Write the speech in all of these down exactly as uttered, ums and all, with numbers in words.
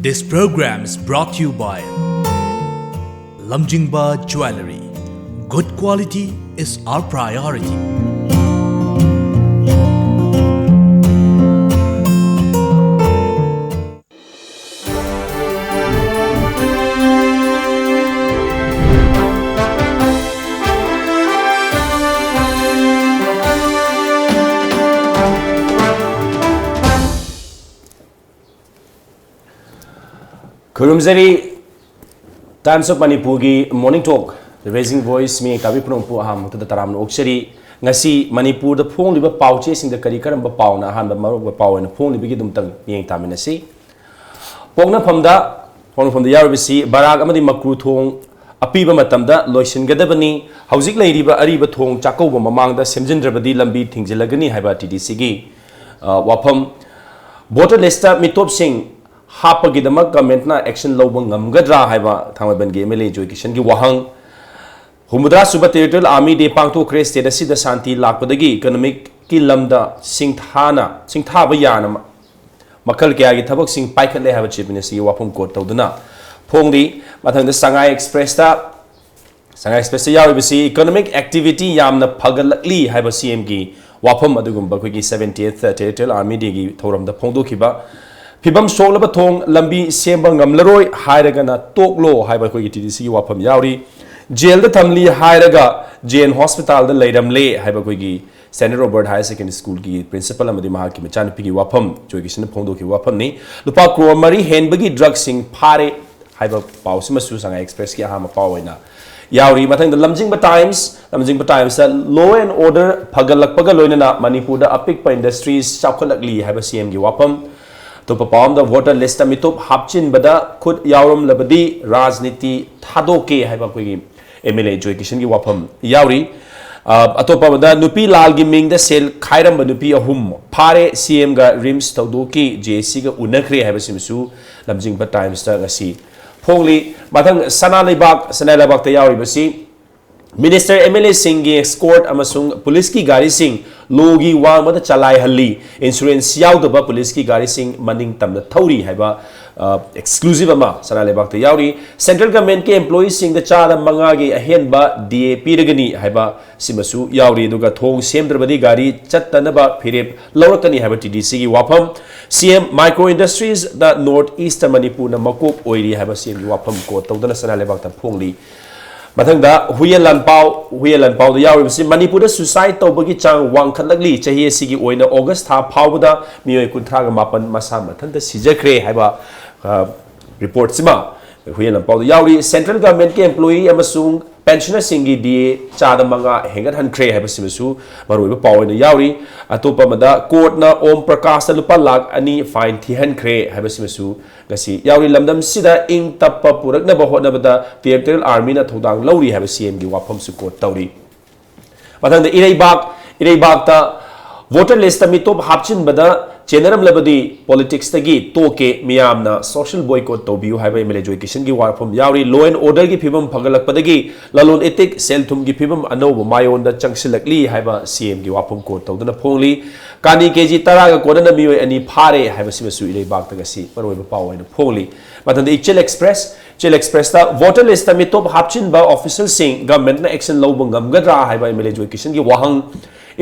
This program is brought to you by Lamjingba Jewellery. Good quality is our priority. ꯈꯨꯔꯨꯝꯖꯔꯤ꯫ Times of Manipurꯒꯤ Morning Talk, The Raising Voice, ꯃꯤꯌꯦꯡ ꯇꯥꯕꯤ ꯄꯨꯝꯅꯃꯛꯄꯨ ꯑꯍꯥꯟꯕ ꯃꯛꯇꯗ ꯇꯔꯥꯝꯅ ꯑꯣꯛꯆꯔꯤ꯫ ꯉꯁꯤ ꯃꯅꯤꯄꯨꯔꯗ ꯐꯣꯡꯂꯤꯕ ꯄꯥꯎꯆꯦꯁꯤꯡꯗ ꯀꯔꯤ ꯀꯔꯝꯕ ꯄꯥꯎꯅ ꯑꯍꯥꯟꯕ ꯃꯔꯨꯑꯣꯏꯕ ꯄꯥꯎ ꯑꯣꯏꯅ ꯐꯣꯡꯂꯤꯕꯒꯤ ꯑꯗꯨꯝꯇꯪ ꯃꯤꯠꯌꯦꯡ ꯇꯥꯃꯤꯟꯅꯁꯤ꯫ ꯄꯣꯛꯅꯐꯝꯗ, ꯄꯣꯛꯅꯐꯝꯗ ꯌꯥꯎꯔꯤꯕꯁꯤ ꯕꯔꯥꯛ ꯑꯃꯗꯤ ꯃꯀ꯭ꯔꯨ ꯊꯣꯡ ꯑꯄꯤꯕ ꯃꯇꯝꯗ ꯂꯣꯏꯁꯤꯟꯒꯗꯕꯅꯤ꯫ ꯍꯧꯖꯤꯛ ꯂꯩꯔꯤꯕ ꯑꯔꯤꯕ ꯊꯣꯡ ꯆꯥꯛꯀꯧꯕ ꯃꯃꯥꯡꯗ ꯁꯦꯝꯖꯤꯟꯗ꯭ꯔꯕꯗꯤ ꯂꯝꯕꯤ ꯊꯤꯡꯖꯤꯜꯂꯒꯅꯤ ꯍꯥꯏꯕ ꯇꯤ ꯗꯤ ꯁꯤꯒꯤ, ꯑ, ꯋꯥꯐꯝ꯫ ꯚꯣꯇꯔ ꯂꯤꯁꯇ ꯃꯤꯇꯣꯞꯁꯤꯡ ꯍꯥꯞꯄꯒꯤꯗꯃꯛ ꯒꯚꯔꯟꯃꯦꯟꯠꯅ ꯑꯦꯛꯁꯟ ꯂꯧꯕ ꯉꯝꯒꯗ꯭ꯔꯥ ꯍꯥꯏꯕ ꯊꯥꯡꯃꯩꯕꯟꯒꯤ ꯑꯦꯝ ꯑꯦꯜ ꯑꯦ ꯖꯣꯏ ꯀꯤꯁꯟꯒꯤ ꯋꯥꯍꯪ꯫ ꯍꯨꯝꯐꯨꯇꯔꯥ ꯁꯨꯕ ꯇꯦꯔꯤꯇꯣꯔꯤꯌꯦꯜ ꯑꯥꯔꯃꯤ ꯗꯦ ꯄꯥꯡꯊꯣꯛꯈ꯭ꯔꯦ꯫ ꯁ꯭ꯇꯦꯠ ꯑꯁꯤꯗ ꯁꯥꯟꯇꯤ ꯂꯥꯛꯄꯗꯒꯤ ꯏꯀꯣꯅꯣꯃꯤꯛꯀꯤ ꯂꯝꯗ ꯁꯤꯡꯊꯥꯅ, ꯁꯤꯡꯊꯥꯕ ꯌꯥꯅ ꯃ-, ꯃꯈꯜ ꯀꯌꯥꯒꯤ ꯊꯕꯛꯁꯤꯡ ꯄꯥꯏꯈꯠꯂꯦ ꯍꯥꯏꯕ ꯆꯤꯐ ꯃꯤꯅꯤꯁꯇꯔꯒꯤ ꯋꯥꯐꯝ ꯀꯣꯠ ꯇꯧꯗꯨꯅ ꯐꯣꯡꯂꯤ꯫ ꯃꯊꯪꯗ ꯁꯉꯥꯏ ꯑꯦꯛꯁꯄ꯭ꯔꯦꯁꯇ, ꯁꯉꯥꯏ ꯑꯦꯛꯁꯄ꯭ꯔꯦꯁꯇ ꯌꯥꯎꯔꯤꯕꯁꯤ ꯏꯀꯣꯅꯣꯃꯤꯛ ꯑꯦꯛꯇꯤꯚꯤꯇꯤ ꯌꯥꯝꯅ ꯐꯒꯠꯂꯛꯂꯤ ꯍꯥꯏꯕ ꯁꯤ ꯑꯦꯝꯒꯤ ꯋꯥꯐꯝ ꯑꯗꯨꯒꯨꯝꯕ ꯑꯩꯈꯣꯏꯒꯤ seventieth Territorial Army Dayꯒꯤ ꯊꯧꯔꯝꯗ ꯐꯣꯡꯗꯣꯛꯈꯤꯕ꯫ ꯐꯤꯕꯝ ꯁꯣꯛꯂꯕ ꯊꯣꯡ ꯂꯝꯕꯤ ꯁꯦꯝꯕ ꯉꯝꯂꯔꯣꯏ ꯍꯥꯏꯔꯒꯅ ꯇꯣꯛꯂꯣ ꯍꯥꯏꯕ ꯑꯩꯈꯣꯏꯒꯤ ꯇꯤ ꯗꯤ ꯁꯤꯒꯤ ꯋꯥꯐꯝ ꯌꯥꯎꯔꯤ꯫ ꯖꯦꯜꯗ ꯊꯝꯂꯤ ꯍꯥꯏꯔꯒ ꯖꯦꯟ ꯍꯣꯁꯄꯤꯇꯥꯜꯗ ꯂꯩꯔꯝꯂꯦ ꯍꯥꯏꯕ ꯑꯩꯈꯣꯏꯒꯤ ꯁ꯭ꯇꯦꯟꯗꯔꯠ ꯔꯣꯕꯔꯠ ꯍꯥꯌꯔ ꯁꯦꯀꯦꯟꯗꯔꯤ ꯁ꯭ꯀꯨꯜꯒꯤ ꯄ꯭ꯔꯤꯟꯁꯤꯄꯜ ꯑꯃꯗꯤ ꯃꯍꯥꯛꯀꯤ ꯃꯆꯥꯅꯨꯄꯤꯒꯤ ꯋꯥꯐꯝ ꯖꯣꯏ ꯀꯤꯁꯟꯅ ꯐꯣꯡꯗꯣꯛꯈꯤꯕ ꯋꯥꯐꯝꯅꯤ꯫ ꯂꯨꯄꯥ ꯀ꯭ꯔꯣꯔ ꯃꯔꯤ ꯍꯦꯟꯕꯒꯤ ꯗ꯭ꯔꯒꯁꯤꯡ ꯐꯥꯔꯦ ꯍꯥꯏꯕ ꯄꯥꯎꯁꯤꯃꯁꯨ ꯁꯉꯥꯏ ꯑꯦꯛꯁꯄ꯭ꯔꯦꯁꯀꯤ ꯑꯍꯥꯟꯕ ꯄꯥꯎ ꯑꯣꯏꯅ ꯌꯥꯎꯔꯤ꯫ ꯃꯊꯪꯗ ꯂꯝꯖꯤꯡꯕ ꯇꯥꯏꯝꯁ, ꯂꯝꯖꯤꯡꯕ ꯇꯥꯏꯝꯁꯇ law and order ꯐꯒꯠꯂꯛꯄꯒ ꯂꯣꯏꯅꯅ ꯃꯅꯤꯄꯨꯔꯗ ꯑꯄꯤꯛꯄ ꯏꯟꯗꯁꯇ꯭ꯔꯤꯁ ꯆꯥꯎꯈꯠꯂꯛꯂꯤ ꯍꯥꯏꯕ ꯁꯤ ꯑꯦꯝꯒꯤ ꯋꯥꯐꯝ꯫ ꯑꯇꯣꯞꯄ ꯄꯥꯎ ꯑꯃꯗ ꯚꯣꯇꯔ ꯂꯤꯁꯇ ꯃꯤꯇꯣꯞ ꯍꯥꯞꯆꯤꯟꯕꯗ ꯈꯨꯠ ꯌꯥꯎꯔꯝꯂꯕꯗꯤ ꯔꯥꯖꯅꯤꯇꯤ ꯊꯥꯗꯣꯛꯀꯦ ꯍꯥꯏꯕ ꯑꯩꯈꯣꯏꯒꯤ ꯑꯦꯝ ꯑꯦꯜ ꯑꯦ ꯖꯣꯏ ꯀꯤꯁꯟꯒꯤ ꯋꯥꯐꯝ ꯌꯥꯎꯔꯤ꯫ ꯑ, ꯑꯇꯣꯞꯄ ꯑꯃꯗ ꯅꯨꯄꯤ ꯂꯥꯜꯒꯤ ꯃꯤꯡꯗ ꯁꯦꯜ ꯈꯥꯏꯔꯝꯕ ꯅꯨꯄꯤ ꯑꯍꯨꯝ ꯐꯥꯔꯦ, ꯁꯤ ꯑꯦꯝꯒ ꯔꯤꯝꯁ ꯊꯧꯗꯣꯛꯀꯤ ꯖꯦ ꯑꯦ ꯁꯤꯒ ꯎꯅꯈ꯭ꯔꯦ ꯍꯥꯏꯕꯁꯤꯃꯁꯨ ꯂꯝꯖꯤꯡꯕ ꯇꯥꯏꯝꯁꯇ ꯉꯁꯤ ꯐꯣꯡꯂꯤ꯫ ꯃꯊꯪ ꯁꯅꯥ ꯂꯩꯕꯥꯛ, ꯁꯅꯥ ꯂꯩꯕꯥꯛꯇ ꯌꯥꯎꯔꯤꯕꯁꯤ ꯃꯤꯅꯤꯁꯇꯔ, ꯑꯦꯝ ꯑꯦꯜ ꯑꯦꯁꯤꯡꯒꯤ ꯁ꯭ꯀꯣꯔꯠ ꯑꯃꯁꯨꯡ ꯄꯨꯂꯤꯁꯀꯤ ꯒꯥꯔꯤꯁꯤꯡ ꯂꯣꯒꯤ ꯋꯥꯡꯃꯗ ꯆꯂꯥꯏꯍꯜꯂꯤ꯫ ꯏꯟꯁꯨꯔꯦꯟꯁ ꯌꯥꯎꯗꯕ ꯄꯨꯂꯤꯁꯀꯤ ꯒꯥꯔꯤꯁꯤꯡ ꯃꯅꯤꯡ ꯇꯝꯅ ꯊꯧꯔꯤ ꯍꯥꯏꯕ, ꯑ, ꯑꯦꯛꯁꯀ꯭ꯂꯨꯁꯤꯚ ꯑꯃ ꯁꯅꯥ ꯂꯩꯕꯥꯛꯇ ꯌꯥꯎꯔꯤ꯫ ꯁꯦꯟꯇ꯭ꯔꯦꯜ ꯒꯚꯔꯟꯃꯦꯟꯠꯀꯤ ꯑꯦꯝꯄ꯭ꯂꯣꯌꯤꯁꯤꯡꯗ ꯆꯥꯗ ꯃꯉꯥꯒꯤ ꯑꯍꯦꯟꯕ ꯗꯤ ꯑꯦ ꯄꯤꯔꯒꯅꯤ ꯍꯥꯏꯕ ꯁꯤꯃꯁꯨ ꯌꯥꯎꯔꯤ꯫ ꯑꯗꯨꯒ ꯊꯣꯡ ꯁꯦꯝꯗ꯭ꯔꯕꯗꯤ ꯒꯥꯔꯤ ꯆꯠꯇꯅꯕ ꯐꯤꯔꯦꯞ ꯂꯧꯔꯛꯀꯅꯤ ꯍꯥꯏꯕ ꯇꯤ ꯗꯤ ꯁꯤꯒꯤ ꯋꯥꯐꯝ꯫ ꯁꯤ ꯑꯦꯝ, ꯃꯥꯏꯀ꯭ꯔꯣ ꯏꯟꯗꯁꯇ꯭ꯔꯤꯁꯇ ꯅꯣꯔꯠ ꯏꯁꯇ ꯃꯅꯤꯄꯨꯔꯅ ꯃꯀꯣꯛ ꯑꯣꯏꯔꯤ ꯍꯥꯏꯕ ꯁꯤ ꯑꯦꯝꯒꯤ ꯋꯥꯐꯝ ꯀꯣꯠ ꯇꯧꯗꯨꯅ ꯁꯅꯥ ꯂꯩꯕꯥꯛꯇ ꯐꯣꯡꯂꯤ꯫ ꯃꯊꯪꯗ ꯍꯨꯌꯦꯟ ꯂꯥꯟꯄꯥꯎ, ꯍꯨꯌꯦꯟ ꯂꯥꯟꯄꯥꯎꯗ ꯌꯥꯎꯔꯤꯕꯁꯤ ꯃꯅꯤꯄꯨꯔꯗ ꯁꯨꯏꯁꯥꯏꯗ ꯇꯧꯕꯒꯤ ꯆꯥꯡ ꯋꯥꯡꯈꯠꯂꯛꯂꯤ꯫ ꯆꯍꯤ ꯑꯁꯤꯒꯤ ꯑꯣꯏꯅ ꯑꯣꯒꯁ ꯊꯥ ꯐꯥꯎꯕꯗ ꯃꯤꯑꯣꯏ ꯀꯨꯟꯊ꯭ꯔꯥꯒ ꯃꯥꯄꯟ ꯃꯁꯥ ꯃꯊꯟꯇ ꯁꯤꯖꯈ꯭ꯔꯦ ꯍꯥꯏꯕ, ꯑ, ꯔꯤꯄꯣꯔꯠꯁꯤꯃ ꯍꯨꯌꯦꯟ ꯂꯥꯟꯄꯥꯎꯗ ꯌꯥꯎꯔꯤ꯫ ꯁꯦꯟꯇ꯭ꯔꯦꯜ ꯒꯚꯔꯟꯃꯦꯟꯠꯀꯤ ꯑꯦꯝꯄ꯭ꯂꯣꯌꯤ ꯑꯃꯁꯨꯡ ꯄꯦꯟꯁꯅꯔꯁꯤꯡꯒꯤ ꯗꯤ ꯑꯦ ꯆꯥꯗ ꯃꯉꯥ ꯍꯦꯟꯒꯠꯍꯟꯈ꯭ꯔꯦ ꯍꯥꯏꯕꯁꯤꯃꯁꯨ ꯃꯔꯨꯑꯣꯏꯕ ꯄꯥꯎ ꯑꯣꯏꯅ ꯌꯥꯎꯔꯤ꯫ ꯑꯇꯣꯞꯄ ꯑꯃꯗ ꯀꯣꯔꯠꯅ ꯑꯣꯝ ꯄ꯭ꯔꯀꯥꯁꯇ ꯂꯨꯄꯥ ꯂꯥꯈ ꯑꯅꯤ ꯐꯥꯏꯟ ꯊꯤꯍꯟꯈ꯭ꯔꯦ ꯍꯥꯏꯕꯁꯤꯃꯁꯨ ꯉꯁꯤ ꯌꯥꯎꯔꯤ꯫ ꯂꯝꯗꯝꯁꯤꯗ ꯏꯪ ꯇꯞꯄ ꯄꯨꯔꯛꯅꯕ ꯍꯣꯠꯅꯕꯗ ꯇꯦꯔꯤꯇꯣꯔꯤꯌꯦꯜ ꯑꯥꯔꯃꯤꯅ ꯊꯧꯗꯥꯡ ꯂꯧꯔꯤ ꯍꯥꯏꯕ ꯁꯤ ꯑꯦꯝꯒꯤ ꯋꯥꯐꯝꯁꯨ ꯀꯣꯠ ꯇꯧꯔꯤ꯫ ꯃꯊꯪꯗ ꯏꯔꯩꯕꯥꯛ, ꯏꯔꯩꯕꯥꯛꯇ ꯚꯣꯇꯔ ꯂꯤꯁꯇ ꯃꯤꯇꯣꯞ ꯍꯥꯞꯆꯤꯟꯕꯗ ꯆꯦꯟꯅꯔꯝꯂꯕꯗꯤ ꯄꯣꯂꯤꯇꯤꯛꯁꯇꯒꯤ ꯇꯣꯛꯀꯦ, ꯃꯤꯌꯥꯝꯅ ꯁꯣꯁꯤꯌꯦꯜ ꯕꯣꯏꯀꯣꯠ ꯇꯧꯕꯤꯌꯨ ꯍꯥꯏꯕ ꯑꯦꯝ ꯑꯦꯜ ꯑꯦ ꯖꯣꯏ ꯀꯤꯁꯟꯒꯤ ꯋꯥꯐꯝ ꯌꯥꯎꯔꯤ꯫ ꯂꯣ ꯑꯦꯟ ꯑꯣꯔꯗꯔꯒꯤ ꯐꯤꯕꯝ ꯐꯒꯠꯂꯛꯄꯗꯒꯤ ꯂꯂꯣꯟ ꯏꯇꯤꯛ, ꯁꯦꯜ ꯊꯨꯝꯒꯤ ꯐꯤꯕꯝ ꯑꯅꯧꯕ ꯃꯥꯏꯑꯣꯟꯗ ꯆꯪꯁꯤꯜꯂꯛꯂꯤ ꯍꯥꯏꯕ ꯁꯤ ꯑꯦꯝꯒꯤ ꯋꯥꯐꯝ ꯀꯣꯠ ꯇꯧꯗꯨꯅ ꯐꯣꯡꯂꯤ꯫ ꯀꯥꯅꯤ ꯀꯦ ꯖꯤ ꯇꯔꯥꯒ ꯀꯣꯟꯅꯅ ꯃꯤꯑꯣꯏ ꯑꯅꯤ ꯐꯥꯔꯦ ꯍꯥꯏꯕꯁꯤꯃꯁꯨ ꯏꯔꯩꯕꯥꯛꯇ ꯉꯁꯤ ꯃꯔꯨꯑꯣꯏꯕ ꯄꯥꯎ ꯑꯣꯏꯅ ꯐꯣꯡꯂꯤ꯫ ꯃꯊꯪꯗ ꯏꯆꯦꯜ ꯑꯦꯛꯁꯄ꯭ꯔꯦꯁ, ꯏꯆꯦꯜ ꯑꯦꯛꯁꯄ꯭ꯔꯦꯁꯇ ꯚꯣꯇꯔ ꯂꯤꯁꯇ ꯃꯤꯇꯣꯞ ꯍꯥꯞꯆꯤꯟꯕ ꯑꯣꯐꯤꯁꯦꯜꯁꯤꯡ ꯒꯚꯔꯟꯃꯦꯟꯠꯅ ꯑꯦꯛꯁꯟ ꯂꯧꯕ ꯉꯝꯒꯗ꯭ꯔꯥ ꯍꯥꯏꯕ ꯑꯦꯝ ꯑꯦꯜ ꯑꯦ ꯖꯣꯏ ꯀꯤꯁꯟꯒꯤ ꯋꯥꯍꯪ꯫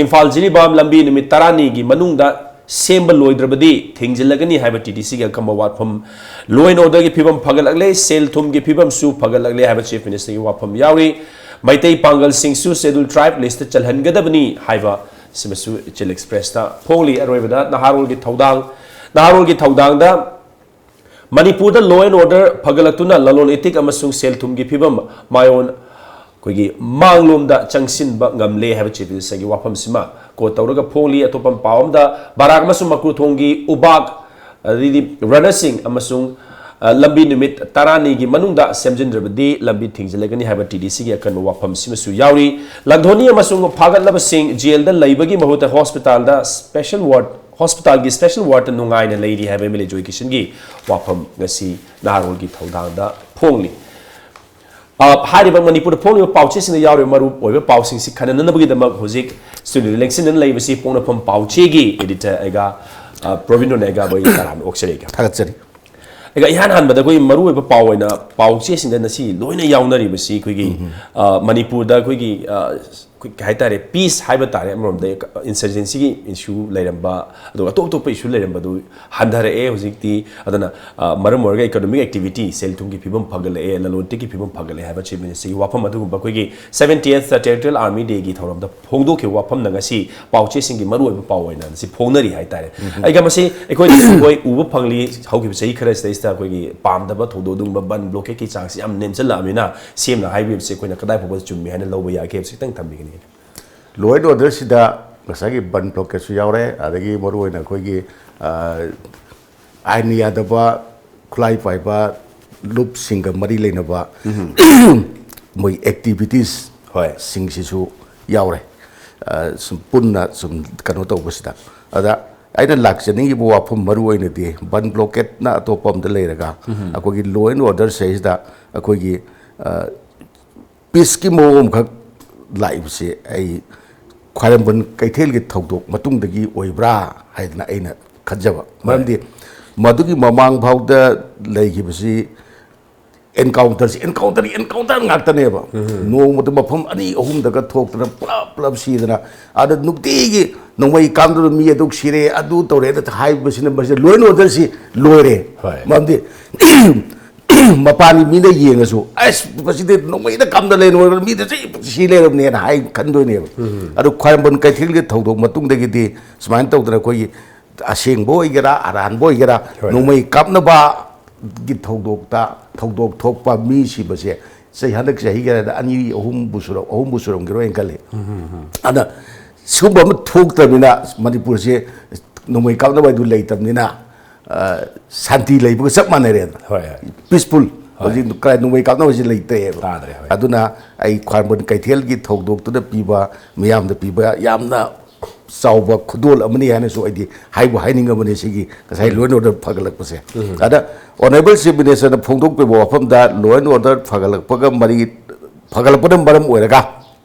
ꯏꯝꯐꯥꯜ ꯖꯤꯔꯤꯕꯥꯝ ꯂꯝꯕꯤ ꯅꯨꯃꯤꯠ ꯇꯔꯥꯅꯤꯒꯤ ꯃꯅꯨꯡꯗ ꯁꯦꯝꯕ ꯂꯣꯏꯗ꯭ꯔꯕꯗꯤ ꯊꯤꯡꯖꯤꯜꯂꯒꯅꯤ ꯍꯥꯏꯕ ꯇꯤ ꯗꯤ ꯁꯤꯒꯤ ꯑꯀꯟꯕ ꯋꯥꯐꯝ꯫ ꯂꯣ ꯑꯦꯟ ꯑꯣꯔꯗꯔꯒꯤ ꯐꯤꯕꯝ ꯐꯒꯠꯂꯛꯂꯦ, ꯁꯦꯜ ꯊꯨꯝꯒꯤ ꯐꯤꯕꯝꯁꯨ ꯐꯒꯠꯂꯛꯂꯦ ꯍꯥꯏꯕ ꯆꯤꯐ ꯃꯤꯅꯤꯁꯇꯔꯒꯤ ꯋꯥꯐꯝ ꯌꯥꯎꯔꯤ꯫ ꯃꯩꯇꯩ ꯄꯥꯡꯒꯜꯁꯤꯡꯁꯨ ꯁꯦꯗ꯭ꯌꯨꯜ ꯇ꯭ꯔꯥꯏꯕ ꯂꯤꯁꯇ ꯆꯜꯍꯟꯒꯗꯕꯅꯤ ꯍꯥꯏꯕ ꯁꯤꯃꯁꯨ ꯏꯆꯦꯜ ꯑꯦꯛꯁꯄ꯭ꯔꯦꯁꯇ ꯐꯣꯡꯂꯤ꯫ ꯑꯔꯣꯏꯕꯗ ꯅꯍꯥꯔꯣꯜꯒꯤ ꯊꯧꯗꯥꯡ, ꯅꯍꯥꯔꯣꯜꯒꯤ ꯊꯧꯗꯥꯡꯗ ꯃꯅꯤꯄꯨꯔꯗ ꯂꯣ ꯑꯦꯟ ꯑꯣꯔꯗꯔ ꯐꯒꯠꯂꯛꯇꯨꯅ ꯂꯂꯣꯟ ꯏꯇꯤꯛ ꯑꯃꯁꯨꯡ ꯁꯦꯜ ꯊꯨꯝꯒꯤ ꯐꯤꯕꯝ ꯃꯥꯏꯑꯣꯟ ꯑꯩꯈꯣꯏꯒꯤ ꯃꯥꯡꯂꯣꯝꯗ ꯆꯪꯁꯤꯟꯕ ꯉꯝꯂꯦ ꯍꯥꯏꯕ ꯆꯤꯐ ꯃꯤꯅꯤꯁꯇꯔꯒꯤ ꯋꯥꯐꯝꯁꯤꯃ ꯀꯣꯠ ꯇꯧꯔꯒ ꯐꯣꯡꯂꯤ꯫ ꯑꯇꯣꯞꯄ ꯄꯥꯎ ꯑꯃꯗ ꯕꯔꯥꯛ ꯑꯃꯁꯨꯡ ꯃꯀ꯭ꯔꯨꯊꯣꯡꯒꯤ ꯎꯕꯥꯛ, ꯑꯗꯩꯗꯤ ꯔꯅꯔꯁꯤꯡ ꯑꯃꯁꯨꯡ, ꯑ, ꯂꯝꯕꯤ ꯅꯨꯃꯤꯠ ꯇꯔꯥꯅꯤꯒꯤ ꯃꯅꯨꯡꯗ ꯁꯦꯝꯖꯤꯟꯗ꯭ꯔꯕꯗꯤ ꯂꯝꯕꯤ ꯊꯤꯡꯖꯤꯜꯂꯒꯅꯤ ꯍꯥꯏꯕ ꯇꯤ ꯗꯤ ꯁꯤꯒꯤ ꯑꯀꯟꯕ ꯋꯥꯐꯝꯁꯤꯃꯁꯨ ꯌꯥꯎꯔꯤ꯫ ꯂꯥꯟꯊꯣꯛꯅꯤ ꯑꯃꯁꯨꯡ ꯐꯥꯒꯠꯂꯕꯁꯤꯡ ꯖꯦꯜꯗ ꯂꯩꯕꯒꯤ ꯃꯍꯨꯠꯇ ꯍꯣꯁꯄꯤꯇꯥꯜꯗ ꯁ꯭ꯄꯦꯁꯦꯜ ꯋꯥꯔꯗ, ꯍꯣꯁꯄꯤꯇꯥꯜꯒꯤ ꯁ꯭ꯄꯦꯁꯦꯜ ꯋꯥꯔꯗꯇ ꯅꯨꯡꯉꯥꯏꯅ ꯂꯩꯔꯤ ꯍꯥꯏꯕ ꯑꯦꯝ ꯑꯦꯜ ꯑꯦ ꯖꯣꯏ ꯀꯤꯁꯟꯒꯤ ꯋꯥꯐꯝ ꯉꯁꯤ ꯅꯍꯥꯔꯣꯜꯒꯤ ꯊꯧꯗꯥꯡꯗ ꯐꯣꯡꯂꯤ꯫ ꯑ, ꯍꯥꯏꯔꯤꯕ ꯃꯅꯤꯄꯨꯔꯗ ꯐꯣꯡꯂꯤꯕ ꯄꯥꯎꯆꯦꯁꯤꯡꯗ ꯌꯥꯎꯔꯤꯕ ꯃꯔꯨ ꯑꯣꯏꯕ ꯄꯥꯎꯁꯤꯡꯁꯤ ꯈꯟꯅꯅꯕꯒꯤꯗꯃꯛ ꯍꯧꯖꯤꯛ ꯁ꯭ꯇꯨꯗꯤꯑꯣꯗ ꯂꯦꯡꯁꯤꯟꯗꯨꯅ ꯂꯩꯕꯁꯤ ꯄꯣꯛꯅꯐꯝ ꯄꯥꯎꯆꯦꯒꯤ ꯑꯦꯗꯤꯇꯔ ꯑꯩꯒ, ꯑ, ꯄ꯭ꯔꯣꯕꯤꯟꯗ꯭ꯔꯣ ꯅꯥꯏꯒꯥꯕꯨ ꯑꯩ ꯇꯔꯥꯝꯅ ꯑꯣꯛꯆꯔꯤ꯫ ꯊꯥꯒꯠꯆꯔꯤ꯫ ꯑꯩꯒ ꯏꯍꯥꯟ ꯍꯥꯟꯕꯗ ꯑꯩꯈꯣꯏ ꯃꯔꯨ ꯑꯣꯏꯕ ꯄꯥꯎ ꯑꯣꯏꯅ ꯄꯥꯎꯆꯦꯁꯤꯡꯗ ꯉꯁꯤ ꯂꯣꯏꯅ ꯌꯥꯎꯅꯔꯤꯕꯁꯤ ꯑꯩꯈꯣꯏꯒꯤ, ꯑ, ꯃꯅꯤꯄꯨꯔꯗ ꯑꯩꯈꯣꯏꯒꯤ, ꯑ, ꯑꯩꯈꯣꯏ ꯀꯩ ꯍꯥꯏꯇꯥꯔꯦ, ꯄꯤꯁ ꯍꯥꯏꯕ ꯇꯥꯔꯦ, ꯑꯃꯔꯣꯝꯗ ꯏꯟꯁꯔꯖꯦꯟꯁꯤꯒꯤ ꯏꯁꯨ ꯂꯩꯔꯝꯕ, ꯑꯗꯨꯒ ꯑꯇꯣꯞ ꯑꯇꯣꯞꯄ ꯏꯁꯨ ꯂꯩꯔꯝꯕꯗꯨ ꯍꯟꯊꯔꯛꯑꯦ ꯍꯧꯖꯤꯛꯇꯤ꯫ ꯑꯗꯨꯅ, ꯑ, ꯃꯔꯝ ꯑꯣꯏꯔꯒ ꯏꯀꯣꯅꯣꯃꯤꯛ ꯑꯦꯛꯇꯤꯚꯤꯇꯤ, ꯁꯦꯜ ꯊꯨꯝꯒꯤ ꯐꯤꯕꯝ ꯐꯒꯠꯂꯛꯑꯦ, ꯂꯂꯣꯟ ꯏꯇꯤꯛꯀꯤ ꯐꯤꯕꯝ ꯐꯒꯠꯂꯛꯑꯦ ꯍꯥꯏꯕ ꯆꯤꯐ ꯃꯤꯅꯤꯁꯇꯔꯒꯤ ꯋꯥꯐꯝ ꯑꯗꯨꯒꯨꯝꯕ ꯑꯩꯈꯣꯏꯒꯤ ꯁꯚꯦꯟꯇꯤꯌꯦꯠ ꯇꯦꯔꯤꯇꯣꯔꯤꯌꯦꯜ ꯑꯥꯔꯃꯤ ꯗꯦꯒꯤ ꯊꯧꯔꯝꯗ ꯐꯣꯡꯗꯣꯛꯈꯤꯕ ꯋꯥꯐꯝꯅ ꯉꯁꯤ ꯄꯥꯎꯆꯦꯁꯤꯡꯒꯤ ꯃꯔꯨꯑꯣꯏꯕ ꯄꯥꯎ ꯑꯣꯏꯅ ꯉꯁꯤ ꯐꯣꯡꯅꯔꯤ ꯍꯥꯏꯇꯥꯔꯦ꯫ ꯑꯩꯒ ꯃꯁꯤ ꯑꯩꯈꯣꯏ ꯍꯣꯏ ꯎꯕ ꯐꯪꯂꯤ꯫ ꯍꯧꯈꯤꯕ ꯆꯍꯤ ꯈꯔꯁꯤꯗꯩꯁꯤꯗ ꯑꯩꯈꯣꯏꯒꯤ ꯄꯥꯝꯗꯕ ꯊꯧꯗꯣꯛ ꯑꯗꯨꯒꯨꯝꯕ ꯕꯟ ꯕ꯭ꯂꯣꯀꯦꯠꯀꯤ ꯆꯥꯡꯁꯤ ꯌꯥꯝ ꯅꯦꯝꯁꯤꯜꯂꯛꯑꯕꯅꯤꯅ ꯁꯦꯝꯅ ꯍꯥꯏꯕꯤꯕꯁꯤ ꯑꯩꯈꯣꯏꯅ ꯀꯗꯥꯏ ꯐꯥꯎꯕ ꯆꯨꯝꯃꯤ ꯍꯥꯏꯅ ꯂꯧꯕ ꯌꯥꯒꯦ ꯍꯥꯏꯕꯁꯤ ꯈꯤꯇꯪ ꯊꯝꯕꯤꯒꯅꯤ꯫ Law and Orderꯁꯤꯗ ꯉꯁꯥꯏꯒꯤ ꯕꯟ ꯕ꯭ꯂꯣꯀꯦꯠꯁꯨ ꯌꯥꯎꯔꯦ, ꯑꯗꯒꯤ ꯃꯔꯨꯑꯣꯏꯅ ꯑꯩꯈꯣꯏꯒꯤ, ꯑ, ꯑꯥꯏꯟ ꯌꯥꯗꯕ ꯈꯨꯠꯂꯥꯏ ꯄꯥꯏꯕ ꯂꯨꯞꯁꯤꯡꯒ ꯃꯔꯤ ꯂꯩꯅꯕ ꯃꯣꯏ ꯑꯦꯛꯇꯤꯚꯤꯇꯤꯁ ꯍꯣꯏ꯫ ꯁꯤꯡꯁꯤꯁꯨ ꯌꯥꯎꯔꯦ꯫ ꯑ, ꯁꯨꯝ ꯄꯨꯟꯅ ꯁꯨꯝ ꯀꯩꯅꯣ ꯇꯧꯕꯁꯤꯗ꯫ ꯑꯗ ꯑꯩꯅ ꯂꯥꯛꯆꯅꯤꯡꯉꯤꯕ ꯋꯥꯐꯝ ꯃꯔꯨ ꯑꯣꯏꯅꯗꯤ ꯕꯟ ꯕ꯭ꯂꯣꯀꯦꯠꯅ ꯑꯇꯣꯞꯄ ꯑꯃꯗ ꯂꯩꯔꯒ ꯑꯩꯈꯣꯏꯒꯤ law and order ꯁꯤꯗꯩꯁꯤꯗ ꯑꯩꯈꯣꯏꯒꯤ, ꯑ, ꯄꯤꯁꯀꯤ ꯃꯑꯣꯡ ꯑꯃꯈꯛ ꯂꯥꯛꯏꯕꯁꯦ ꯑꯩ ꯈ꯭ꯋꯥꯏꯔꯝꯕꯟ ꯀꯩꯊꯦꯜꯒꯤ ꯊꯧꯗꯣꯛ ꯃꯇꯨꯡꯗꯒꯤ ꯑꯣꯏꯕ꯭ꯔꯥ ꯍꯥꯏꯗꯅ ꯑꯩꯅ ꯈꯟꯖꯕ꯫ ꯃꯔꯝꯗꯤ ꯃꯗꯨꯒꯤ ꯃꯃꯥꯡ ꯐꯥꯎꯗ ꯂꯩꯈꯤꯕꯁꯤ ꯑꯦꯟꯀꯥꯎꯟꯇꯔꯁꯤ, ꯑꯦꯟꯀꯥꯎꯟꯇꯔ, ꯑꯦꯟꯀꯥꯎꯟꯇꯔ ꯉꯥꯛꯇꯅꯦꯕ꯫ ꯅꯣꯡꯃꯗ ꯃꯐꯝ ꯑꯅꯤ ꯑꯍꯨꯝꯗꯒ ꯊꯣꯛꯇꯅ ꯄꯨꯂꯞ ꯄꯨꯂꯞ ꯁꯤꯗꯅ, ꯑꯗ ꯅꯨꯡꯇꯤꯒꯤ ꯅꯣꯡꯃꯩ ꯀꯥꯞꯗꯨꯅ ꯃꯤ ꯑꯗꯨ ꯁꯤꯔꯦ, ꯑꯗꯨ ꯇꯧꯔꯦ, ꯑꯗꯨ ꯍꯥꯏꯕꯁꯤꯅ ꯃꯁꯤꯗ law and orderꯁꯤ ꯂꯣꯏꯔꯦ꯫ ꯍꯣꯏ꯫ ꯃꯔꯝꯗꯤ ꯃꯄꯥꯟꯒꯤ ꯃꯤꯅ ꯌꯦꯡꯉꯁꯨ, "ꯑꯁ, ꯃꯁꯤꯗꯤ ꯅꯣꯡꯃꯩꯗ ꯀꯥꯞꯅ ꯂꯩꯔꯝꯃꯦ, ꯃꯤꯗ ꯁꯤ ꯁꯤ ꯂꯩꯔꯝꯅꯦꯅ" ꯍꯥꯏ ꯈꯟꯗꯣꯏꯅꯦꯕ꯫ ꯑꯗꯨ ꯈ꯭ꯋꯥꯏꯔꯝꯕꯟ ꯀꯩꯊꯦꯜꯒꯤ ꯊꯧꯗꯣꯛ ꯃꯇꯨꯡꯗꯒꯤꯗꯤ ꯁꯨꯃꯥꯏꯅ ꯇꯧꯗꯅ ꯑꯩꯈꯣꯏꯒꯤ ꯑꯁꯦꯡꯕ ꯑꯣꯏꯒꯦꯔꯥ, ꯑꯔꯥꯟꯕ ꯑꯣꯏꯒꯦꯔꯥ, ꯍꯣꯏ꯫ ꯅꯣꯡꯃꯩ ꯀꯥꯞꯅꯕꯒꯤ ꯊꯧꯗꯣꯛꯇ, ꯊꯧꯗꯣꯛ ꯊꯣꯛꯄ ꯃꯤ ꯁꯤꯕꯁꯦ ꯆꯍꯤ, ꯍꯟꯗꯛ ꯆꯍꯤꯒꯤ ꯑꯅꯤ, ꯑꯍꯨꯝꯕꯨ ꯁꯨꯔꯝ-, ꯑꯍꯨꯝꯕꯨ ꯁꯨꯔꯝꯈꯤꯔꯣꯏꯅ ꯈꯜꯂꯤ꯫ ꯑꯗ ꯁꯤꯒꯨꯝꯕ ꯑꯃ ꯊꯣꯛꯇ꯭ꯔꯕꯅꯤꯅ ꯃꯅꯤꯄꯨꯔꯁꯦ ꯅꯣꯡꯃꯩ ꯀꯥꯞꯅꯕ ꯍꯥꯏꯗꯨ ꯂꯩꯇꯕꯅꯤꯅ, ꯑ, ꯁꯥꯟꯇꯤ ꯂꯩꯕꯒ ꯆꯞ ꯃꯥꯟꯅꯔꯦꯗꯅ꯫ ꯍꯣꯏ, ꯍꯣꯏ꯫ Peaceful꯫ ꯍꯣꯏ꯫ ꯍꯧꯖꯤꯛ ꯀꯗꯥꯏ ꯅꯣꯡꯃꯩ ꯀꯥꯞꯅꯕꯁꯤ ꯂꯩꯇ꯭ꯔꯦꯕ꯫ ꯇꯥꯗ꯭ꯔꯦ, ꯍꯣꯏ꯫ ꯑꯗꯨꯅ ꯑꯩ ꯈ꯭ꯋꯥꯏꯔꯝꯕꯟ ꯀꯩꯊꯦꯜꯒꯤ ꯊꯧꯗꯣꯛꯇꯨꯗ ꯄꯤꯕ, ꯃꯤꯌꯥꯝꯗ ꯄꯤꯕ ꯌꯥꯝꯅ ꯆꯥꯎꯕ ꯈꯨꯗꯣꯜ ꯑꯃꯅꯤ ꯍꯥꯏꯅꯁꯨ ꯑꯩꯗꯤ ꯍꯥꯏꯕꯨ ꯍꯥꯏꯅꯤꯡꯉꯕꯅꯤ꯫ ꯁꯤꯒꯤ ꯉꯁꯥꯏ law and order ꯐꯒꯠꯂꯛꯄꯁꯦ, ꯑꯗ honourable chief minister ꯅ ꯐꯣꯡꯗꯣꯛꯄꯤꯕ ꯋꯥꯐꯝꯗ law and order ꯐꯒꯠꯂꯛꯄꯒ ꯃꯔꯤ, ꯐꯒꯠꯂꯛꯄꯅ ꯃꯔꯝ ꯑꯣꯏꯔꯒ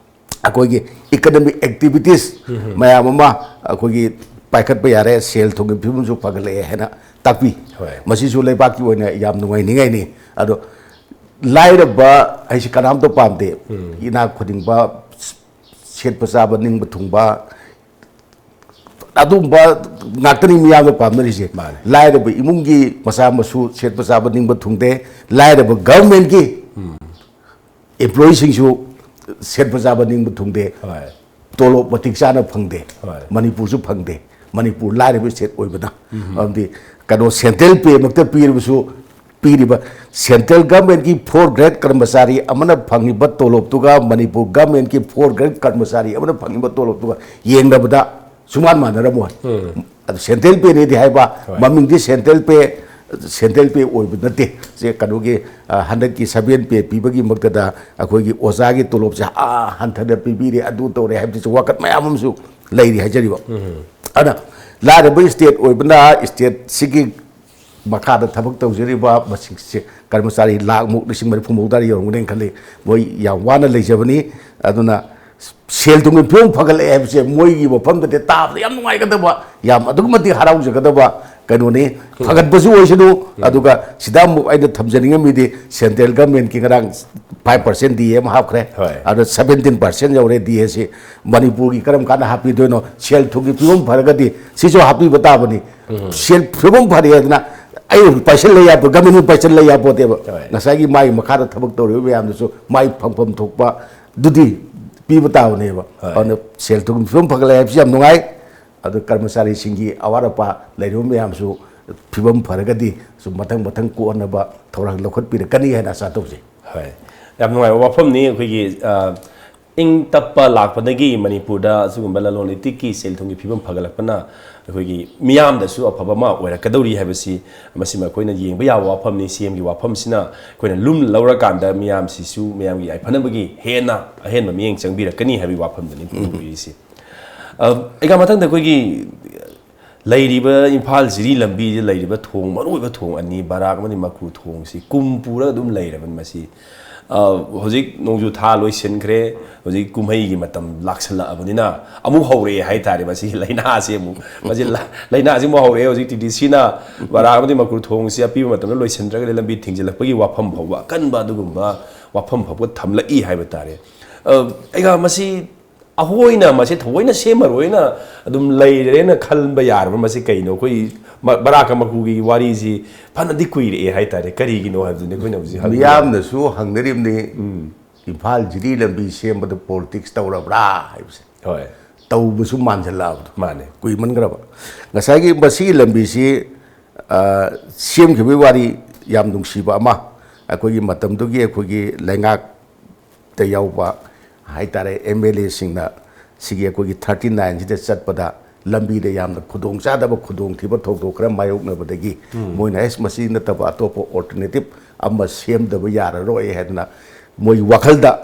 ꯑꯩꯈꯣꯏꯒꯤ economic activities ꯃꯌꯥꯝ ꯑꯃ ꯑꯩꯈꯣꯏꯒꯤ ꯄꯥꯏꯈꯠꯄ ꯌꯥꯔꯦ, ꯁꯦꯜ ꯊꯨꯝꯒꯤ ꯐꯤꯕꯝꯁꯨ ꯐꯒꯠꯂꯛꯑꯦ ꯍꯥꯏꯅ ꯇꯥꯛꯄꯤ꯫ ꯍꯣꯏ꯫ ꯃꯁꯤꯁꯨ ꯂꯩꯕꯥꯛꯀꯤ ꯑꯣꯏꯅ ꯌꯥꯝ ꯅꯨꯡꯉꯥꯏꯅꯤꯡꯉꯥꯏꯅꯤ꯫ ꯑꯗꯣ ꯂꯥꯏꯔꯕ ꯍꯥꯏꯁꯤ ꯀꯅꯥꯝꯇ ꯄꯥꯝꯗꯦ꯫ ꯏꯅꯥꯛ ꯈꯨꯗꯤꯡꯕ, ꯁꯦꯠꯄ ꯆꯥꯕ ꯅꯤꯡꯕ ꯊꯨꯡꯕ, ꯑꯗꯨꯒꯨꯝꯕ ꯉꯥꯛꯇꯅꯤ ꯃꯤꯌꯥꯝꯅ ꯄꯥꯝꯅꯔꯤꯁꯦ꯫ ꯃꯥꯅꯦ꯫ ꯂꯥꯏꯔꯕ ꯏꯃꯨꯡꯒꯤ ꯃꯆꯥ ꯃꯁꯨ ꯁꯦꯠꯄ ꯆꯥꯕ ꯅꯤꯡꯕ ꯊꯨꯡꯗꯦ, ꯂꯥꯏꯔꯕ government ꯀꯤ employee ꯁꯤꯡꯁꯨ ꯁꯦꯠꯄ ꯆꯥꯕ ꯅꯤꯡꯕ ꯊꯨꯡꯗꯦ, ꯍꯣꯏ꯫ ꯇꯣꯂꯣꯞ ꯃꯇꯤꯛ ꯆꯥꯅ ꯐꯪꯗꯦ꯫ ꯍꯣꯏ꯫ ꯃꯅꯤꯄꯨꯔꯁꯨ ꯐꯪꯗꯦ꯫ ꯃꯅꯤꯄꯨꯔ ꯂꯥꯏꯔꯕ state ꯑꯣꯏꯕꯅ, ꯃꯔꯝꯗꯤ ꯀꯩꯅꯣ central pay ꯃꯛꯇ ꯄꯤꯔꯕꯁꯨ, ꯄꯤꯔꯤꯕ central government ꯀꯤ fourth grade ꯀꯔꯃꯆꯥꯔꯤ ꯑꯃꯅ ꯐꯪꯉꯤꯕ ꯇꯣꯂꯣꯞꯇꯨꯒ ꯃꯅꯤꯄꯨꯔ government ꯀꯤ fourth grade ꯀꯔꯃꯆꯥꯔꯤ ꯑꯃꯅ ꯐꯪꯉꯤꯕ ꯇꯣꯂꯣꯞꯇꯨꯒ ꯌꯦꯡꯅꯕꯗ ꯁꯨꯡꯃꯥꯟ ꯃꯥꯟꯅꯔꯝꯃꯣꯏ꯫ ꯑꯗꯨ central pay ꯅꯤꯗꯤ ꯍꯥꯏꯕ, ꯍꯣꯏ꯫ ꯃꯃꯤꯡꯗꯤ central pay, central pay ꯑꯣꯏꯕ ꯅꯠꯇꯦ꯫ ꯁꯦ ꯀꯩꯅꯣꯒꯤ, ꯑ, ꯍꯟꯗꯛꯀꯤ seven pay ꯄꯤꯕꯒꯤꯃꯛꯇꯗ ꯑꯩꯈꯣꯏꯒꯤ ꯑꯣꯖꯥꯒꯤ ꯇꯣꯂꯣꯞꯁꯦ ꯑꯥ ꯍꯟꯊꯅ ꯄꯤꯕꯤꯔꯦ, ꯑꯗꯨ ꯇꯧꯔꯦ ꯍꯥꯏꯕꯗꯨꯁꯨ ꯋꯥꯀꯠ ꯃꯌꯥꯝ ꯑꯃꯁꯨ ꯂꯩꯔꯤ ꯍꯥꯏꯖꯔꯤꯕ꯫ ꯑꯗꯨꯅ ꯂꯥꯏꯔꯕ state ꯑꯣꯏꯕꯅ state ꯁꯤꯒꯤ ꯃꯈꯥꯗ ꯊꯕꯛ ꯇꯧꯖꯔꯤꯕ ꯃꯁꯤꯡꯁꯦ ꯀꯔꯃꯆꯥꯔꯤ ꯂꯥꯈꯃꯨꯛ, ꯂꯤꯁꯤꯡ ꯃꯔꯤꯐꯨ ꯃꯧꯗ꯭ꯔꯥ ꯌꯧꯔꯝꯒꯅꯤ ꯈꯜꯂꯤ꯫ ꯃꯣꯏ ꯌꯥꯝ ꯋꯥꯅ ꯂꯩꯖꯕꯅꯤ꯫ ꯑꯗꯨꯅ ꯁꯦꯜ ꯊꯨꯝꯒꯤ ꯐꯤꯕꯝ ꯐꯒꯠꯂꯛꯑꯦ ꯍꯥꯏꯕꯁꯦ ꯃꯣꯏꯒꯤ ꯋꯥꯐꯝꯗꯗꯤ ꯇꯥꯕꯗ ꯌꯥꯝ ꯅꯨꯡꯉꯥꯏꯒꯗꯕ, ꯌꯥꯝ ꯑꯗꯨꯛꯀꯤ ꯃꯇꯤꯛ ꯍꯔꯥꯎꯖꯒꯗꯕ ꯀꯩꯅꯣꯅꯤ꯫ ꯐꯒꯠꯄꯁꯨ ꯑꯣꯏꯁꯅꯨ꯫ ꯑꯗꯨꯒ ꯁꯤꯗ ꯑꯃꯨꯛ ꯑꯩꯅ ꯊꯝꯖꯅꯤꯡꯉꯝꯃꯤꯗꯤ central government ꯀꯤ ꯉꯔꯥꯡ five percent D A ꯑꯃ ꯍꯥꯞꯈ꯭ꯔꯦ꯫ ꯍꯣꯏ꯫ ꯑꯗꯣ seventeen percent ꯌꯧꯔꯦ D A ꯁꯤ꯫ ꯃꯅꯤꯄꯨꯔꯒꯤ ꯀꯔꯝ ꯀꯥꯟꯗ ꯍꯥꯞꯄꯤꯗꯣꯏꯅꯣ? ꯁꯦꯜ ꯊꯨꯝꯒꯤ ꯐꯤꯕꯝ ꯐꯔꯒꯗꯤ ꯁꯤꯁꯨ ꯍꯥꯞꯄꯤꯕ ꯇꯥꯕꯅꯤ꯫ ꯁꯦꯜ ꯐꯤꯕꯝ ꯐꯔꯦ ꯍꯥꯏꯗꯅ ꯑꯩ ꯄꯥꯏꯁꯜꯂ ꯌꯥꯄꯣ-, government ꯄꯥꯏꯁꯜꯂ ꯌꯥꯄꯣꯠꯇꯦꯕ꯫ ꯍꯣꯏ꯫ ꯉꯁꯥꯏꯒꯤ ꯃꯥꯒꯤ ꯃꯈꯥꯗ ꯊꯕꯛ ꯇꯧꯔꯤꯕ ꯃꯌꯥꯝꯗꯨꯁꯨ ꯃꯥꯏ ꯐꯪꯐꯝ ꯊꯣꯛꯄ ꯑꯗꯨꯗꯤ ꯄꯤꯕ ꯇꯥꯕꯅꯦꯕ꯫ ꯍꯣꯏ꯫ ꯑꯗꯨꯅ ꯁꯦꯜ ꯊꯨꯝꯒꯤ ꯐꯤꯕꯝ ꯐꯒꯠꯂꯦ ꯍꯥꯏꯕꯁꯤ ꯌꯥꯝ ꯅꯨꯡꯉꯥꯏ꯫ ꯑꯗꯨ ꯀꯔꯃꯆꯥꯔꯤꯁꯤꯡꯒꯤ ꯑꯋꯥꯠ ꯑꯄꯥ ꯂꯩꯔꯤꯕ ꯃꯌꯥꯝꯁꯨ ꯐꯤꯕꯝ ꯐꯔꯒꯗꯤ ꯁꯨꯝ ꯃꯊꯪ ꯃꯊꯪ ꯀꯣꯛꯍꯟꯅꯕ ꯊꯧꯔꯥꯡ ꯂꯧꯈꯠꯄꯤꯔꯛꯀꯅꯤ ꯍꯥꯏꯅ ꯑꯥꯁꯥ ꯇꯧꯖꯩ꯫ ꯍꯣꯏ꯫ ꯌꯥꯝ ꯅꯨꯡꯉꯥꯏꯕ ꯋꯥꯐꯝꯅꯤ꯫ ꯑꯩꯈꯣꯏꯒꯤ, ꯑ, ꯏꯪ ꯇꯞꯄ ꯂꯥꯛꯄꯗꯒꯤ ꯃꯅꯤꯄꯨꯔꯗ ꯑꯁꯤꯒꯨꯝꯕ ꯂꯂꯣꯟ ꯏꯇꯤꯛꯀꯤ ꯁꯦꯜ ꯊꯨꯝꯒꯤ ꯐꯤꯕꯝ ꯐꯒꯠꯂꯛꯄꯅ ꯑꯩꯈꯣꯏꯒꯤ ꯃꯤꯌꯥꯝꯗꯁꯨ ꯑꯐꯕ ꯑꯃ ꯑꯣꯏꯔꯛꯀꯗꯧꯔꯤ ꯍꯥꯏꯕꯁꯤ, ꯃꯁꯤꯃ ꯑꯩꯈꯣꯏꯅ ꯌꯦꯡꯕ ꯌꯥꯕ ꯋꯥꯐꯝꯅꯤ꯫ C M ꯒꯤ ꯋꯥꯐꯝꯁꯤꯅ ꯑꯩꯈꯣꯏꯅ ꯂꯨꯝꯅ ꯂꯧꯔꯀꯥꯟꯗ ꯃꯤꯌꯥꯝꯁꯤꯁꯨ ꯃꯤꯌꯥꯝꯒꯤ ꯌꯥꯏꯐꯅꯕꯒꯤ ꯍꯦꯟꯅ ꯑꯍꯦꯟꯕ ꯃꯤꯠꯌꯦꯡ ꯆꯪꯕꯤꯔꯛꯀꯅꯤ ꯍꯥꯏꯕꯒꯤ ꯋꯥꯐꯝꯗꯨꯅꯤ ꯐꯣꯡꯗꯣꯛꯄꯤꯔꯤꯁꯤ꯫ ꯑ, ꯑꯩꯒ ꯃꯊꯪꯗ ꯑꯩꯈꯣꯏꯒꯤ ꯂꯩꯔꯤꯕ ꯏꯝꯐꯥꯜ ꯖꯤꯔꯤ ꯂꯝꯕꯤꯁꯤ ꯂꯩꯔꯤꯕ ꯊꯣꯡ, ꯃꯔꯨꯑꯣꯏꯕ ꯊꯣꯡ ꯑꯅꯤ, ꯕꯔꯥꯛ ꯑꯃꯗꯤ ꯃꯀ꯭ꯔꯨ ꯊꯣꯡꯁꯤ ꯀꯨꯝ ꯄꯨꯔꯒ ꯑꯗꯨꯝ ꯂꯩꯔꯕꯅꯤ꯫ ꯃꯁꯤ, ꯑ, ꯍꯧꯖꯤꯛ ꯅꯣꯡꯖꯨ ꯊꯥ ꯂꯣꯏꯁꯤꯟꯈ꯭ꯔꯦ, ꯍꯧꯖꯤꯛ ꯀꯨꯝꯍꯩꯒꯤ ꯃꯇꯝ ꯂꯥꯛꯁꯜꯂꯛꯑꯕꯅꯤꯅ ꯑꯃꯨꯛ ꯍꯧꯔꯛꯑꯦ ꯍꯥꯏꯇꯥꯔꯦ꯫ ꯃꯁꯤꯒꯤ ꯂꯥꯏꯅꯥꯁꯤ ꯑꯃꯨꯛ, ꯃꯁꯤ ꯂꯥ-, ꯂꯥꯏꯅꯥꯁꯤ ꯑꯃꯨꯛ ꯍꯧꯔꯛꯑꯦ꯫ ꯍꯧꯖꯤꯛ ꯇꯤ ꯗꯤ ꯁꯤꯅ ꯕꯔꯥꯛ ꯑꯃꯗꯤ ꯃꯀ꯭ꯔꯨ ꯊꯣꯡꯁꯤ ꯑꯄꯤꯕ ꯃꯇꯝꯗ ꯂꯣꯏꯁꯤꯟꯗ꯭ꯔꯒꯗꯤ ꯂꯝꯕꯤ ꯊꯤꯡꯖꯤꯜꯂꯛꯄꯒꯤ ꯋꯥꯐꯝ ꯐꯥꯎꯕ, ꯑꯀꯟꯕ ꯑꯗꯨꯒꯨꯝꯕ ꯋꯥꯐꯝ ꯐꯥꯎꯕ ꯊꯝꯂꯛꯏ ꯍꯥꯏꯕ ꯇꯥꯔꯦ꯫ ꯑ, ꯑꯩꯒ ꯃꯁꯤ ꯑꯩꯈꯣꯏꯅ ꯃꯁꯤ ꯊꯑꯣꯏꯅ ꯁꯦꯝꯃꯔꯣꯏꯅ ꯑꯗꯨꯝ ꯂꯩꯔꯦꯅ ꯈꯟꯕ ꯌꯥꯔꯕ꯭ꯔꯥ? ꯃꯁꯤ ꯀꯩꯅꯣ? ꯑꯩꯈꯣꯏ ꯃ-, ꯕꯔꯥꯛꯀ ꯃꯀ꯭ꯔꯨꯒꯤ ꯋꯥꯔꯤꯁꯤ ꯐꯅꯗꯤ ꯀꯨꯏꯔꯛꯑꯦ ꯍꯥꯏꯇꯥꯔꯦ꯫ ꯀꯔꯤꯒꯤꯅꯣ ꯍꯥꯏꯕꯗꯨꯅꯤ ꯑꯩꯈꯣꯏꯅ ꯍꯧꯖꯤꯛ ꯍꯪꯅꯤꯡꯉꯤꯁꯦ꯫ ꯃꯤꯌꯥꯝꯅꯁꯨ ꯍꯪꯅꯔꯤꯕꯅꯤ, ꯏꯝꯐꯥꯜ ꯖꯤꯔꯤ ꯂꯝꯕꯤ ꯁꯦꯝꯕꯗ ꯄꯣꯂꯤꯇꯤꯛꯁ ꯇꯧꯔꯕ꯭ꯔꯥ ꯍꯥꯏꯕꯁꯦ꯫ ꯍꯣꯏ꯫ ꯇꯧꯕꯁꯨ ꯃꯥꯟꯁꯤꯜꯂꯛꯑꯕꯗꯣ꯫ ꯃꯥꯅꯦ꯫ ꯀꯨꯏꯃꯟꯈ꯭ꯔꯕ꯫ ꯉꯁꯥꯏꯒꯤ ꯃꯁꯤꯒꯤ ꯂꯝꯕꯤꯁꯤ, ꯑ, ꯁꯦꯝꯈꯤꯕꯒꯤ ꯋꯥꯔꯤ ꯌꯥꯝ ꯅꯨꯡꯁꯤꯕ ꯑꯃ, ꯑꯩꯈꯣꯏꯒꯤ ꯃꯇꯝꯗꯨꯒꯤ ꯑꯩꯈꯣꯏꯒꯤ ꯂꯩꯉꯥꯛꯇ ꯌꯥꯎꯕ ꯍꯥꯏꯇꯥꯔꯦ, ꯑꯦꯝ ꯑꯦꯜ ꯑꯦꯁꯤꯡꯅ ꯁꯤꯒꯤ ꯑꯩꯈꯣꯏꯒꯤ ꯊꯥꯔꯇꯤ ꯅꯥꯏꯟꯁꯤꯗ ꯆꯠꯄꯗ ꯂꯝꯕꯤꯗ ꯌꯥꯝꯅ ꯈꯨꯗꯣꯡꯆꯥꯗꯕ, ꯈꯨꯗꯣꯡꯊꯤꯕ ꯊꯧꯗꯣꯛ ꯈꯔ ꯃꯥꯌꯣꯛꯅꯕꯗꯒꯤ ꯃꯣꯏꯅ ꯑꯦꯁ, ꯃꯁꯤ ꯅꯠꯇꯕ ꯑꯇꯣꯞꯄ ꯑꯣꯜꯇꯔꯅꯦꯇꯤꯞ ꯑꯃ ꯁꯦꯝꯗꯕ ꯌꯥꯔꯔꯣꯏ ꯍꯥꯏꯗꯅ ꯃꯣꯏ ꯋꯥꯈꯜꯗ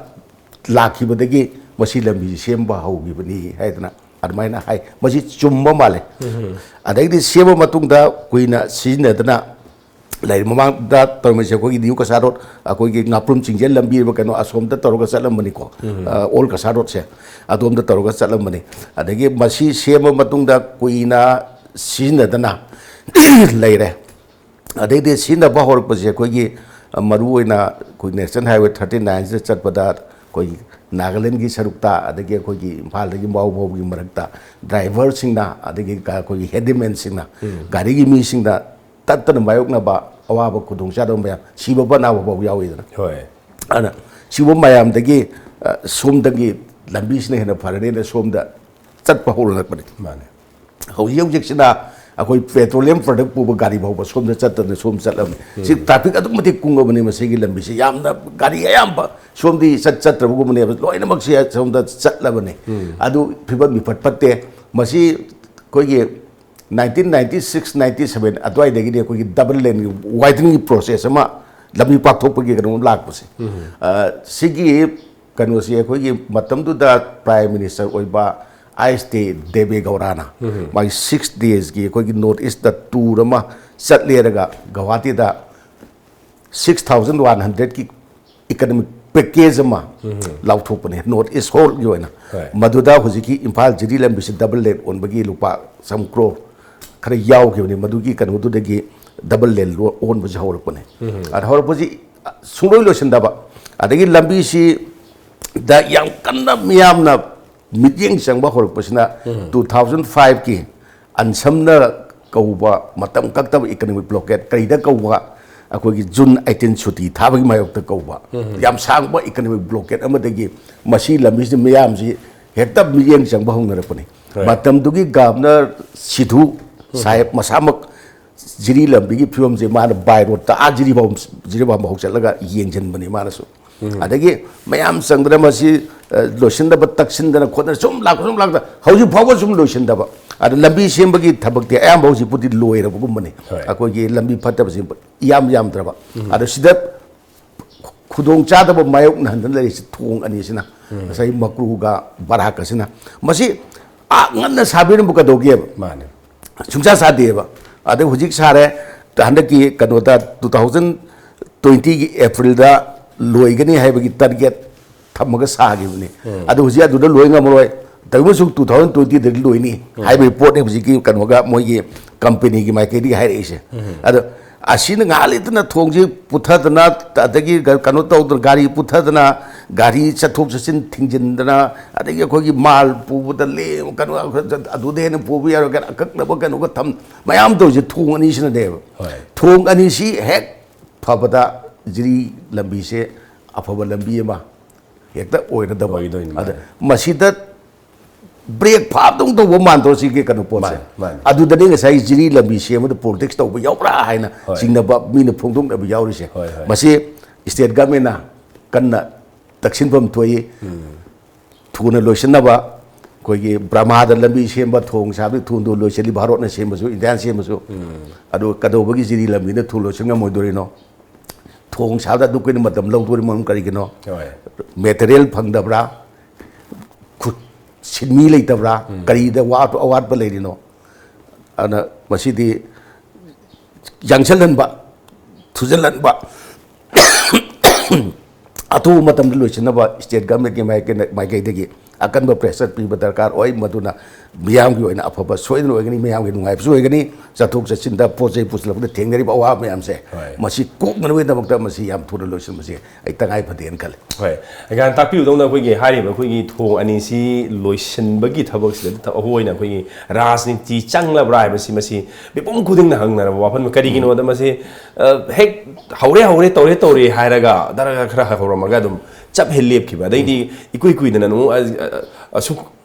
ꯂꯥꯛꯈꯤꯕꯗꯒꯤ ꯃꯁꯤ ꯂꯝꯕꯤꯁꯤ ꯁꯦꯝꯕ ꯍꯧꯈꯤꯕꯅꯤ ꯍꯥꯏꯗꯅ ꯑꯗꯨꯃꯥꯏꯅ ꯍꯥꯏ꯫ ꯃꯁꯤ ꯆꯨꯝꯕ ꯃꯥꯜꯂꯦ꯫ ꯑꯗꯩꯗꯤ ꯁꯦꯝꯕ ꯃꯇꯨꯡꯗ ꯀꯨꯏꯅ ꯁꯤꯖꯤꯟꯅꯗꯅ ꯂꯩꯔꯤ꯫ ꯃꯃꯥꯡꯗ ꯇꯧꯔꯝꯃꯤꯁꯦ ꯑꯩꯈꯣꯏꯒꯤ ꯅ꯭ꯌꯨ ꯀꯁꯥꯔ ꯔꯣꯗ, ꯑꯩꯈꯣꯏꯒꯤ ꯉꯥꯄ꯭ꯔꯨꯝ ꯆꯤꯡꯖꯦꯜ ꯂꯝꯕꯤ ꯍꯥꯏꯕ ꯀꯩꯅꯣ, ꯑꯁꯣꯝꯗ ꯇꯧꯔꯒ ꯆꯠꯂꯝꯕꯅꯤꯀꯣ꯫ ꯑ, ꯑꯣꯜ ꯀꯁꯥꯔ ꯔꯣꯗꯁꯦ ꯑꯗꯣꯝꯗ ꯇꯧꯔꯒ ꯆꯠꯂꯝꯕꯅꯤ꯫ ꯑꯗꯒꯤ ꯃꯁꯤ ꯁꯦꯝꯃ ꯃꯇꯨꯡꯗ ꯀꯨꯏꯅ ꯁꯤꯖꯤꯟꯅꯗꯅ ꯂꯩꯔꯦ꯫ ꯑꯗꯩꯗꯤ ꯁꯤꯖꯤꯟꯅꯕ ꯍꯧꯔꯛꯄꯁꯦ ꯑꯩꯈꯣꯏꯒꯤ, ꯑ, ꯃꯔꯨꯑꯣꯏꯅ ꯑꯩꯈꯣꯏ ꯅꯦꯁꯅꯦꯜ ꯍꯥꯏꯋꯦ ꯊꯥꯔꯇꯤ ꯅꯥꯏꯟꯁꯤꯗ ꯆꯠꯄꯗ ꯑꯩꯈꯣꯏꯒꯤ ꯅꯥꯒꯥꯂꯦꯟꯒꯤ ꯁꯔꯨꯛꯇ, ꯑꯗꯒꯤ ꯑꯩꯈꯣꯏꯒꯤ ꯏꯝꯐꯥꯜꯗꯒꯤ ꯃꯥꯎ ꯐꯥꯎꯒꯤ ꯃꯔꯛꯇ ꯗ꯭ꯔꯥꯏꯚꯔꯁꯤꯡꯅ, ꯑꯗꯒꯤ ꯒ-, ꯑꯩꯈꯣꯏꯒꯤ ꯍꯦꯟꯗꯤꯃꯦꯟꯁꯤꯡꯅ, ꯒꯥꯔꯤꯒꯤ ꯃꯤꯁꯤꯡꯅ ꯇꯠꯇꯅ ꯃꯥꯌꯣꯛꯅꯕ ꯑꯋꯥꯕ ꯈꯨꯗꯣꯡꯆꯥꯗꯕ ꯃꯌꯥꯝ, ꯁꯤꯕ ꯄꯅꯥꯕ ꯐꯥꯎ ꯌꯥꯎꯏꯗꯅ꯫ ꯍꯣꯏ꯫ ꯑꯗꯨꯅ ꯁꯤꯒꯨꯝꯕ ꯃꯌꯥꯝꯗꯒꯤ, ꯑ, ꯁꯣꯝꯗꯒꯤ ꯂꯝꯕꯤꯁꯤꯅ ꯍꯦꯟꯅ ꯐꯔꯅꯤꯅ ꯁꯣꯝꯗ ꯆꯠꯄ ꯍꯧꯔꯛꯄꯅꯤ꯫ ꯃꯥꯅꯦ꯫ ꯍꯧꯖꯤꯛ ꯍꯧꯖꯤꯛꯁꯤꯅ ꯑꯩꯈꯣꯏ ꯄꯦꯇ꯭ꯔꯣꯂꯤꯌꯝ ꯄ꯭ꯔꯗꯛ ꯄꯨꯕ ꯒꯥꯔꯤ ꯐꯥꯎꯕ ꯁꯣꯝꯗ ꯆꯠꯇꯅ ꯁꯣꯝ ꯆꯠꯂꯝꯃꯤ꯫ ꯁꯤ ꯇ꯭ꯔꯥꯐꯤꯛ ꯑꯗꯨꯛ ꯃꯇꯤꯛ ꯀꯨꯡꯉꯕꯅꯤ ꯃꯁꯤꯒꯤ ꯂꯝꯕꯤꯁꯤ꯫ ꯌꯥꯝꯅ ꯒꯥꯔꯤ ꯑꯌꯥꯝꯕ ꯁꯣꯝꯗꯤ ꯆꯠ ꯆꯠꯇ꯭ꯔꯕꯒꯨꯝꯕꯅꯦꯕ, ꯂꯣꯏꯅꯃꯛꯁꯤ ꯁꯣꯝꯗ ꯆꯠꯂꯕꯅꯤ꯫ ꯑꯗꯨ ꯐꯤꯕꯝꯗꯤ ꯐꯠ ꯐꯠꯇꯦ꯫ ꯃꯁꯤ ꯑꯩꯈꯣꯏꯒꯤ nineteen ninety six ninety seven ꯑꯗꯨꯋꯥꯏꯗꯒꯤꯗꯤ ꯑꯩꯈꯣꯏꯒꯤ ꯗꯕꯜ ꯂꯦꯟꯒꯤ ꯋꯥꯏꯗꯅꯤꯡꯒꯤ ꯄ꯭ꯔꯣꯁꯦꯁ ꯑꯃ, ꯂꯝꯕꯤ ꯄꯥꯛꯊꯣꯛꯄꯒꯤ ꯀꯩꯅꯣ ꯑꯃ ꯂꯥꯛꯄꯁꯦ꯫ ꯑ, ꯁꯤꯒꯤ ꯀꯩꯅꯣꯁꯤ ꯑꯩꯈꯣꯏꯒꯤ ꯃꯇꯝꯗꯨꯗ ꯄ꯭ꯔꯥꯏꯝ ꯃꯤꯅꯤꯁꯇꯔ ꯑꯣꯏꯕ ꯑꯥꯏ ꯑꯦꯁ ꯗꯦꯕꯦ ꯒꯧꯔꯥꯅ ꯃꯥꯒꯤ ꯁꯤꯛꯁ ꯗꯦꯁꯀꯤ ꯑꯩꯈꯣꯏꯒꯤ ꯅꯣꯔꯠ ꯏꯁꯇ ꯇꯨꯔ ꯑꯃ ꯆꯠꯂꯦꯔꯒ ꯒꯧꯍꯥꯇꯤꯗ ꯁꯤꯛꯁ ꯊꯥꯎꯖꯟ ꯋꯥꯟ ꯍꯟꯗ꯭ꯔꯦꯗꯀꯤ ꯏꯀꯅꯣꯃꯤꯛ ꯄꯦꯀꯦꯖ ꯑꯃ ꯂꯥꯎꯊꯣꯛꯄꯅꯦ ꯅꯣꯔꯠ ꯏꯁ ꯍꯣꯜꯒꯤ ꯑꯣꯏꯅ꯫ ꯍꯣꯏ꯫ ꯃꯗꯨꯗ ꯍꯧꯖꯤꯛꯀꯤ ꯏꯝꯐꯥꯜ ꯖꯤꯔꯤ ꯂꯝꯕꯤꯁꯤ ꯗꯕꯜ ꯂꯦꯟ ꯑꯣꯟꯕꯒꯤ ꯂꯨꯄꯥ ꯁꯝ ꯀ꯭ꯔꯣꯔ ꯈꯔ ꯌꯥꯎꯈꯤꯕꯅꯤ꯫ ꯃꯗꯨꯒꯤ ꯀꯩꯅꯣꯗꯨꯗꯒꯤ ꯗꯕꯜ ꯂꯦꯟ ꯑꯣꯟꯕꯁꯤ ꯍꯧꯔꯛꯄꯅꯦ꯫ ꯑꯗ ꯍꯧꯔꯛꯄꯁꯤ ꯁꯨꯡꯂꯣꯏ ꯂꯣꯏꯁꯤꯟꯗꯕ, ꯑꯗꯒꯤ ꯂꯝꯕꯤꯁꯤꯗ ꯌꯥꯝ ꯀꯟꯅ ꯃꯤꯌꯥꯝꯅ ꯃꯤꯠꯌꯦꯡ ꯆꯪꯕ ꯍꯧꯔꯛꯄꯁꯤꯅ ꯇꯨ ꯊꯥꯎꯖꯟ ꯐꯥꯏꯚꯀꯤ ꯑꯟꯁꯝꯅ ꯀꯧꯕ ꯃꯇꯝ ꯀꯛꯇꯕ ꯏꯀꯅꯣꯃꯤꯛ ꯕ꯭ꯂꯣꯀꯦꯠ, ꯀꯔꯤꯗ ꯀꯧꯕ, ꯑꯩꯈꯣꯏꯒꯤ ꯖꯨꯟ ꯑꯩꯇꯤꯟ ꯁꯨꯇꯤ ꯊꯥꯕꯒꯤ ꯃꯥꯌꯣꯛꯇ ꯀꯧꯕ, ꯌꯥꯝ ꯁꯥꯡꯕ ꯏꯀꯅꯣꯃꯤꯛ ꯕ꯭ꯂꯣꯀꯦꯠ ꯑꯃꯗꯒꯤ ꯃꯁꯤ ꯂꯝꯕꯤꯁꯤ ꯃꯤꯌꯥꯝꯁꯤ ꯍꯦꯛꯇ ꯃꯤꯠꯌꯦꯡ ꯆꯪꯕ ꯍꯧꯅꯔꯛꯄꯅꯤ꯫ ꯍꯣꯏ꯫ ꯃꯇꯝꯗꯨꯒꯤ ꯒꯕꯅꯔ ꯁꯤꯙꯨ ꯁꯥꯍꯦꯕ ꯃꯁꯥꯃꯛ ꯖꯤꯔꯤ ꯂꯝꯕꯤꯒꯤ ꯐꯤꯕꯝꯁꯦ ꯃꯥꯅ ꯕꯥꯏ ꯔꯣꯗꯇ ꯑꯥ ꯖꯤꯔꯤꯕꯥꯝ, ꯖꯤꯔꯤꯕꯥꯝ ꯐꯥꯎ ꯆꯠꯂꯒ ꯌꯦꯡꯁꯤꯟꯕꯅꯤ ꯃꯥꯅꯁꯨ꯫ ꯑꯗꯒꯤ ꯃꯌꯥꯝ ꯆꯪꯗꯅ ꯃꯁꯤ, ꯑ, ꯂꯣꯏꯁꯤꯟꯗꯕ, ꯇꯛꯁꯤꯟꯗꯅ ꯈꯣꯠꯇꯅ ꯁꯨꯝ ꯂꯥꯛꯄ, ꯁꯨꯝ ꯂꯥꯛꯄꯗ ꯍꯧꯖꯤꯛ ꯐꯥꯎꯕ ꯁꯨꯝ ꯂꯣꯏꯁꯤꯟꯗꯕ꯫ ꯑꯗ ꯂꯝꯕꯤ ꯁꯦꯝꯕꯒꯤ ꯊꯕꯛꯇꯤ ꯑꯌꯥꯝꯕ ꯍꯧꯖꯤꯛꯄꯨꯗꯤ ꯂꯣꯏꯔꯕꯒꯨꯝꯕꯅꯤ꯫ ꯍꯣꯏ꯫ ꯑꯩꯈꯣꯏꯒꯤ ꯂꯝꯕꯤ ꯐꯠꯇꯕꯁꯤ ꯏꯌꯥꯝ ꯌꯥꯝꯗ꯭ꯔꯕ꯫ ꯑꯗꯣ ꯁꯤꯗ ꯈꯨꯗꯣꯡ ꯆꯥꯗꯕ ꯃꯥꯌꯣꯛꯅꯍꯟꯗꯅ ꯂꯩꯔꯤꯁꯤ ꯊꯣꯡ ꯑꯅꯤꯁꯤꯅ, ꯉꯁꯥꯏ ꯃꯀ꯭ꯔꯨꯒ ꯕꯔꯥꯛ ꯑꯁꯤꯅ꯫ ꯃꯁꯤ ꯑꯥ ꯉꯟꯅ ꯁꯥꯕꯤꯔꯝꯕ ꯀꯩꯗꯧꯒꯦꯕ? ꯃꯥꯅꯦ꯫ ꯁꯨꯡꯁꯥ ꯁꯥꯗꯦꯕ꯫ ꯑꯗꯩ ꯍꯧꯖꯤꯛ ꯁꯥꯔꯦ, ꯍꯟꯗꯛꯀꯤ ꯀꯩꯅꯣꯗ, ꯇꯨ ꯊꯥꯎꯖꯟ ꯇ꯭ꯋꯦꯟꯇꯤꯒꯤ ꯑꯦꯄ꯭ꯔꯤꯜꯗ ꯂꯣꯏꯒꯅꯤ ꯍꯥꯏꯕꯒꯤ ꯇꯥꯔꯒꯦꯠ ꯊꯝꯃꯒ ꯁꯥꯈꯤꯕꯅꯤ꯫ ꯑꯗꯨ ꯍꯧꯖꯤꯛ ꯑꯗꯨꯗ ꯂꯣꯏ ꯉꯝꯃꯔꯣꯏ꯫ ꯇꯧꯕꯁꯨ ꯇꯨ ꯊꯥꯎꯖꯟ ꯇ꯭ꯋꯦꯟꯇꯤꯗꯒꯤ ꯂꯣꯏꯅꯤ ꯍꯥꯏꯕꯒꯤ ꯄꯣꯠꯅꯤ ꯍꯧꯖꯤꯛꯀꯤ ꯀꯩꯅꯣꯒ ꯃꯣꯏꯒꯤ ꯀꯝꯄꯦꯅꯤꯒꯤ ꯃꯥꯏꯀꯩꯗꯒꯤ ꯍꯥꯏꯔꯛꯏꯁꯦ꯫ ꯑꯗꯣ ꯑꯁꯤꯅ ꯉꯥꯏꯍꯥꯛ ꯂꯩꯇꯅ ꯊꯣꯡꯁꯤ ꯄꯨꯊꯗꯅ, ꯑꯗꯒꯤ ꯀꯩꯅꯣ ꯇꯧꯗꯅ, ꯒꯥꯔꯤ ꯄꯨꯊꯗꯅ, ꯒꯥꯔꯤ ꯆꯠꯊꯣꯛ ꯆꯠꯁꯤꯟ ꯊꯤꯡꯖꯤꯟꯗꯅ, ꯑꯗꯒꯤ ꯑꯩꯈꯣꯏꯒꯤ ꯃꯥꯜ ꯄꯨꯕꯗ ꯂꯦꯝ-, ꯀꯩꯅꯣ, ꯑꯗꯨꯗ ꯍꯦꯟꯅ ꯄꯨꯕ ꯌꯥꯔꯣꯏ, ꯀꯩꯅꯣ, ꯑꯀꯛꯅꯕ ꯀꯩꯅꯣꯒ ꯊꯝ-, ꯃꯌꯥꯝ ꯇꯧꯔꯤꯁꯦ ꯊꯣꯡ ꯑꯅꯤꯁꯤꯅꯅꯦꯕ꯫ ꯍꯣꯏ꯫ ꯊꯣꯡ ꯑꯅꯤꯁꯤ ꯍꯦꯛ ꯐꯕꯗ ꯖꯤꯔꯤ ꯂꯝꯕꯤꯁꯦ ꯑꯐꯕ ꯂꯝꯕꯤ ꯑꯃ ꯍꯦꯛꯇ ꯑꯣꯏꯔꯗꯕ꯫ ꯑꯣꯏꯗꯣꯏꯅꯤ, ꯑꯗ ꯃꯥꯅꯦ꯫ ꯃꯁꯤꯗ ꯕ꯭ꯔꯦꯛ ꯐꯥꯕꯗꯧ ꯇꯧꯕ ꯃꯥꯟꯗ꯭ꯔꯣ ꯁꯤꯒꯤ ꯀꯩꯅꯣ ꯄꯣꯠꯁꯦ? ꯃꯥꯅꯦ, ꯃꯥꯅꯦ꯫ ꯑꯗꯨꯗꯅꯦ ꯉꯁꯥꯏ ꯖꯤꯔꯤ ꯂꯝꯕꯤ ꯁꯦꯝꯕꯗ ꯄꯣꯂꯤꯇꯤꯛꯁ ꯇꯧꯕ ꯌꯥꯎꯕ꯭ꯔꯥ ꯍꯥꯏꯅ ꯍꯣꯏ꯫ ꯆꯤꯡꯅꯕ ꯃꯤꯅ ꯐꯣꯡꯗꯣꯛꯅꯕ ꯌꯥꯎꯔꯤꯁꯦ꯫ ꯍꯣꯏ, ꯍꯣꯏ꯫ ꯃꯁꯤ ꯁ꯭ꯇꯦꯠ ꯒꯚꯔꯟꯃꯦꯟꯅ ꯀꯟꯅ ꯇꯛꯁꯤꯟꯐꯝ ꯊꯣꯛꯏ꯫ ꯊꯨꯅ ꯂꯣꯏꯁꯤꯟꯅꯕ ꯑꯩꯈꯣꯏꯒꯤ ꯕ꯭ꯔꯍꯃꯥꯗ ꯂꯝꯕꯤ ꯁꯦꯝꯕ, ꯊꯣꯡ ꯁꯥꯕꯗꯤ ꯊꯨꯅ ꯂꯣꯏꯁꯤꯜꯂꯤ, ꯚꯥꯔꯠꯅ ꯁꯦꯝꯕꯁꯨ, ꯏꯟꯗꯤꯌꯥꯅ ꯁꯦꯝꯕꯁꯨ꯫ ꯑꯗꯨ ꯀꯩꯗꯧꯕꯒꯤ ꯖꯤꯔꯤ ꯂꯝꯕꯤꯅ ꯊꯨꯅ ꯂꯣꯏꯁꯤꯟ ꯉꯝꯃꯣꯏꯗꯣꯔꯤꯅꯣ? ꯊꯣꯡ ꯁꯥꯕꯗ ꯑꯗꯨꯛ ꯀꯨꯏꯅ ꯃꯇꯝ ꯂꯧꯗꯣꯔꯤ ꯃꯔꯝ ꯀꯔꯤꯒꯤꯅꯣ? ꯍꯣꯏ꯫ ꯃꯦꯇꯔꯤꯌꯦꯜ ꯐꯪꯗꯕ꯭ꯔꯥ? ꯈꯨꯠ-, ꯁꯤꯟꯃꯤ ꯂꯩꯇꯕ꯭ꯔꯥ? ꯀꯔꯤꯗ ꯋꯥꯠꯄ, ꯑꯋꯥꯠꯄ ꯂꯩꯔꯤꯅꯣ? ꯑꯗꯨꯅ ꯃꯁꯤꯗꯤ ꯌꯥꯡꯁꯜꯍꯟꯕ, ꯊꯨꯖꯜꯍꯟꯕ, ꯑꯊꯨꯕ ꯃꯇꯝꯗ ꯂꯣꯏꯁꯤꯟꯅꯕ state government ꯀꯤ ꯃꯥꯏꯀꯩꯅ-, ꯃꯥꯏꯀꯩꯗꯒꯤ ꯑꯀꯟꯕ pressure ꯄꯤꯕ ꯗꯔꯀꯥꯔ ꯑꯣꯏ꯫ ꯃꯗꯨꯅ ꯃꯤꯌꯥꯝꯒꯤ ꯑꯣꯏꯅ ꯑꯐꯕ ꯁꯣꯏꯗꯅ ꯑꯣꯏꯒꯅꯤ, ꯃꯤꯌꯥꯝꯒꯤ ꯅꯨꯡꯉꯥꯏꯕꯁꯨ ꯑꯣꯏꯒꯅꯤ, ꯆꯠꯊꯣꯛ ꯆꯠꯁꯤꯟꯗ ꯄꯣꯠ ꯆꯩ ꯄꯨꯁꯤꯜꯂꯛꯄꯗ ꯊꯦꯡꯅꯔꯤꯕ ꯑꯋꯥꯕ ꯃꯌꯥꯝꯁꯦ, ꯍꯣꯏ꯫ ꯃꯁꯤ ꯀꯣꯛꯅꯅꯕꯒꯤꯗꯃꯛꯇ ꯃꯁꯤ ꯌꯥꯝ ꯊꯨꯅ ꯂꯣꯏꯁꯤꯟꯕꯁꯦ ꯑꯩ ꯇꯉꯥꯏ ꯐꯗꯦꯅ ꯈꯜꯂꯤ꯫ ꯍꯣꯏ, ꯑꯩꯒꯥꯟ ꯇꯥꯛꯄꯤꯕꯗꯧꯅ ꯑꯩꯈꯣꯏꯒꯤ ꯍꯥꯏꯔꯤꯕ ꯑꯩꯈꯣꯏꯒꯤ ꯊꯣꯡ ꯑꯅꯤꯁꯤ ꯂꯣꯏꯁꯤꯟꯕꯒꯤ ꯊꯕꯛꯁꯤꯗ ꯊ-, ꯑꯩꯈꯣꯏꯅ ꯑꯩꯈꯣꯏꯒꯤ ꯔꯥꯖꯅꯤꯇꯤ ꯆꯪꯂꯕ꯭ꯔꯥ ꯍꯥꯏꯕꯁꯤ ꯃꯁꯤ ꯃꯤꯄꯨꯝ ꯈꯨꯗꯤꯡꯅ ꯍꯪꯅꯔꯕ ꯋꯥꯐꯝꯅꯤ꯫ ꯀꯔꯤꯒꯤꯅꯣꯗ ꯃꯁꯤ, ꯑ, ꯍꯦꯛ ꯍꯧꯔꯦ, ꯍꯧꯔꯦ, ꯇꯧꯔꯦ, ꯇꯧꯔꯦ ꯍꯥꯏꯔꯒ ꯗꯔꯒ ꯈꯔ ꯍꯧꯔꯝꯃꯒ ꯑꯗꯨꯝ ꯆꯞ ꯍꯦꯛ ꯂꯦꯞꯈꯤꯕ, ꯑꯗꯩꯗꯤ ꯏꯀꯨꯏ ꯀꯨꯏꯗꯅ ꯑꯃꯨꯛ ꯑ-, ꯑ-, ꯑꯁꯨꯛ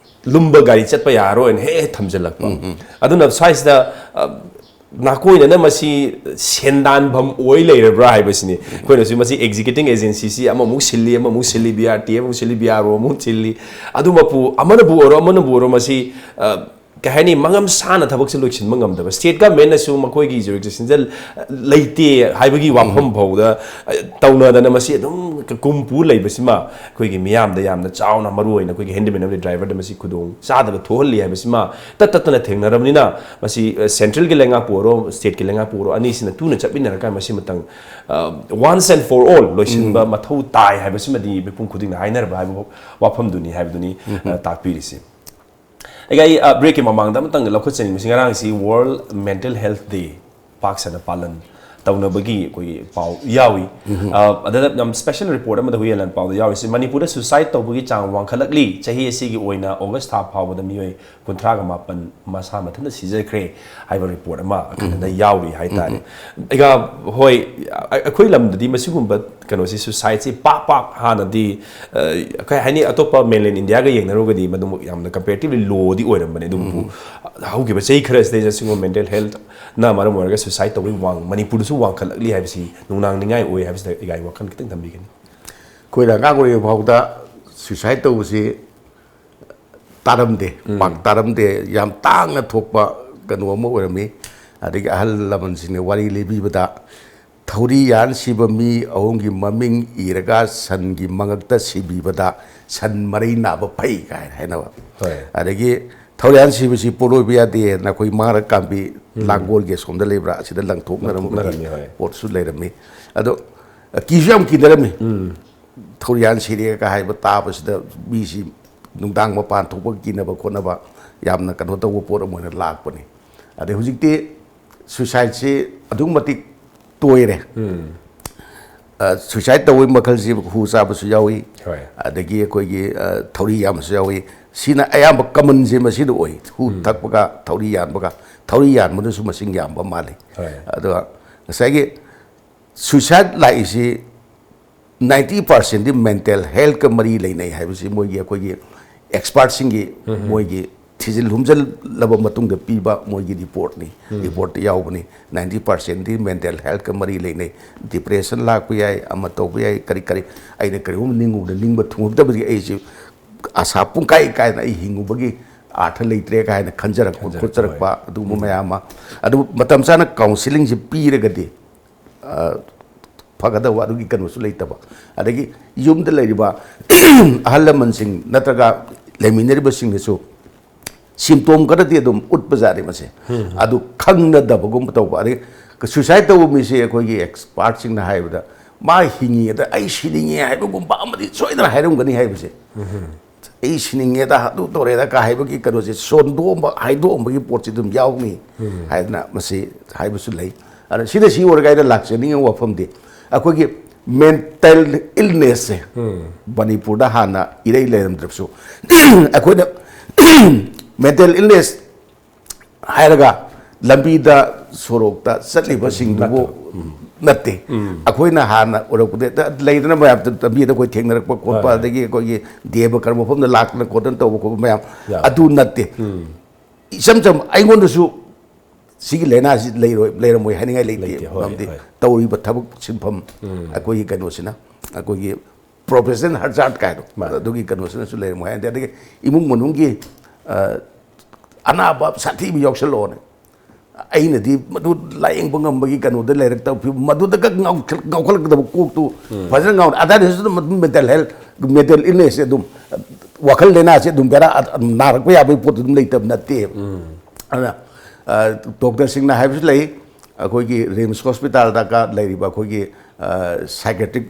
ꯂꯨꯝꯕ ꯒꯥꯔꯤ ꯆꯠꯄ ꯌꯥꯔꯔꯣꯏꯅ ꯍꯦꯛ ꯍꯦꯛ ꯊꯝꯖꯤꯜꯂꯛꯄ꯫ ꯑꯗꯨꯅ ꯁ꯭ꯋꯥꯏꯁꯤꯗ, ꯑ, ꯅꯥꯀꯣꯏꯅꯅ ꯃꯁꯤ ꯁꯦꯟꯗꯥꯟꯐꯝ ꯑꯣꯏ ꯂꯩꯔꯕ꯭ꯔꯥ ꯍꯥꯏꯕꯁꯤꯅꯤ꯫ ꯑꯩꯈꯣꯏꯅꯁꯨ ꯃꯁꯤ executing agency ꯁꯤ ꯑꯃꯃꯨꯛ ꯁꯤꯜꯂꯤ, ꯑꯃꯃꯨꯛ ꯁꯤꯜꯂꯤ, B R T A ꯑꯃꯨꯛ ꯁꯤꯜꯂꯤ, B R O ꯑꯃꯨꯛ ꯁꯤꯜꯂꯤ꯫ ꯑꯗꯨꯃꯛꯄꯨ, ꯑꯃꯅꯕꯨ ꯑꯣꯏꯔꯣ, ꯑꯃꯅꯕꯨ ꯑꯣꯏꯔꯣ, ꯃꯁꯤ, ꯑ, ꯀꯩ ꯍꯥꯏꯅꯤ, ꯃꯉꯝ ꯁꯥꯅ ꯊꯕꯛꯁꯦ ꯂꯣꯏꯁꯤꯟꯕ ꯉꯝꯗꯕ꯫ State government ꯅꯁꯨ ꯃꯈꯣꯏꯒꯤ jurisdiction ꯗ ꯂꯩꯇꯦ ꯍꯥꯏꯕꯒꯤ ꯋꯥꯐꯝ ꯐꯥꯎꯗ, ꯑ, ꯇꯧꯅꯗꯅ ꯃꯁꯤ ꯑꯗꯨꯝ ꯀꯨꯝ ꯄꯨ ꯂꯩꯕꯁꯤꯃ ꯑꯩꯈꯣꯏꯒꯤ ꯃꯤꯌꯥꯝꯗ ꯌꯥꯝꯅ ꯆꯥꯎꯅ, ꯃꯔꯨ ꯑꯣꯏꯅ ꯑꯩꯈꯣꯏꯒꯤ handyman ꯑꯃꯗꯤ driver ꯗ ꯃꯁꯤ ꯈꯨꯗꯣꯡ ꯆꯥꯗꯕ ꯊꯣꯛꯍꯜꯂꯤ ꯍꯥꯏꯕꯁꯤꯃ ꯇꯠ ꯇꯠꯇꯅ ꯊꯦꯡꯅꯔꯕꯅꯤꯅ, ꯃꯁꯤ, ꯑ, central ꯒꯤ ꯂꯩꯉꯥꯛꯄꯨ ꯑꯣꯏꯔꯣ, state ꯀꯤ ꯂꯩꯉꯥꯛꯄꯨ ꯑꯣꯏꯔꯣ, ꯑꯅꯤꯁꯤꯅ ꯇꯨꯅ ꯆꯠꯃꯤꯟꯅꯔꯀꯥꯟꯗ ꯃꯁꯤ ꯃꯇꯪ, ꯑ, once and for all ꯂꯣꯏꯁꯤꯟꯕ ꯃꯊꯧ ꯇꯥꯏ ꯍꯥꯏꯕꯁꯤꯃꯗꯤ ꯃꯤꯄꯨꯝ ꯈꯨꯗꯤꯡꯅ ꯍꯥꯏꯅꯔꯕ ꯍꯥꯏꯕ ꯋꯥꯐꯝꯗꯨꯅꯤ ꯍꯥꯏꯕꯗꯨꯅꯤ, ꯑ, ꯇꯥꯛꯄꯤꯔꯤꯁꯤ꯫ ꯑꯩꯒ ꯑꯩ, ꯑ, break ꯀꯤ ꯃꯃꯥꯡꯗ ꯑꯃꯇꯪ ꯂꯧꯈꯠꯆꯅꯤꯡꯕꯁꯤ, ꯉꯔꯥꯡꯁꯤ World Mental Health Day ꯄꯥꯛ ꯁꯟꯅ ꯄꯥꯂꯟ ꯇꯧꯅꯕꯒꯤ ꯑꯩꯈꯣꯏꯒꯤ ꯄꯥꯎ ꯌꯥꯎꯏ꯫ ꯑ, ꯑꯗꯨꯗ ꯌꯥꯝ special report ꯑꯃꯗ ꯍꯨꯏꯌꯦꯟꯂꯥꯟ ꯄꯥꯎꯗ ꯌꯥꯎꯔꯤꯁꯤ, ꯃꯅꯤꯄꯨꯔꯗ suicide ꯇꯧꯕꯒꯤ ꯆꯥꯡ ꯋꯥꯡꯈꯠꯂꯛꯂꯤ꯫ ꯆꯍꯤ ꯑꯁꯤꯒꯤ ꯑꯣꯏꯅ August ꯊꯥ ꯐꯥꯎꯕꯗ ꯃꯤꯑꯣꯏ ꯀꯨꯟꯊ꯭ꯔꯥꯒ ꯃꯥꯄꯟ ꯃꯁꯥ ꯃꯊꯟꯇ ꯁꯤꯖꯈ꯭ꯔꯦ ꯍꯥꯏꯕ report ꯑꯃ ꯑꯈꯟꯅꯅ ꯌꯥꯎꯔꯤ ꯍꯥꯏꯇꯥꯔꯦ꯫ ꯑꯩꯒ, ꯍꯣꯏ, ꯑ-, ꯑꯩꯈꯣꯏ ꯂꯝꯗꯗꯤ ꯃꯁꯤꯒꯨꯝꯕ ꯀꯩꯅꯣꯁꯤ, suicide ꯁꯤ ꯄꯥꯛ ꯄꯥꯛ ꯍꯥꯟꯅꯗꯤ, ꯑ, ꯀꯩ ꯍꯥꯏꯅꯤ, ꯑꯇꯣꯞꯄ mainland India ꯒ ꯌꯦꯡꯅꯔꯨꯔꯒꯗꯤ ꯃꯗꯨꯃꯛ ꯌꯥꯝꯅ comparatively low ꯗꯤ ꯑꯣꯏꯔꯝꯕꯅꯤ꯫ ꯑꯗꯨꯕꯨ ꯍꯧꯈꯤꯕ ꯆꯍꯤ ꯈꯔꯁꯤꯗꯩꯗ ꯁꯤꯒꯨꯝꯕ mental health ꯅ ꯃꯔꯝ ꯑꯣꯏꯔꯒ suicide ꯇꯧꯕꯒꯤ ꯋꯥꯡ-, ꯃꯅꯤꯄꯨꯔꯗꯁꯨ ꯋꯥꯡꯈꯠꯂꯛꯂꯤ ꯍꯥꯏꯕꯁꯤ ꯅꯨꯡꯅꯥꯡꯅꯤꯡꯉꯥꯏ ꯑꯣꯏ ꯍꯥꯏꯕꯁꯤꯗ ꯑꯩꯒꯤ ꯋꯥꯈꯜ ꯈꯤꯇꯪ ꯊꯝꯕꯤꯒꯅꯤ꯫ ꯑꯩꯈꯣꯏꯅ ꯑꯉꯥꯡ ꯑꯣꯏꯔꯤꯉꯩ ꯐꯥꯎꯗ suicide ꯇꯧꯕꯁꯤ ꯇꯥꯔꯝꯗꯦ, ꯄꯥꯛ ꯇꯥꯔꯝꯗꯦ, ꯌꯥꯝ ꯇꯥꯡꯅ ꯊꯣꯛꯄ ꯀꯩꯅꯣ ꯑꯃ ꯑꯣꯏꯔꯝꯃꯤ꯫ ꯑꯗꯒꯤ ꯑꯍꯜ ꯂꯃꯟꯁꯤꯡꯅ ꯋꯥꯔꯤ ꯂꯤꯕꯤꯕꯗ ꯊꯧꯔꯤ ꯌꯥꯟ ꯁꯤꯕ ꯃꯤ ꯑꯍꯨꯝꯒꯤ ꯃꯃꯤꯡ ꯏꯔꯒ ꯁꯟꯒꯤ ꯃꯉꯛꯇ ꯁꯤꯕꯤꯕꯗ ꯁꯟ ꯃꯔꯩ ꯅꯥꯕ ꯐꯩ ꯀꯥꯏꯅ ꯍꯥꯏꯅꯕ꯫ ꯍꯣꯏ꯫ ꯑꯗꯒꯤ ꯊꯧꯔꯤ ꯌꯥꯟ ꯁꯤꯕꯁꯤ ꯄꯣꯠꯂꯣꯏꯕ ꯌꯥꯗꯦꯅ ꯑꯩꯈꯣꯏ ꯃꯥꯔꯛ ꯀꯥꯝꯕꯤ ꯂꯥꯡꯒꯣꯜꯒꯤ ꯑꯁꯣꯝꯗ ꯂꯩꯕ꯭ꯔꯥ, ꯑꯁꯤꯗ ꯂꯪꯊꯣꯛꯅꯔꯝꯕꯒꯤ ꯂꯪꯊꯣꯛꯅꯔꯝꯃꯤ, ꯍꯣꯏ꯫ ꯄꯣꯠꯁꯨ ꯂꯩꯔꯝꯃꯤ꯫ ꯑꯗꯣ ꯀꯤꯁꯨ ꯌꯥꯝ ꯀꯤꯅꯔꯝꯃꯤ꯫ ꯊꯧꯔꯤ ꯌꯥꯟ ꯁꯤꯔꯦꯒ ꯍꯥꯏꯕ ꯇꯥꯕꯁꯤꯗ ꯃꯤꯁꯤ ꯅꯨꯡꯗꯥꯡ ꯃꯄꯥꯟ ꯊꯣꯛꯄ ꯀꯤꯅꯕ ꯈꯣꯠꯅꯕ ꯌꯥꯝꯅ ꯀꯩꯅꯣ ꯇꯧꯕ ꯄꯣꯠ ꯑꯃ ꯑꯣꯏꯅ ꯂꯥꯛꯄꯅꯤ꯫ ꯑꯗꯩ ꯍꯧꯖꯤꯛꯇꯤ ꯁꯨꯏꯁꯥꯏꯠꯁꯤ ꯑꯗꯨꯛꯀꯤ ꯃꯇꯤꯛ ꯇꯣꯏꯔꯦ꯫ ꯁꯨꯏꯁꯥꯏꯠ ꯇꯧꯕꯒꯤ ꯃꯈꯜꯁꯤ ꯍꯨ ꯆꯥꯕꯁꯨ ꯌꯥꯎꯏ, ꯍꯣꯏ꯫ ꯑꯗꯒꯤ ꯑꯩꯈꯣꯏꯒꯤ ꯑ, ꯊꯧꯔꯤ ꯌꯥꯝꯕꯁꯨ ꯌꯥꯎꯏ꯫ ꯁꯤꯅ ꯑꯌꯥꯝꯕ ꯀꯃꯟꯁꯦ ꯃꯁꯤꯗ ꯑꯣꯏ, ꯍꯨ ꯊꯛꯄꯒ ꯊꯧꯔꯤ ꯌꯥꯟꯕꯒ꯫ ꯊꯧꯔꯤ ꯌꯥꯟꯕꯗꯁꯨ ꯃꯁꯤꯡ ꯌꯥꯝꯕ ꯃꯥꯜꯂꯤ꯫ ꯍꯣꯏ꯫ ꯑꯗꯨꯒ ꯉꯁꯥꯏꯒꯤ ꯁꯨꯏꯁꯥꯏꯠ ꯂꯥꯛꯏꯁꯤ ꯅꯥꯏꯟꯇꯤ ꯄꯥꯔꯁꯦꯟꯗꯤ ꯃꯦꯟꯇꯦꯜ ꯍꯦꯜꯠꯀ ꯃꯔꯤ ꯂꯩꯅꯩ ꯍꯥꯏꯕꯁꯤ ꯃꯣꯏꯒꯤ, ꯑꯩꯈꯣꯏꯒꯤ ꯑꯦꯛꯁꯄꯥꯔꯠꯁꯤꯡꯒꯤ ꯃꯣꯏꯒꯤ ꯊꯤꯖꯤꯜ ꯍꯨꯝꯖꯤꯜꯂꯕ ꯃꯇꯨꯡꯗ ꯄꯤꯕ ꯃꯣꯏꯒꯤ ꯔꯤꯄꯣꯔꯠꯅꯤ꯫ ꯔꯤꯄꯣꯔꯠꯇ ꯌꯥꯎꯕꯅꯤ꯫ ꯅꯥꯏꯟꯇꯤ ꯄꯥꯔꯁꯦꯟꯗꯤ ꯃꯦꯟꯇꯦꯜ ꯍꯦꯜꯠꯀ ꯃꯔꯤ ꯂꯩꯅꯩ꯫ ꯗꯤꯄ꯭ꯔꯦꯁꯟ ꯂꯥꯛꯄ ꯌꯥꯏ, ꯑꯃ ꯇꯧꯕ ꯌꯥꯏ, ꯀꯔꯤ ꯀꯔꯤ꯫ ꯑꯩꯅ ꯀꯔꯤꯒꯨꯝꯕ ꯅꯤꯡꯉꯨꯕꯗ ꯅꯤꯡꯕ ꯊꯨꯡꯉꯛꯇꯕꯗꯒꯤ ꯑꯩꯁꯦ ꯑꯁꯥ ꯄꯨꯡꯀꯥꯏ ꯀꯥꯏꯅ ꯑꯩ ꯍꯤꯡꯉꯨꯕꯒꯤ ꯑꯥꯔꯊ ꯂꯩꯇ꯭ꯔꯦ ꯀꯥꯏꯅ ꯈꯟꯖꯔꯛꯄ ꯈꯟꯖꯔꯛꯄ, ꯈꯣꯠꯆꯔꯛꯄ ꯑꯗꯨꯒꯨꯝꯕ ꯃꯌꯥꯝ ꯑꯃ꯫ ꯑꯗꯨꯕꯨ ꯃꯇꯝ ꯆꯥꯅ ꯀꯥꯎꯟꯁꯤꯂꯤꯡꯁꯦ ꯄꯤꯔꯒꯗꯤ ꯑ, ꯐꯒꯗꯕ ꯑꯗꯨꯒꯤ ꯀꯩꯅꯣꯁꯨ ꯂꯩꯇꯕ꯫ ꯑꯗꯒꯤ ꯌꯨꯝꯗ ꯂꯩꯔꯤꯕ ꯑꯍꯜ ꯂꯃꯟꯁꯤꯡ ꯅꯠꯇ꯭ꯔꯒ ꯂꯩꯃꯤꯟꯅꯔꯤꯕꯁꯤꯡꯅꯁꯨ ꯁꯤꯝꯇꯣꯝ ꯈꯔꯗꯤ ꯑꯗꯨꯝ ꯎꯠꯄꯖꯥꯠꯅꯤ ꯃꯁꯦ꯫ ꯑꯗꯨ ꯈꯪꯅꯗꯕꯒꯨꯝꯕ ꯇꯧꯕ꯫ ꯑꯗꯒꯤ ꯁꯨꯏꯁꯥꯏꯠ ꯇꯧꯕ ꯃꯤꯁꯦ ꯑꯩꯈꯣꯏꯒꯤ ꯑꯦꯛꯁꯄꯥꯔꯠꯁꯤꯡꯅ ꯍꯥꯏꯕꯗ ꯃꯥ ꯍꯤꯡꯉꯤꯗ ꯑꯩ ꯁꯤꯅꯤꯡꯉꯦ ꯍꯥꯏꯕꯒꯨꯝꯕ ꯑꯃꯗꯤ ꯁꯣꯏꯗꯅ ꯍꯥꯏꯔꯝꯒꯅꯤ ꯍꯥꯏꯕꯁꯦ꯫ ꯑꯩ ꯁꯤꯅꯤꯡꯉꯦꯗ, ꯑꯗꯨ ꯇꯧꯔꯦꯗ ꯀꯥ ꯍꯥꯏꯕꯒꯤ ꯀꯩꯅꯣꯁꯦ ꯁꯣꯟꯗꯣꯛꯑꯝꯕ, ꯍꯥꯏꯗꯣꯛꯑꯝꯕꯒꯤ ꯄꯣꯠꯁꯤ ꯑꯗꯨꯝ ꯌꯥꯎꯅꯤ ꯍꯥꯏꯗꯅ ꯃꯁꯤ ꯍꯥꯏꯕꯁꯨ ꯂꯩ꯫ ꯑꯗ ꯁꯤꯗ ꯁꯤ ꯑꯣꯏꯔꯒ ꯑꯩꯅ ꯂꯥꯛꯆꯅꯤꯡꯉꯤꯕ ꯋꯥꯐꯝꯗꯤ ꯑꯩꯈꯣꯏꯒꯤ ꯃꯦꯟꯇꯦꯜ ꯏꯜꯅꯦꯁꯁꯦ ꯃꯅꯤꯄꯨꯔꯗ ꯍꯥꯟꯅ ꯏꯔꯩ ꯂꯩꯔꯝꯗ꯭ꯔꯕꯁꯨ ꯑꯩꯈꯣꯏꯅ ꯃꯦꯟꯇꯦꯜ ꯏꯜꯅꯦꯁ ꯍꯥꯏꯔꯒ ꯂꯝꯕꯤꯗ ꯁꯣꯔꯣꯛꯇ ꯆꯠꯂꯤꯕꯁꯤꯡꯗꯨꯕꯨ ꯅꯠꯇꯦ꯫ ꯑꯩꯈꯣꯏꯅ ꯍꯥꯟꯅ ꯎꯔꯛꯄꯗ ꯂꯩꯗꯅ ꯃꯌꯥꯝ ꯂꯝꯕꯤꯗ ꯑꯩꯈꯣꯏ ꯊꯦꯡꯅꯔꯛꯄ ꯈꯣꯠꯄ, ꯍꯣꯏ꯫ ꯑꯗꯒꯤ ꯑꯩꯈꯣꯏꯒꯤ ꯗꯦꯕ ꯀꯔꯃ ꯃꯐꯝꯗ ꯂꯥꯛꯇꯅ ꯈꯣꯠꯇꯅ ꯇꯧꯕ ꯈꯣꯠꯄ ꯃꯌꯥꯝ ꯌꯥꯝ꯫ ꯑꯗꯨ ꯅꯠꯇꯦ꯫ ꯏꯆꯝ ꯆꯝ ꯑꯩꯉꯣꯟꯗꯁꯨ ꯁꯤꯒꯤ ꯂꯥꯏꯅꯥꯁꯤ ꯂꯩꯔꯣꯏ, ꯂꯩꯔꯝꯃꯣꯏ ꯍꯥꯏꯅꯤꯡꯉꯥꯏ ꯂꯩꯇꯦ꯫ ꯂꯩꯇꯦ, ꯍꯣꯏ, ꯃꯔꯝꯗꯤ ꯍꯣꯏ꯫ ꯇꯧꯔꯤꯕ ꯊꯕꯛ ꯁꯤꯟꯐꯝ ꯑꯩꯈꯣꯏꯒꯤ ꯀꯩꯅꯣꯁꯤꯅ, ꯑꯩꯈꯣꯏꯒꯤ ꯄ꯭ꯔꯣꯐꯦꯁꯅꯦꯜ ꯍꯖꯥꯔꯠ ꯀꯥꯏꯗꯣ ꯃꯥꯅꯦ꯫ ꯑꯗꯨꯒꯤ ꯀꯩꯅꯣꯁꯤꯅꯁꯨ ꯂꯩꯔꯝꯃꯣꯏ ꯍꯥꯏꯅꯗꯦ꯫ ꯑꯗꯒꯤ ꯏꯃꯨꯡ ꯃꯅꯨꯡꯒꯤ ꯑ, ꯑꯅꯥꯕ ꯁꯥꯊꯤꯕ ꯌꯥꯎꯁꯜꯂꯛꯑꯣꯅꯦ꯫ ꯑꯩꯅꯗꯤ ꯃꯗꯨ ꯂꯥꯌꯦꯡꯕ ꯉꯝꯕꯒꯤ ꯀꯩꯅꯣꯗ ꯂꯩꯔꯛꯇꯕ ꯐꯤꯕꯝ, ꯃꯗꯨꯗꯒ ꯉꯥꯎꯈꯠ- ꯉꯥꯎꯈꯠꯂꯛꯀꯗꯕ ꯀꯣꯛꯇꯨ ꯐꯖꯅ ꯉꯥꯎꯅ, ꯑꯗꯥꯏꯗꯁꯨ ꯑꯗꯨꯝ, ꯑꯗꯨꯝ ꯃꯦꯟꯇꯦꯜ ꯍꯦꯜꯠ, ꯃꯦꯟꯇꯦꯜ ꯏꯜꯅꯦꯁꯁꯦ ꯑꯗꯨꯝ, ꯋꯥꯈꯜ ꯂꯥꯏꯅꯥꯁꯦ ꯑꯗꯨꯝ ꯕꯦꯔꯥ ꯑꯗꯨꯝ ꯅꯥꯔꯛꯄ ꯌꯥꯕꯒꯤ ꯄꯣꯠꯇꯨ ꯑꯗꯨꯝ ꯂꯩꯇꯕ ꯅꯠꯇꯦꯕ꯫ ꯑꯗꯨꯅ ꯑ, ꯗꯣꯛꯇꯔꯁꯤꯡꯅ ꯍꯥꯏꯕꯁꯨ ꯂꯩ, ꯑꯩꯈꯣꯏꯒꯤ ꯔꯤꯝꯁ ꯍꯣꯁꯄꯤꯇꯥꯜꯗꯒ ꯂꯩꯔꯤꯕ ꯑꯩꯈꯣꯏꯒꯤ ꯁꯥꯏꯀꯦꯇ꯭ꯔꯤꯛ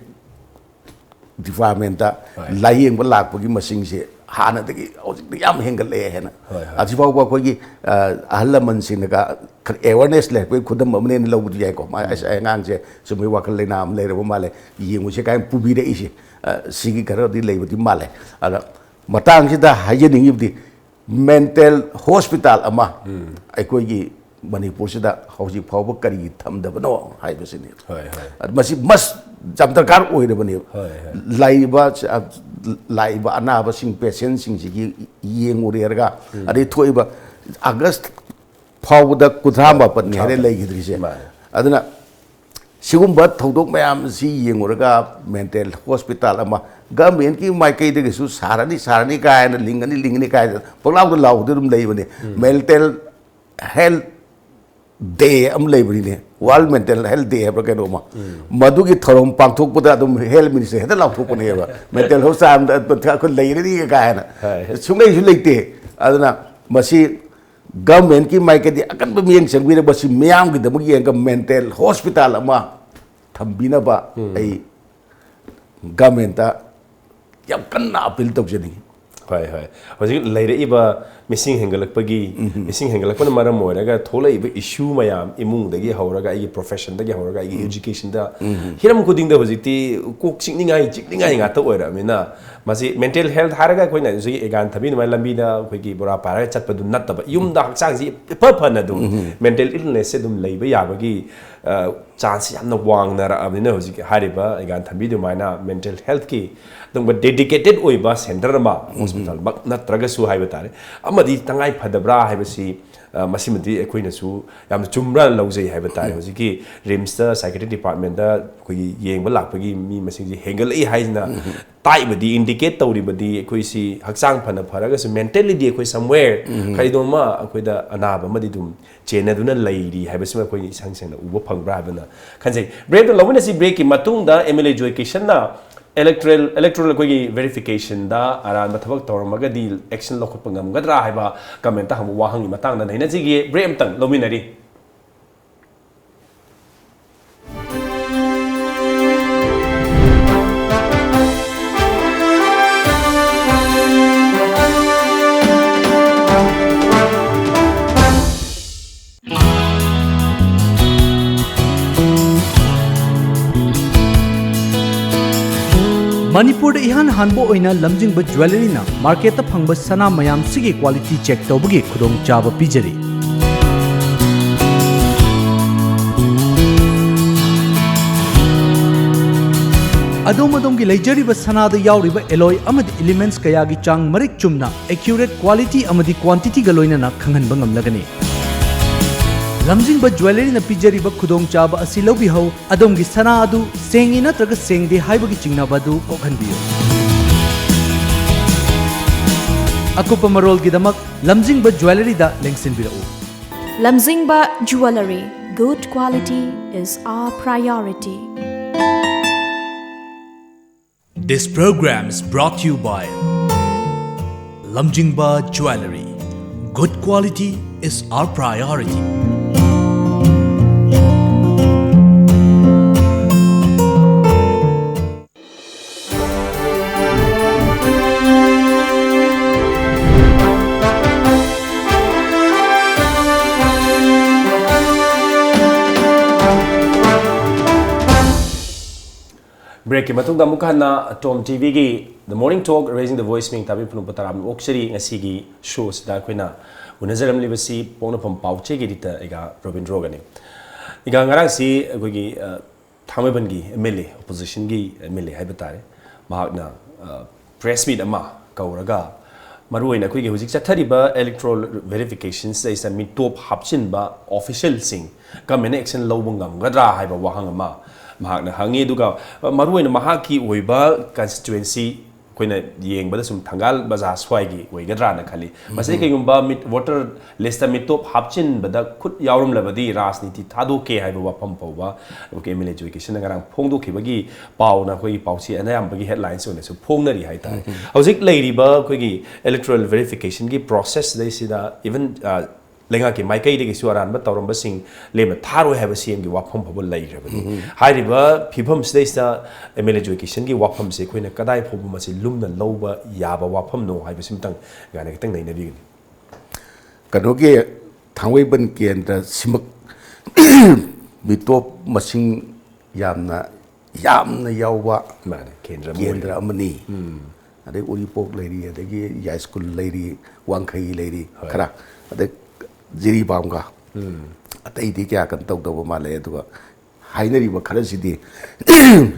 ꯗꯤꯄꯥꯔꯠꯃꯦꯟꯇ ꯍꯣꯏ꯫ ꯂꯥꯌꯦꯡꯕ ꯂꯥꯛꯄꯒꯤ ꯃꯁꯤꯡꯁꯦ ꯍꯥꯟꯅꯗꯒꯤ ꯍꯧꯖꯤꯛꯇꯤ ꯌꯥꯝ ꯍꯦꯟꯒꯠꯂꯛꯑꯦ ꯍꯥꯏꯅ꯫ ꯍꯣꯏ, ꯍꯣꯏ꯫ ꯍꯧꯖꯤꯛꯐꯥꯎꯕ ꯑꯩꯈꯣꯏꯒꯤ ꯑ, ꯑꯍꯜ ꯂꯃꯟꯁꯤꯡꯅꯒ ꯈꯔ ꯑꯦꯋꯥꯔꯅꯦꯁ ꯂꯩꯔꯛꯄꯒꯤ ꯈꯨꯗꯝ ꯑꯃꯅꯦꯅ ꯂꯧꯕꯗꯤ ꯌꯥꯏꯀꯣ꯫ ꯃꯥ, "ꯑꯁ, ꯑꯩ ꯑꯉꯥꯡꯁꯦ ꯁꯨꯝꯕꯒꯤ ꯋꯥꯈꯜ ꯂꯩꯅꯥ ꯑꯃ ꯂꯩꯔꯕ ꯃꯥꯜꯂꯦ, ꯌꯦꯡꯉꯨꯁꯦ" ꯀꯥꯏꯅ ꯄꯨꯕꯤꯔꯛꯏꯁꯦ, ꯑ, ꯁꯤꯒꯤ ꯈꯔꯗꯤ ꯂꯩꯕꯗꯤ ꯃꯥꯜꯂꯦ꯫ ꯑꯗ ꯃꯇꯥꯡꯁꯤꯗ ꯍꯥꯏꯖꯅꯤꯡꯉꯤꯕꯗꯤ, ꯃꯦꯟꯇꯦꯜ ꯍꯣꯁꯄꯤꯇꯥꯜ ꯑꯃ ꯑꯩꯈꯣꯏꯒꯤ ꯃꯅꯤꯄꯨꯔꯁꯤꯗ ꯍꯧꯖꯤꯛ ꯐꯥꯎꯕ ꯀꯔꯤꯒꯤ ꯊꯝꯗꯕꯅꯣ ꯍꯥꯏꯕꯁꯤꯅꯤ꯫ ꯍꯣꯏ, ꯍꯣꯏ꯫ ꯑꯗ ꯃꯁꯤ ꯃꯁ ꯌꯥꯝ ꯗꯔꯀꯥꯔ ꯑꯣꯏꯔꯕꯅꯦꯕ꯫ ꯍꯣꯏ, ꯍꯣꯏ꯫ ꯂꯥꯛꯏꯕ, ꯂꯥꯛꯏꯕ ꯑꯅꯥꯕꯁꯤꯡ, ꯄꯦꯁꯦꯟꯁꯤꯡꯁꯤꯒꯤ ꯌꯦꯡꯉꯨꯔꯦꯔꯒ, ꯑꯗꯩ ꯊꯣꯛꯏꯕ ꯑꯥꯒꯁ ꯐꯥꯎꯕꯗ ꯀꯨꯟꯊ꯭ꯔꯥ ꯃꯥꯄꯟꯅꯤ ꯍꯥꯏꯅ ꯂꯩꯈꯤꯗ꯭ꯔꯤꯁꯦ꯫ ꯃꯥꯅꯦ꯫ ꯑꯗꯨꯅ ꯁꯤꯒꯨꯝꯕ ꯊꯧꯗꯣꯛ ꯃꯌꯥꯝꯁꯤ ꯌꯦꯡꯉꯨꯔꯒ ꯃꯦꯟꯇꯦꯜ ꯍꯣꯁꯄꯤꯇꯥꯜ ꯑꯃ ꯒꯃꯦꯟꯀꯤ ꯃꯥꯏꯀꯩꯗꯒꯤꯁꯨ ꯁꯥꯔꯅꯤ, ꯁꯥꯔꯅꯤ ꯀꯥꯏꯅ, ꯂꯤꯡꯒꯅꯤ, ꯂꯤꯡꯒꯅꯤ ꯀꯥꯏꯅ ꯄꯪꯂꯥꯎꯗ ꯂꯥꯎꯗ ꯑꯗꯨꯝ ꯂꯩꯕꯅꯤ꯫ ꯃꯦꯟꯇꯦꯜ ꯍꯦꯜꯠ ꯗꯦ ꯑꯃ ꯂꯩꯕꯅꯤꯅꯦ, ꯋꯥꯔꯜ ꯃꯦꯟꯇꯦꯜ ꯍꯦꯜꯠ ꯗꯦ ꯍꯥꯏꯕ꯭ꯔꯥ ꯀꯩꯅꯣꯃ꯫ ꯃꯗꯨꯒꯤ ꯊꯧꯔꯝ ꯄꯥꯡꯊꯣꯛꯄꯗ ꯑꯗꯨꯝ ꯍꯦꯜꯠ ꯃꯤꯅꯤꯁꯇꯔ ꯍꯦꯛꯇ ꯂꯥꯎꯊꯣꯛꯄꯅꯦꯕ, "ꯃꯦꯟꯇꯦꯜ ꯍꯣꯁꯄꯤꯇꯥꯜꯗ ꯑꯩꯈꯣꯏ ꯂꯩꯔꯅꯤ" ꯀꯥꯏꯅ꯫ ꯍꯣꯏ꯫ ꯁꯨꯡꯂꯩꯁꯨ ꯂꯩꯇꯦ꯫ ꯑꯗꯨꯅ ꯃꯁꯤ ꯒꯃꯦꯟꯀꯤ ꯃꯥꯏꯀꯩꯗꯤ ꯑꯀꯟꯕ ꯃꯤꯠꯌꯦꯡ ꯆꯪꯕꯤꯔꯒ ꯃꯁꯤ ꯃꯤꯌꯥꯝꯒꯤꯗꯃꯛ ꯌꯦꯡꯉꯒ ꯃꯦꯟꯇꯦꯜ ꯍꯣꯁꯄꯤꯇꯥꯜ ꯑꯃ ꯊꯝꯕꯤꯅꯕ ꯑꯩ ꯒꯃꯦꯟꯇ ꯌꯥꯝ ꯀꯟꯅ ꯑꯄꯤꯜ ꯇꯧꯖꯅꯤꯡꯉꯤ꯫ ꯍꯣꯏ, ꯍꯣꯏ꯫ ꯍꯧꯖꯤꯛ ꯂꯩꯔꯛꯏꯕ ꯃꯤꯁꯤꯡ ꯍꯦꯟꯒꯠꯂꯛꯄꯒꯤ, ꯃꯤꯁꯤꯡ ꯍꯦꯟꯒꯠꯂꯛꯄꯅ ꯃꯔꯝ ꯑꯣꯏꯔꯒ ꯊꯣꯛꯂꯛꯏꯕ ꯏꯁꯨ ꯃꯌꯥꯝ, ꯏꯃꯨꯡꯗꯒꯤ ꯍꯧꯔꯒ, ꯑꯩꯒꯤ ꯄ꯭ꯔꯣꯐꯦꯁꯟꯗꯒꯤ ꯍꯧꯔꯒ, ꯑꯩꯒꯤ ꯏꯖꯨꯀꯦꯁꯟꯗ, ꯍꯤꯔꯝ ꯈꯨꯗꯤꯡꯗ ꯍꯧꯖꯤꯛꯇꯤ ꯀꯣꯛ ꯆꯤꯛꯅꯤꯡꯉꯥꯏ, ꯆꯤꯛꯅꯤꯡꯉꯥꯏ ꯉꯥꯛꯇ ꯑꯣꯏꯔꯛꯑꯕꯅꯤꯅ, ꯃꯁꯤ ꯃꯦꯟꯇꯦꯜ ꯍꯦꯜꯠ ꯍꯥꯏꯔꯒ ꯑꯩꯈꯣꯏꯅ ꯍꯧꯖꯤꯛ ꯑꯦꯒꯥꯟ ꯊꯕꯤ ꯑꯗꯨꯃꯥꯏꯅ ꯂꯝꯕꯤꯗ ꯑꯩꯈꯣꯏꯒꯤ ꯕꯣꯔꯥ ꯄꯥꯏꯔꯒ ꯆꯠꯄꯗꯨ ꯅꯠꯇꯕ, ꯌꯨꯝꯗ ꯍꯛꯆꯥꯡꯁꯤ ꯏꯐ ꯐꯅ ꯑꯗꯨꯝ ꯃꯦꯟꯇꯦꯜ ꯏꯜꯅꯦꯁꯁꯦ ꯑꯗꯨꯝ ꯂꯩꯕ ꯌꯥꯕꯒꯤ, ꯑ, ꯆꯥꯟꯁꯁꯤ ꯌꯥꯝꯅ ꯋꯥꯡꯅꯔꯛꯑꯕꯅꯤꯅ, ꯍꯧꯖꯤꯛ ꯍꯥꯏꯔꯤꯕ ꯑꯦꯒꯥꯟ ꯊꯕꯤ ꯑꯗꯨꯃꯥꯏꯅ ꯃꯦꯟꯇꯦꯜ ꯍꯦꯜꯠꯀꯤ ꯑꯗꯨꯒꯨꯝꯕ ꯗꯦꯗꯤꯀꯦꯇꯦꯠ ꯑꯣꯏꯕ ꯁꯦꯟꯇꯔ ꯑꯃ, ꯍꯣꯁꯄꯤꯇꯥꯜꯃꯛ ꯅꯠꯇ꯭ꯔꯒꯁꯨ ꯍꯥꯏꯕ ꯇꯥꯔꯦ, ꯑꯃꯗꯤ ꯇꯉꯥꯏ ꯐꯗꯕ꯭ꯔꯥ ꯍꯥꯏꯕꯁꯤ, ꯑ, ꯃꯁꯤꯃꯗꯤ ꯑꯩꯈꯣꯏꯅꯁꯨ ꯌꯥꯝꯅ ꯆꯨꯝꯕ꯭ꯔꯥ ꯂꯧꯖꯩ ꯍꯥꯏꯕ ꯇꯥꯔꯦ꯫ ꯍꯧꯖꯤꯛꯀꯤ ꯔꯤꯝꯁꯇ psychiatric departmentꯇ ꯑꯩꯈꯣꯏꯒꯤ ꯌꯦꯡꯕ ꯂꯥꯛꯄꯒꯤ ꯃꯤ ꯃꯁꯤꯡꯁꯦ ꯍꯦꯟꯒꯠꯂꯛꯏ ꯍꯥꯏꯁꯤꯅ ꯇꯥꯛꯏꯕꯗꯤ, indicate ꯇꯧꯔꯤꯕꯗꯤ, ꯑꯩꯈꯣꯏꯁꯤ ꯍꯛꯆꯥꯡ ꯐꯅ ꯐꯔꯒꯁꯨ mentally ꯑꯩꯈꯣꯏ somewhere ꯀꯔꯤꯅꯣꯃ ꯑꯩꯈꯣꯏꯗ ꯑꯅꯥꯕ ꯑꯃꯗꯤ ꯑꯗꯨꯝ ꯆꯦꯟꯅꯗꯨꯅ ꯂꯩꯔꯤ ꯍꯥꯏꯕꯁꯤꯃ ꯑꯩꯈꯣꯏꯅ ꯏꯁꯪ ꯁꯦꯡꯅ ꯎꯕ ꯐꯪꯕ꯭ꯔꯥ ꯍꯥꯏꯕꯅ ꯈꯟꯖꯩ꯫ Breakꯇ ꯂꯧꯃꯤꯟꯅꯁꯤ꯫ Breakꯀꯤ ꯃꯇꯨꯡꯗ MLA ꯖꯣꯏ ꯀꯤꯁꯟꯅ electoral, electoral ꯑꯩꯈꯣꯏꯒꯤ verificationꯗ ꯑꯔꯥꯟꯕ ꯊꯕꯛ ꯇꯧꯔꯝꯃꯒꯗꯤ action ꯂꯧꯈꯠꯄ ꯉꯝꯒꯗ꯭ꯔꯥ ꯍꯥꯏꯕ commentꯇ ꯍꯪꯕ ꯋꯥꯍꯪꯒꯤ ꯃꯇꯥꯡꯗ ꯅꯩꯅꯁꯤꯒꯦ꯫ Break ꯑꯃꯇꯪ ꯂꯧꯃꯤꯟꯅꯔꯤ꯫ ꯃꯅꯤꯄꯨꯔꯗ ꯏꯍꯥꯟ ꯍꯥꯟꯕ ꯑꯣꯏꯅ ꯂꯝꯖꯤꯡꯕ ꯖ꯭ꯋꯦꯂꯔꯤꯅ ꯃꯥꯔꯀꯦꯠꯇ ꯐꯪꯕ ꯁꯅꯥ ꯃꯌꯥꯝꯁꯤꯒꯤ quality check ꯇꯧꯕꯒꯤ ꯈꯨꯗꯣꯡꯆꯥꯕ ꯄꯤꯖꯔꯤ꯫ ꯑꯗꯣꯝ ꯑꯗꯣꯝꯒꯤ ꯂꯩꯖꯔꯤꯕ ꯁꯅꯥꯗ ꯌꯥꯎꯔꯤꯕ alloy ꯑꯃꯗꯤ elements ꯀꯌꯥꯒꯤ ꯆꯥꯡ ꯃꯔꯤꯛ ꯆꯨꯝꯅ, accurate quality ꯑꯃꯗꯤ quantityꯒ ꯂꯣꯏꯅꯅ ꯈꯪꯍꯟꯕ ꯉꯝꯂꯒꯅꯤ꯫ ꯂꯝꯖꯤꯡꯕ ꯖ꯭ꯋꯦꯂꯔꯤꯅ ꯄꯤꯖꯔꯤꯕ ꯈꯨꯗꯣꯡꯆꯥꯕ ꯑꯁꯤ ꯂꯧꯕꯤꯍꯧ꯫ ꯑꯗꯣꯝꯒꯤ ꯁꯅꯥ ꯑꯗꯨ ꯁꯦꯡꯉꯤ ꯅꯠꯇ꯭ꯔꯒ ꯁꯦꯡꯗꯦ ꯍꯥꯏꯕꯒꯤ ꯆꯤꯡꯅꯕ ꯑꯗꯨ ꯀꯣꯛꯍꯟꯕꯤꯌꯨ꯫ ꯑꯀꯨꯞꯄ ꯃꯔꯣꯜꯒꯤꯗꯃꯛ ꯂꯝꯖꯤꯡꯕ ꯖ꯭ꯋꯦꯂꯔꯤꯗ ꯂꯦꯡꯁꯤꯟꯕꯤꯔꯛꯎ꯫ Lamjingba Jewellery, good quality is our priority. This program is brought to you by Lamjingba Jewellery. Good quality is our priority. Breakꯀꯤ ꯃꯇꯨꯡꯗ ꯑꯃꯨꯛ ꯍꯟꯅ ꯇꯣꯝ ꯇꯤꯚꯤꯒꯤ The Morning Talk, Raising the Voice ꯃꯤꯡ ꯇꯥꯕꯤ ꯄꯨꯝꯅꯃꯛꯄꯨ ꯇꯔꯥꯝꯅ ꯑꯣꯛꯆꯔꯤ꯫ ꯉꯁꯤꯒꯤ ꯁꯣꯁꯤꯗ ꯑꯩꯈꯣꯏꯅ ꯎꯅꯖꯔꯝꯂꯤꯕꯁꯤ ꯄꯣꯛꯅꯐꯝ ꯄꯥꯎꯆꯦꯒꯤ editor ꯑꯩꯒ ꯔꯣꯕꯤꯟꯗ꯭ꯔꯣꯒꯅꯤ꯫ ꯑꯩꯒ ꯉꯔꯥꯡꯁꯤ ꯑꯩꯈꯣꯏꯒꯤ, ꯑ, ꯊꯥꯡꯃꯩꯕꯟꯒꯤ MLA, oppositionꯒꯤ MLA ꯍꯥꯏꯕ ꯇꯥꯔꯦ, ꯃꯍꯥꯛꯅ, ꯑ, press meet ꯑꯃ ꯀꯧꯔꯒ, ꯃꯔꯨꯑꯣꯏꯅ ꯑꯩꯈꯣꯏꯒꯤ ꯍꯧꯖꯤꯛ ꯆꯠꯊꯔꯤꯕ electoral verification ꯁꯤꯗꯩꯁꯤꯗ ꯃꯤꯇꯣꯞ ꯍꯥꯞꯆꯤꯟꯕ official ꯁꯤꯡ ꯀꯔꯝꯍꯥꯏꯅ action ꯂꯧꯕ ꯉꯝꯒꯗ꯭ꯔꯥ ꯍꯥꯏꯕ ꯋꯥꯍꯪ ꯑꯃ ꯃꯍꯥꯛꯅ ꯍꯪꯉꯤ꯫ ꯑꯗꯨꯒ ꯃꯔꯨꯑꯣꯏꯅ ꯃꯍꯥꯛꯀꯤ ꯑꯣꯏꯕ constituency ꯑꯩꯈꯣꯏꯅ ꯌꯦꯡꯕꯗ ꯁꯨꯝ ꯊꯪꯒꯥꯜ ꯕꯖꯥꯔ ꯁ꯭ꯋꯥꯏꯒꯤ ꯑꯣꯏꯒꯗ꯭ꯔꯥꯅ ꯈꯜꯂꯤ꯫ ꯃꯁꯤ ꯀꯩꯒꯨꯝꯕ ꯃꯤꯠ-, voter list ꯇ ꯃꯤꯇꯣꯞ ꯍꯥꯞꯆꯤꯟꯕꯗ ꯈꯨꯠ ꯌꯥꯎꯔꯝꯂꯕꯗꯤ ꯔꯥꯖꯅꯤꯇꯤ ꯊꯥꯗꯣꯛꯀꯦ ꯍꯥꯏꯕ ꯋꯥꯐꯝ ꯐꯥꯎꯕ ꯑꯩꯈꯣꯏꯒꯤ M L A Education ꯅ ꯉꯔꯥꯡ ꯐꯣꯡꯗꯣꯛꯈꯤꯕꯒꯤ ꯄꯥꯎꯅ ꯑꯩꯈꯣꯏꯒꯤ ꯄꯥꯎꯆꯦ ꯑꯅꯌꯥꯝꯕꯒꯤ headlines ꯑꯣꯏꯅꯁꯨ ꯐꯣꯡꯅꯔꯤ ꯍꯥꯏꯇꯥꯔꯦ꯫ ꯍꯧꯖꯤꯛ ꯂꯩꯔꯤꯕ ꯑꯩꯈꯣꯏꯒꯤ electoral verification ꯒꯤ process ꯁꯤꯗꯩꯁꯤꯗ even, ꯑ, ꯂꯩꯉꯥꯛꯀꯤ ꯃꯥꯏꯀꯩꯗꯒꯤꯁꯨ ꯑꯔꯥꯟꯕ ꯇꯧꯔꯝꯕꯁꯤꯡ ꯂꯦꯝꯅ ꯊꯥꯔꯣꯏ ꯍꯥꯏꯕ C M ꯒꯤ ꯋꯥꯐꯝ ꯐꯥꯎꯕ ꯂꯩꯈ꯭ꯔꯕꯅꯤ꯫ ꯍꯥꯏꯔꯤꯕ ꯐꯤꯕꯝꯁꯤꯗꯩꯁꯤꯗ M L A Education ꯒꯤ ꯋꯥꯐꯝꯁꯦ ꯑꯩꯈꯣꯏꯅ ꯀꯗꯥꯏ ꯐꯥꯎꯕ ꯃꯁꯤ ꯂꯨꯝꯅ ꯂꯧꯕ ꯌꯥꯕ ꯋꯥꯐꯝꯅꯣ ꯍꯥꯏꯕꯁꯤꯃꯇꯪ ꯒꯥꯏꯅ ꯈꯤꯇꯪ ꯅꯩꯅꯕꯤꯒꯅꯤ꯫ ꯀꯩꯅꯣꯒꯤ ꯊꯥꯡꯃꯩꯕꯟ ꯀꯦꯟꯗ꯭ꯔ ꯁꯤꯃꯛ ꯃꯤꯇꯣꯞ ꯃꯁꯤꯡ ꯌꯥꯝꯅ, ꯌꯥꯝꯅ ꯌꯥꯎꯕ ꯃꯥꯅꯦ, ꯀꯦꯟꯗ꯭ꯔ ꯑꯃ ꯀꯦꯟꯗ꯭ꯔ ꯑꯣꯏꯔꯦ꯫ ꯑꯃꯅꯤ꯫ ꯑꯗꯩ ꯎꯔꯤꯄꯣꯛ ꯂꯩꯔꯤ, ꯑꯗꯒꯤ ꯌꯥꯏꯁ꯭ꯀꯨꯜ ꯂꯩꯔꯤ, ꯋꯥꯡꯈꯩ ꯂꯩꯔꯤ, ꯍꯣꯏ꯫ ꯈꯔ, ꯑꯗꯩ ꯖꯤꯔꯤꯕꯥꯝꯒ꯫ ꯑꯇꯩꯗꯤ ꯀꯌꯥ ꯀꯩꯅꯣ ꯇꯧꯗꯕ ꯃꯥꯜꯂꯦ꯫ ꯑꯗꯨꯒ ꯍꯥꯏꯅꯔꯤꯕ ꯈꯔꯁꯤꯗꯤ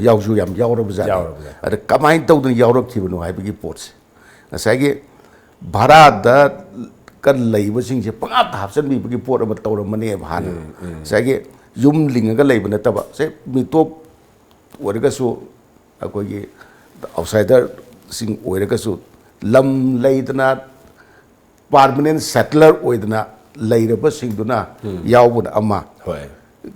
ꯌꯥꯎꯁꯨ ꯌꯥꯝ ꯌꯥꯎꯔꯕꯖꯥꯠꯅꯤ꯫ ꯌꯥꯎꯔꯕꯖꯥꯠꯅꯤ꯫ ꯑꯗ ꯀꯃꯥꯏꯅ ꯇꯧꯗꯅ ꯌꯥꯎꯔꯛꯈꯤꯕꯅꯣ ꯍꯥꯏꯕꯒꯤ ꯄꯣꯠꯁꯦ, ꯉꯁꯥꯏꯒꯤ ꯚꯔꯥꯗ ꯀ ꯂꯩꯕꯁꯤꯡꯁꯦ ꯄꯪꯍꯥꯞꯇ ꯍꯥꯞꯆꯤꯟꯕꯤꯕꯒꯤ ꯄꯣꯠ ꯑꯃ ꯇꯧꯔꯝꯕꯅꯦꯕ ꯍꯥꯟꯅ꯫ ꯉꯁꯥꯏꯒꯤ ꯌꯨꯝ ꯂꯤꯡꯉꯒ ꯂꯩꯕ ꯅꯠꯇꯕ, ꯁꯦ ꯃꯤꯇꯣꯞ ꯑꯣꯏꯔꯒꯁꯨ, ꯑꯩꯈꯣꯏꯒꯤ outsider ꯁꯤꯡ ꯑꯣꯏꯔꯒꯁꯨ, ꯂꯝ ꯂꯩꯗꯅ permanent settler ꯑꯣꯏꯗꯅ ꯂꯩꯔꯕꯁꯤꯡꯗꯨꯅ ꯌꯥꯎꯕꯅ ꯑꯃ꯫ ꯍꯣꯏ꯫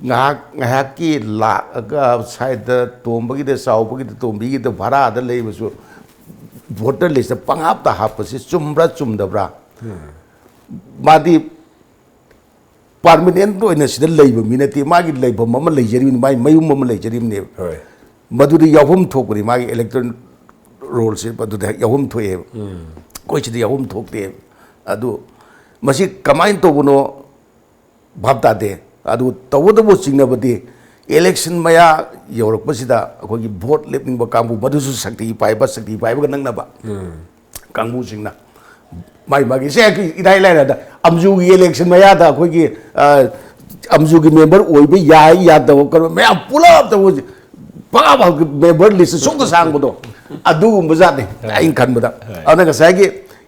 ꯉꯥꯏꯍꯥꯛ ꯉꯥꯏꯍꯥꯛꯀꯤ ꯂꯥꯛꯑꯒ ꯁ꯭ꯋꯥꯏꯗ ꯇꯣꯝꯕꯒꯤꯗ, ꯆꯥꯎꯕꯒꯤꯗ, ꯇꯣꯝꯕꯤꯒꯤꯗ ꯚꯔꯥꯗ ꯂꯩꯕꯁꯨ voter list ꯇ ꯄꯪꯍꯥꯞꯇ ꯍꯥꯞꯄꯁꯤ ꯆꯨꯝꯕ꯭ꯔꯥ ꯆꯨꯝꯗꯕ꯭ꯔꯥ? ꯃꯥꯗꯤ permanent ꯑꯣꯏꯅ ꯁꯤꯗ ꯂꯩꯕ ꯃꯤ ꯅꯠꯇꯦ, ꯃꯥꯒꯤ ꯂꯩꯐꯝ ꯑꯃ ꯂꯩꯖꯔꯤꯕꯅꯤ, ꯃꯥꯒꯤ ꯃꯌꯨꯝ ꯑꯃ ꯂꯩꯖꯔꯤꯕꯅꯦꯕ꯫ ꯍꯣꯏ꯫ ꯃꯗꯨꯗ ꯌꯥꯎꯐꯝ ꯊꯣꯛꯄꯅꯤ, ꯃꯥꯒꯤ electoral roll ꯁꯦ ꯃꯗꯨꯗ ꯌꯥꯎꯐꯝ ꯊꯣꯛꯑꯦꯕ꯫ ꯑꯩꯈꯣꯏ ꯁꯤꯗ ꯌꯥꯎꯐꯝ ꯊꯣꯛꯇꯦꯕ꯫ ꯑꯗꯨ ꯃꯁꯤ ꯀꯃꯥꯏꯅ ꯇꯧꯕꯅꯣ ꯚꯥꯞ ꯇꯥꯗꯦ꯫ ꯑꯗꯨ ꯇꯧꯕꯇꯕꯨ ꯆꯤꯡꯅꯕꯗꯤ election ꯃꯌꯥ ꯌꯧꯔꯛꯄꯁꯤꯗ ꯑꯩꯈꯣꯏꯒꯤ vote ꯂꯦꯞꯅꯤꯡꯕ ꯀꯥꯡꯕꯨ, ꯃꯗꯨꯁꯨ ꯁꯛꯇꯤ ꯄꯥꯏꯕ, ꯁꯛꯇꯤ ꯄꯥꯏꯕꯒ ꯅꯛꯅꯕ ꯀꯥꯡꯕꯨꯁꯤꯡꯅ ꯃꯥꯒꯤ ꯃꯥꯒꯤ ꯁꯦ ꯏꯔꯥꯏ ꯂꯥꯏꯔꯗ ꯑꯝꯖꯨꯒꯤ election ꯃꯌꯥꯗ ꯑꯩꯈꯣꯏꯒꯤ, ꯑ, ꯑꯝꯖꯨꯒꯤ member ꯑꯣꯏꯕ ꯌꯥꯏ ꯌꯥꯗꯕ ꯀꯩꯅꯣ ꯃꯌꯥꯝ ꯄꯨꯂꯞ ꯇꯧꯕꯁꯦ ꯄꯪꯍꯥꯞ ꯍꯥꯞ-, member list ꯁꯣꯛꯇ ꯁꯥꯡꯕꯗꯣ ꯑꯗꯨꯒꯨꯝꯕ ꯖꯥꯠꯅꯤ ꯑꯩꯅ ꯈꯟꯕꯗ꯫ ꯑꯗꯨꯅ ꯉꯁꯥꯏꯒꯤ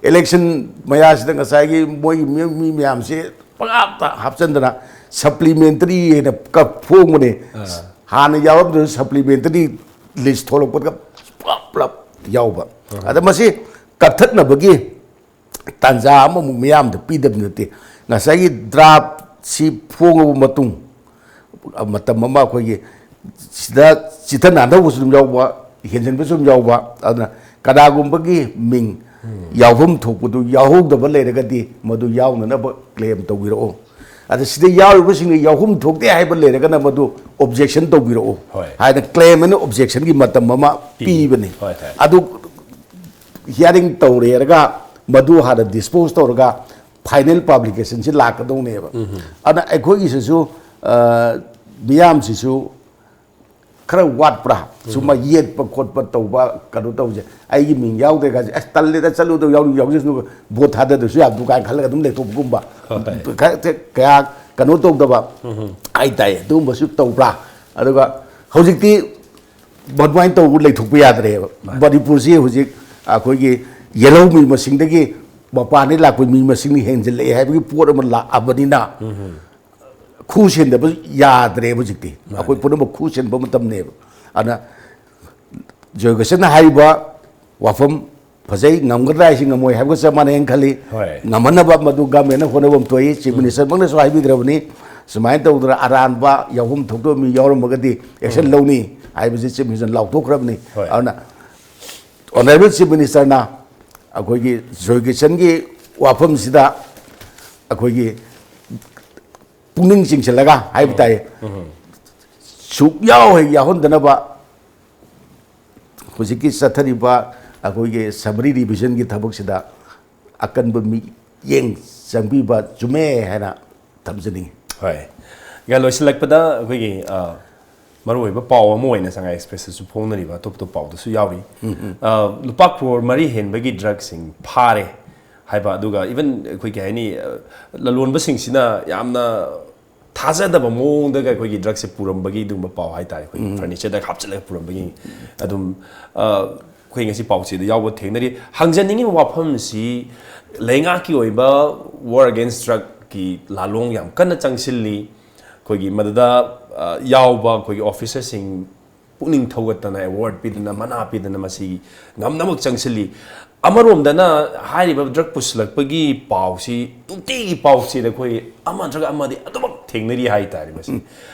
ꯏꯂꯦꯛꯁꯟ ꯃꯌꯥꯁꯤꯗ ꯉꯁꯥꯏꯒꯤ ꯃꯣꯏꯒꯤ ꯃꯤ ꯃꯤ ꯃꯌꯥꯝꯁꯦ ꯄꯪꯍꯥꯞꯇ ꯍꯥꯞꯆꯤꯟꯗꯅ ꯁꯄ꯭ꯂꯤꯃꯦꯟꯇꯔꯤ ꯍꯥꯏꯅ ꯀ- ꯐꯣꯡꯕꯅꯦ꯫ ꯍꯥꯟꯅ ꯌꯥꯎꯔꯝꯗ꯭ꯔꯁꯨ ꯁꯄ꯭ꯂꯤꯃꯦꯟꯇꯔꯤ ꯂꯤꯁ ꯊꯣꯛꯂꯛꯄꯗ ꯄꯨꯂꯞ ꯄꯨꯂꯞ ꯌꯥꯎꯕ꯫ ꯑꯗ ꯃꯁꯤ ꯀꯛꯊꯠꯅꯕꯒꯤ ꯇꯥꯟꯖꯥ ꯑꯃꯃꯨꯛ ꯃꯤꯌꯥꯝꯗ ꯄꯤꯗꯕ ꯅꯠꯇꯦ꯫ ꯉꯁꯥꯏꯒꯤ ꯗ꯭ꯔꯥꯐꯁꯤ ꯐꯣꯡꯉꯕ ꯃꯇꯨꯡ, ꯃꯇꯝ ꯑꯃ ꯑꯩꯈꯣꯏꯒꯤ ꯁꯤꯗ ꯆꯤꯊ ꯅꯥꯟꯊꯧꯕꯁꯨ ꯑꯗꯨꯝ ꯌꯥꯎꯕ, ꯍꯦꯟꯖꯤꯟꯕꯁꯨ ꯑꯗꯨꯝ ꯌꯥꯎꯕ꯫ ꯑꯗꯨꯅ ꯀꯅꯥꯒꯨꯝꯕꯒꯤ ꯃꯤꯡ ꯌꯥꯎꯐꯝ ꯊꯣꯛꯄꯗꯨ ꯌꯥꯎꯍꯧꯗꯕ ꯂꯩꯔꯒꯗꯤ ꯃꯗꯨ ꯌꯥꯎꯅꯅꯕ ꯀ꯭ꯂꯦꯝ ꯇꯧꯕꯤꯔꯛꯑꯣ꯫ ꯑꯗ ꯁꯤꯗ ꯌꯥꯎꯔꯤꯕꯁꯤꯡꯅ ꯌꯥꯎꯐꯝ ꯊꯣꯛꯇꯦ ꯍꯥꯏꯕ ꯂꯩꯔꯒꯅ ꯃꯗꯨ ꯑꯣꯕꯖꯦꯛꯁꯟ ꯇꯧꯕꯤꯔꯛꯑꯣ ꯍꯣꯏ꯫ ꯍꯥꯏꯅ ꯀ꯭ꯂꯦꯝ ꯑꯦꯟ ꯑꯣꯕꯖꯦꯛꯁꯟꯒꯤ ꯃꯇꯝ ꯑꯃ ꯄꯤꯕꯅꯤ꯫ ꯍꯣꯏ, ꯍꯣꯏ꯫ ꯑꯗꯨ ꯍꯤꯌꯥꯔꯤꯡ ꯇꯧꯔꯦꯔꯒ ꯃꯗꯨ ꯍꯥꯟꯅ ꯗꯤꯁꯄꯣꯖ ꯇꯧꯔꯒ ꯐꯥꯏꯅꯦꯜ ꯄꯥꯕ꯭ꯂꯤꯀꯦꯁꯟꯁꯤ ꯂꯥꯛꯀꯗꯧꯅꯦꯕ꯫ ꯑꯗꯨꯅ ꯑꯩꯈꯣꯏꯒꯤꯁꯤꯁꯨ, ꯑ, ꯃꯤꯌꯥꯝꯁꯤꯁꯨ ꯈꯔ ꯋꯥꯠꯄ꯭ꯔꯥ? ꯁꯨꯝꯕ ꯌꯦꯠꯄ ꯈꯣꯠꯄ ꯇꯧꯕ, ꯀꯩꯅꯣ ꯇꯧꯕꯁꯦ, ꯑꯩꯒꯤ ꯃꯤꯡ ꯌꯥꯎꯗ꯭ꯔꯦ ꯀꯥꯏꯁꯦ, "ꯑꯁ, ꯇꯜꯂꯦꯗ, ꯆꯠꯂꯨꯗ, ꯌꯥꯎꯅꯤꯡ ꯌꯥꯎꯖꯁꯅꯨ, ꯚꯣꯠ ꯊꯥꯗꯗ꯭ꯔꯁꯨ ꯌꯥꯕꯗꯨ" ꯀꯥꯏꯅ ꯈꯜꯂꯒ ꯑꯗꯨꯝ ꯂꯩꯊꯣꯛꯄꯒꯨꯝꯕ꯫ ꯍꯣꯏ꯫ ꯈꯔ ꯀꯌꯥ ꯀꯩꯅꯣ ꯇꯧꯗꯕ ꯍꯥꯏꯇꯥꯏ, ꯑꯗꯨꯒꯨꯝꯕꯁꯨ ꯇꯧꯕ꯭ꯔꯥ? ꯑꯗꯨꯒ ꯍꯧꯖꯤꯛꯇꯤ ꯑꯗꯨꯃꯥꯏꯅ ꯇꯧꯕ ꯂꯩꯊꯣꯛꯄ ꯌꯥꯗ꯭ꯔꯦꯕ꯫ ꯃꯥꯅꯤ꯫ ꯃꯅꯤꯄꯨꯔꯁꯤ ꯍꯧꯖꯤꯛ ꯑꯩꯈꯣꯏꯒꯤ ꯌꯦꯜꯍꯧ ꯃꯤ ꯃꯁꯤꯡꯗꯒꯤ ꯃꯄꯥꯟꯗꯒꯤ ꯂꯥꯛꯄ ꯃꯤ ꯃꯁꯤꯡꯅ ꯍꯦꯟꯖꯜꯂꯛꯑꯦ ꯍꯥꯏꯕꯒꯤ ꯄꯣꯠ ꯑꯃ ꯂꯥꯛꯑꯕꯅꯤꯅ, ꯈꯨ ꯁꯦꯟꯗꯕ ꯌꯥꯗ꯭ꯔꯦꯕ ꯍꯧꯖꯤꯛꯇꯤ꯫ ꯑꯩꯈꯣꯏ ꯄꯨꯝꯅꯃꯛ ꯈꯨ ꯁꯦꯟꯕ ꯃꯇꯝꯅꯦꯕ꯫ ꯑꯗꯨꯅ ꯖꯣꯏꯀꯤꯁꯟꯅ ꯍꯥꯏꯔꯤꯕ ꯋꯥꯐꯝ ꯐꯖꯩ, ꯉꯝꯒꯗ꯭ꯔꯥ ꯍꯥꯏꯁꯤ ꯉꯝꯃꯣꯏ ꯍꯥꯏꯕꯒ ꯆꯞ ꯃꯥꯟꯅꯩꯅ ꯈꯜꯂꯤ꯫ ꯍꯣꯏ꯫ ꯉꯝꯍꯟꯅꯕ ꯃꯗꯨ ꯒꯃꯦꯟꯅ ꯍꯣꯠꯅꯕ ꯑꯃ ꯊꯣꯛꯏ꯫ ꯆꯤꯐ ꯃꯤꯅꯤꯁꯇꯔꯃꯛꯅꯁꯨ ꯍꯥꯏꯕꯤꯗ꯭ꯔꯕꯅꯤ, ꯁꯨꯃꯥꯏꯅ ꯇꯧꯗꯅ ꯑꯔꯥꯟꯕ ꯌꯥꯎꯐꯝ ꯊꯣꯛꯇꯕ ꯃꯤ ꯌꯥꯎꯔꯝꯃꯒꯗꯤ ꯑꯦꯛꯁꯟ ꯂꯧꯅꯤ ꯍꯥꯏꯕꯁꯤ ꯆꯤꯐ ꯃꯤꯅꯤꯁꯇꯔ ꯂꯥꯎꯊꯣꯛꯈ꯭ꯔꯕꯅꯤ꯫ ꯍꯣꯏ꯫ ꯑꯗꯨꯅ ꯑꯣꯅꯔꯦꯕꯜ ꯆꯤꯐ ꯃꯤꯅꯤꯁꯇꯔꯅ ꯑꯩꯈꯣꯏꯒꯤ ꯖꯣꯏꯀꯤꯁꯟꯒꯤ ꯋꯥꯐꯝꯁꯤꯗ ꯑꯩꯈꯣꯏꯒꯤ ꯄꯨꯛꯅꯤꯡ ꯆꯤꯡꯁꯤꯜꯂꯒ ꯍꯥꯏꯕ ꯇꯥꯏ, ꯁꯨꯛꯌꯥꯎ ꯍꯦꯛ ꯌꯥꯎꯍꯟꯗꯅꯕ ꯍꯧꯖꯤꯛꯀꯤ ꯆꯠꯊꯔꯤꯕ ꯑꯩꯈꯣꯏꯒꯤ ꯁꯕꯔꯤ ꯔꯤꯚꯤꯖꯟꯒꯤ ꯊꯕꯛꯁꯤꯗ ꯑꯀꯟꯕ ꯃꯤꯠꯌꯦꯡ ꯆꯪꯕꯤꯕ ꯆꯨꯝꯃꯦ ꯍꯥꯏꯅ ꯊꯝꯖꯅꯤꯡꯉꯤ꯫ ꯍꯣꯏ꯫ ꯌꯥ, ꯂꯣꯏꯁꯤꯜꯂꯛꯄꯗ ꯑꯩꯈꯣꯏꯒꯤ, ꯑ, ꯃꯔꯨꯑꯣꯏꯕ ꯄꯥꯎ ꯑꯃ ꯑꯣꯏꯅ ꯁꯉꯥꯏ ꯑꯦꯛꯁꯄ꯭ꯔꯦꯁꯇꯁꯨ ꯐꯣꯡꯅꯔꯤꯕ ꯑꯇꯣꯞ ꯑꯇꯣꯞꯄ ꯄꯥꯎꯗꯁꯨ ꯌꯥꯎꯔꯤ꯫ ꯑ, ꯂꯨꯄꯥ ꯀ꯭ꯔꯣꯔ ꯃꯔꯤ ꯍꯦꯟꯕꯒꯤ ꯗ꯭ꯔꯒꯁꯤꯡ ꯐꯥꯔꯦ ꯍꯥꯏꯕ, ꯑꯗꯨꯒ ꯏꯚꯟ ꯑꯩꯈꯣꯏ ꯀꯩ ꯍꯥꯏꯅꯤ, ꯑ, ꯂꯂꯣꯟꯕꯁꯤꯡꯁꯤꯅ ꯌꯥꯝꯅ ꯊꯥꯖꯗꯕ ꯃꯑꯣꯡꯗꯒ ꯑꯩꯈꯣꯏꯒꯤ ꯗ꯭ꯔꯒꯁꯦ ꯄꯨꯔꯝꯕꯒꯤ ꯑꯗꯨꯒꯨꯝꯕ ꯄꯥꯎ ꯍꯥꯏꯇꯥꯔꯦ, ꯑꯩꯈꯣꯏꯒꯤ ꯐꯔꯅꯤꯆꯔꯗ ꯍꯥꯞꯆꯤꯜꯂꯒ ꯄꯨꯔꯝꯕꯒꯤ꯫ ꯑꯗꯨꯝ, ꯑ, ꯑꯩꯈꯣꯏ ꯉꯁꯤ ꯄꯥꯎꯆꯦꯗ ꯌꯥꯎꯕ ꯊꯦꯡꯅꯔꯤ꯫ ꯍꯪꯖꯅꯤꯡꯉꯤꯕ ꯋꯥꯐꯝꯁꯤ, ꯂꯩꯉꯥꯛꯀꯤ ꯑꯣꯏꯕ war against drugꯀꯤ ꯂꯥꯂꯣꯡ ꯌꯥꯝ ꯀꯟꯅ ꯆꯪꯁꯤꯜꯂꯤ꯫ ꯑꯩꯈꯣꯏꯒꯤ ꯃꯗꯨꯗ, ꯑ, ꯌꯥꯎꯕ ꯑꯩꯈꯣꯏꯒꯤ officerꯁꯤꯡ ꯄꯨꯛꯅꯤꯡ ꯊꯧꯒꯠꯇꯅ, award ꯄꯤꯗꯅ, ꯃꯅꯥ ꯄꯤꯗꯅ ꯃꯁꯤ ꯉꯝꯅꯃꯛ ꯆꯪꯁꯤꯜꯂꯤ꯫ ꯑꯃꯔꯣꯝꯗꯅ ꯍꯥꯏꯔꯤꯕ drug ꯄꯨꯁꯤꯜꯂꯛꯄꯒꯤ ꯄꯥꯎꯁꯤ ꯅꯨꯡꯇꯤꯒꯤ ꯄꯥꯎꯆꯦꯗ ꯑꯩꯈꯣꯏ ꯑꯃ ꯅꯠꯇ꯭ꯔꯒ ꯑꯃꯗꯤ ꯑꯗꯨꯃꯛ ꯊꯦꯡꯅꯔꯤ ꯍꯥꯏꯇꯥꯔꯦ꯫ ꯃꯁꯤ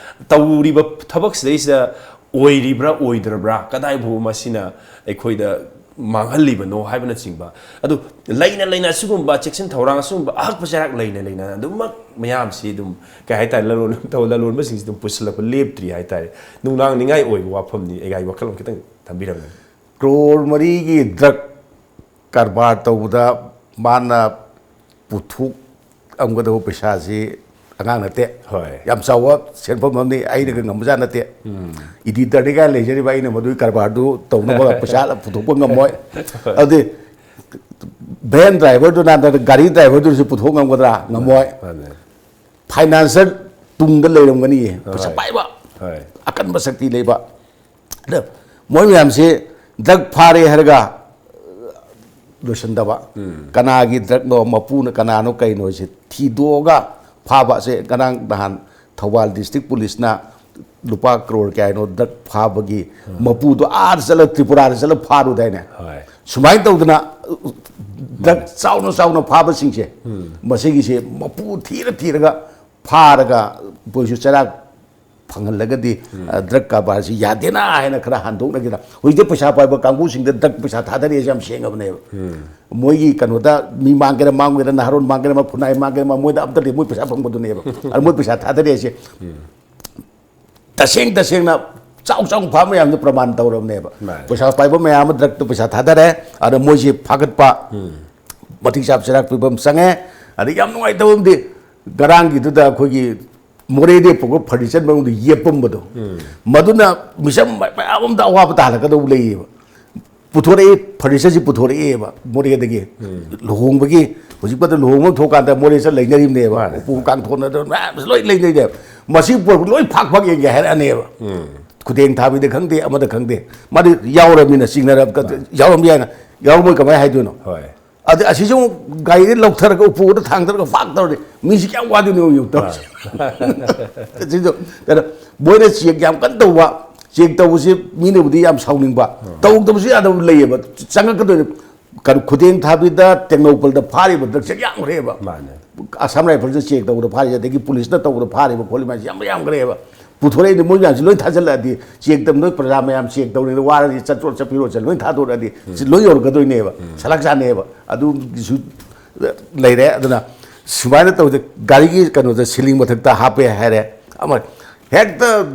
ꯇꯧꯔꯤꯕ ꯊꯕꯛꯁꯤꯗꯩꯁꯤꯗ ꯑꯣꯏꯔꯤꯕ꯭ꯔꯥ ꯑꯣꯏꯗ꯭ꯔꯕ꯭ꯔꯥ, ꯀꯗꯥꯏ ꯐꯥꯎꯕ ꯃꯁꯤꯅ ꯑꯩꯈꯣꯏꯗ ꯃꯥꯡꯍꯜꯂꯤꯕꯅꯣ ꯍꯥꯏꯕꯅꯆꯤꯡꯕ꯫ ꯑꯗꯨ ꯂꯩꯅ ꯂꯩꯅ ꯑꯁꯤꯒꯨꯝꯕ ꯆꯦꯛꯁꯤꯟ ꯊꯧꯔꯥꯡ, ꯑꯁꯤꯒꯨꯝꯕ ꯑꯍꯛꯄ ꯆꯩꯔꯥꯛ ꯂꯩꯅ ꯂꯩꯅ ꯑꯗꯨꯃꯛ ꯃꯌꯥꯝꯁꯤ ꯑꯗꯨꯝ, ꯀꯩ ꯍꯥꯏꯇꯥꯔꯦ, ꯂꯂꯣꯟ-, ꯂꯂꯣꯟꯕꯁꯤꯡꯁꯤ ꯑꯗꯨꯝ ꯄꯨꯁꯤꯜꯂꯛꯄ ꯂꯦꯞꯇ꯭ꯔꯤ ꯍꯥꯏꯇꯥꯔꯦ꯫ ꯅꯨꯡꯅꯥꯡꯅꯤꯡꯉꯥꯏ ꯑꯣꯏꯕ ꯋꯥꯐꯝꯅꯤ꯫ ꯑꯩꯒꯤ ꯋꯥꯈꯜꯂꯣꯟ ꯈꯤꯇꯪ ꯊꯝꯕꯤꯔꯝꯒꯅꯤ꯫ ꯀ꯭ꯔꯣꯔ ꯃꯔꯤꯒꯤ ꯗ꯭ꯔꯒ ꯀꯔꯕꯥꯔ ꯇꯧꯕꯗ ꯃꯥꯅ ꯄꯨꯊꯣꯛꯑꯝꯒꯗꯕ ꯄꯩꯁꯥꯁꯤ ꯑꯉꯥꯡ ꯅꯠꯇꯦ꯫ ꯍꯣꯏ꯫ ꯌꯥꯝ ꯆꯥꯎꯕ ꯁꯦꯟꯐꯝ ꯑꯃꯅꯤ, ꯑꯩꯅꯒ ꯉꯝꯕꯖꯥꯠ ꯅꯠꯇꯦ꯫ ꯏꯗꯤꯇꯔꯅꯤ ꯀꯥꯏꯅ ꯂꯩꯖꯔꯤꯕ ꯑꯩꯅ ꯃꯗꯨꯒꯤ ꯀꯔꯕꯥꯔꯗꯨ ꯇꯧꯅꯕ ꯄꯩꯁꯥ ꯄꯨꯊꯣꯛꯄ ꯉꯝꯃꯣꯏ꯫ ꯑꯗꯨꯗꯤ ꯚꯦꯟ ꯗ꯭ꯔꯥꯏꯚꯔꯗꯨꯅ ꯅꯠꯇ꯭ꯔꯒ ꯒꯥꯔꯤ ꯗ꯭ꯔꯥꯏꯚꯔꯗꯨꯅꯁꯨ ꯄꯨꯊꯣꯛ ꯉꯝꯒꯗ꯭ꯔꯥ? ꯉꯝꯃꯣꯏ꯫ ꯃꯥꯅꯦ꯫ ꯐꯥꯏꯅꯥꯟꯁꯔ ꯇꯨꯡꯗ ꯂꯩꯔꯝꯒꯅꯤꯌꯦ, ꯄꯩꯁꯥ ꯍꯣꯏ꯫ ꯄꯥꯏꯕ, ꯍꯣꯏ꯫ ꯑꯀꯟꯕ ꯁꯛꯇꯤ ꯂꯩꯕ꯫ ꯑꯗ ꯃꯣꯏ ꯃꯌꯥꯝꯁꯦ ꯗ꯭ꯔꯒ ꯐꯥꯔꯦ ꯍꯥꯏꯔꯒ ꯂꯣꯏꯁꯤꯟꯗꯕ꯫ ꯀꯅꯥꯒꯤ ꯗ꯭ꯔꯒꯅꯣ, ꯃꯄꯨꯅ ꯀꯅꯥꯅꯣ, ꯀꯩꯅꯣꯁꯦ ꯊꯤꯗꯣꯛꯑꯒ ꯐꯥꯕ ꯑꯁꯦ ꯉꯔꯥꯡ ꯅꯍꯥꯟ ꯊꯧꯕꯥꯜ ꯗꯤꯁꯇ꯭ꯔꯤꯛ ꯄꯨꯂꯤꯁꯅ ꯂꯨꯄꯥ ꯀ꯭ꯔꯣꯔ ꯀꯌꯥꯅꯣ ꯗ꯭ꯔꯒ ꯐꯥꯕꯒꯤ ꯃꯄꯨꯗꯣ ꯑꯥꯗ ꯆꯠꯂ, ꯇ꯭ꯔꯤꯄꯨꯔꯥꯗ ꯆꯠꯂ ꯐꯥꯔꯨꯗꯥꯏꯅꯦ? ꯍꯣꯏ꯫ ꯁꯨꯃꯥꯏꯅ ꯇꯧꯗꯅ ꯗ꯭ꯔꯒ ꯆꯥꯎꯅ ꯆꯥꯎꯅ ꯐꯥꯕꯁꯤꯡꯁꯦ, ꯃꯁꯤꯒꯤꯁꯦ ꯃꯄꯨ ꯊꯤꯔ ꯊꯤꯔꯒ ꯐꯥꯔꯒ ꯃꯣꯏꯁꯨ ꯆꯩꯔꯥꯛ ꯐꯪꯍꯜꯂꯒꯗꯤ, ꯑ, ꯗ꯭ꯔꯒ ꯀꯔꯕꯥꯔꯁꯤ ꯌꯥꯗꯦꯅ ꯍꯥꯏꯅ ꯈꯔ ꯍꯟꯗꯣꯛꯅꯈꯤꯗ, ꯍꯧꯖꯤꯛꯇꯤ ꯄꯩꯁꯥ ꯄꯥꯏꯕ ꯀꯥꯡꯕꯨꯁꯤꯡꯗ ꯗ꯭ꯔꯒ ꯄꯩꯁꯥ ꯊꯥꯗꯔꯛꯑꯦꯁꯦ ꯌꯥꯝ ꯁꯦꯡꯉꯕꯅꯦꯕ꯫ ꯃꯣꯏꯒꯤ ꯀꯩꯅꯣꯗ ꯃꯤ ꯃꯥꯡꯒꯦꯔꯥ ꯃꯥꯡꯒꯦꯔꯥ, ꯅꯍꯥꯔꯣꯟ ꯃꯥꯡꯒꯦꯔꯥ, ꯃꯥ ꯈꯨꯟꯅꯥꯏ ꯃꯥꯡꯒꯦꯔꯥ, ꯃꯥ ꯃꯣꯏꯗ ꯑꯝꯇ ꯂꯩ, ꯃꯣꯏ ꯄꯩꯁꯥ ꯐꯪꯕꯗꯨꯅꯦꯕ꯫ ꯑꯗꯨ ꯃꯣꯏ ꯄꯩꯁꯥ ꯊꯥꯗꯔꯛꯑꯦꯁꯦ ꯇꯁꯦꯡ ꯇꯁꯦꯡꯅ ꯆꯥꯎ ꯆꯥꯎ ꯐꯥꯕ ꯃꯌꯥꯝꯗꯣ ꯄ꯭ꯔꯃꯥꯟ ꯇꯧꯔꯕꯅꯦꯕ꯫ ꯃꯥꯅꯦ꯫ ꯄꯩꯁꯥ ꯄꯥꯏꯕ ꯃꯌꯥꯝ ꯑꯃ ꯗ꯭ꯔꯒꯇ ꯄꯩꯁꯥ ꯊꯥꯗꯔꯦ, ꯑꯗ ꯃꯣꯏꯁꯦ ꯐꯥꯒꯠꯄ ꯃꯇꯤꯛ ꯆꯥꯕ ꯆꯩꯔꯥꯛ ꯄꯤꯕ ꯑꯃ ꯆꯪꯉꯦ꯫ ꯑꯗ ꯌꯥꯝ ꯅꯨꯡꯉꯥꯏꯇꯕ ꯑꯃꯗꯤ ꯉꯔꯥꯡꯒꯤꯗꯨꯗ ꯑꯩꯈꯣꯏꯒꯤ ꯃꯣꯔꯦꯗꯒꯤ ꯄꯨꯔꯛꯄ ꯐꯔꯅꯤꯆꯔ ꯃꯅꯨꯡꯗ ꯌꯦꯞꯄꯝꯕꯗꯣ, ꯃꯗꯨꯅ ꯃꯤꯆꯝ ꯃꯌꯥꯝ ꯑꯃꯗ ꯑꯋꯥꯕ ꯇꯥꯍꯜꯂꯛꯀꯗꯧꯕ ꯂꯩꯌꯦꯕ꯫ ꯄꯨꯊꯣꯔꯛꯏ, ꯐꯔꯅꯤꯆꯔꯁꯤ ꯄꯨꯊꯣꯔꯛꯑꯦꯕ ꯃꯣꯔꯦꯗꯒꯤ꯫ ꯂꯨꯍꯣꯡꯕꯒꯤ, ꯍꯧꯖꯤꯛ ꯃꯇꯝꯗ ꯂꯨꯍꯣꯡꯕ ꯑꯃ ꯊꯣꯛꯀꯥꯟꯗ ꯃꯣꯔꯦ ꯆꯠ ꯂꯩꯅꯔꯤꯕꯅꯦꯕ꯫ ꯃꯥꯅꯦ꯫ ꯎꯄꯨ ꯀꯥꯡꯊꯣꯟ ꯑꯗꯨ ꯃꯌꯥꯝꯁꯨ ꯂꯣꯏ ꯂꯩꯅꯔꯤꯅꯦꯕ꯫ ꯃꯁꯤ ꯄꯨꯔꯛꯄ ꯂꯣꯏ ꯐꯥꯛ ꯐꯥꯛ ꯌꯦꯡꯒꯦ ꯍꯥꯏꯔꯛꯑꯅꯦꯕ꯫ ꯈꯨꯗꯦꯡ ꯊꯥꯕꯤꯗ ꯈꯪꯗꯦ, ꯑꯃꯗ ꯈꯪꯗꯦ, ꯃꯥꯗꯤ ꯌꯥꯎꯔꯕꯅꯤꯅ ꯆꯤꯡꯅꯔ ꯌꯥꯎꯔꯝꯕ ꯌꯥꯏꯅ, ꯌꯥꯎꯔꯝꯃꯣꯏ ꯀꯃꯥꯏꯅ ꯍꯥꯏꯗꯣꯏꯅꯣ? ꯍꯣꯏ꯫ ꯑꯗ ꯑꯁꯤꯁꯨ ꯑꯃꯨꯛ ꯒꯥꯔꯤꯗ ꯂꯧꯊꯔꯒ ꯎꯄꯨꯗ ꯊꯥꯡꯊꯔꯒ ꯐꯥꯛ ꯇꯧꯔꯗꯤ ꯃꯤꯁꯤ ꯀꯌꯥꯝ ꯋꯥꯗꯣꯏꯅꯣ ꯌꯦꯡꯉꯨ ꯇꯧꯔꯤꯁꯦ꯫ ꯑꯁꯤꯁꯨ ꯀꯩꯅꯣ, ꯃꯣꯏꯅ ꯆꯦꯛ ꯌꯥꯝ ꯀꯟꯅ ꯇꯧꯕ, ꯆꯦꯛ ꯇꯧꯕꯁꯤ ꯃꯤꯅꯕꯨꯗꯤ ꯌꯥꯝ ꯁꯥꯎꯅꯤꯡꯕ, ꯇꯧꯗꯕꯁꯨ ꯌꯥꯗꯕ ꯂꯩꯌꯦꯕ, ꯆꯪꯉꯛꯀꯗꯣꯏꯅꯤ꯫ ꯀꯩꯅꯣ, ꯈꯨꯗꯦꯡ ꯊꯥꯕꯤꯗ ꯇꯦꯡꯅꯧꯄꯜꯗ ꯐꯥꯔꯤꯕ ꯗ꯭ꯔꯒꯁꯦ ꯌꯥꯝꯈ꯭ꯔꯦꯕ꯫ ꯃꯥꯅꯦ꯫ ꯑꯁꯥꯝ ꯔꯥꯏꯐꯜꯁ ꯆꯦꯛ ꯇꯧꯕꯗ ꯐꯥꯔꯤꯁꯦ, ꯑꯗꯒꯤ ꯄꯨꯂꯤꯁꯅ ꯇꯧꯕꯗ ꯐꯥꯔꯤꯕ ꯈꯣꯠꯂꯤ ꯃꯌꯥꯝꯁꯦ ꯌꯥꯝ ꯌꯥꯝꯈ꯭ꯔꯦꯕ꯫ ꯄꯨꯊꯣꯔꯛꯏꯅꯦ ꯃꯣꯏ ꯃꯌꯥꯝꯁꯦ ꯂꯣꯏ ꯊꯥꯖꯤꯜꯂꯛꯑꯗꯤ, ꯆꯦꯛ ꯇꯧꯕ ꯅꯣꯏ ꯄ꯭ꯔꯖꯥ ꯃꯌꯥꯝ ꯆꯦꯛ ꯇꯧꯔꯤꯉꯩꯗ ꯋꯥꯔꯗꯤ ꯆꯠꯆꯣ ꯆꯠꯄꯤꯔꯣ ꯆꯠ ꯂꯣꯏ ꯊꯥꯗꯣꯔꯛꯑꯗꯤ ꯁꯤ ꯂꯣꯏ ꯌꯧꯔꯛꯀꯗꯣꯏꯅꯦꯕ꯫ ꯁꯂꯥꯛ ꯆꯥꯅꯦꯕ꯫ ꯑꯗꯨꯒꯤꯁꯨ ꯂꯩꯔꯦ꯫ ꯑꯗꯨꯅ ꯁꯨꯃꯥꯏꯅ ꯇꯧꯗꯦ, ꯒꯥꯔꯤꯒꯤ ꯀꯩꯅꯣꯗ ꯁꯤꯂꯤꯡ ꯃꯊꯛꯇ ꯍꯥꯞꯄꯦ ꯍꯥꯏꯔꯦ, ꯑꯃ ꯍꯦꯛꯇ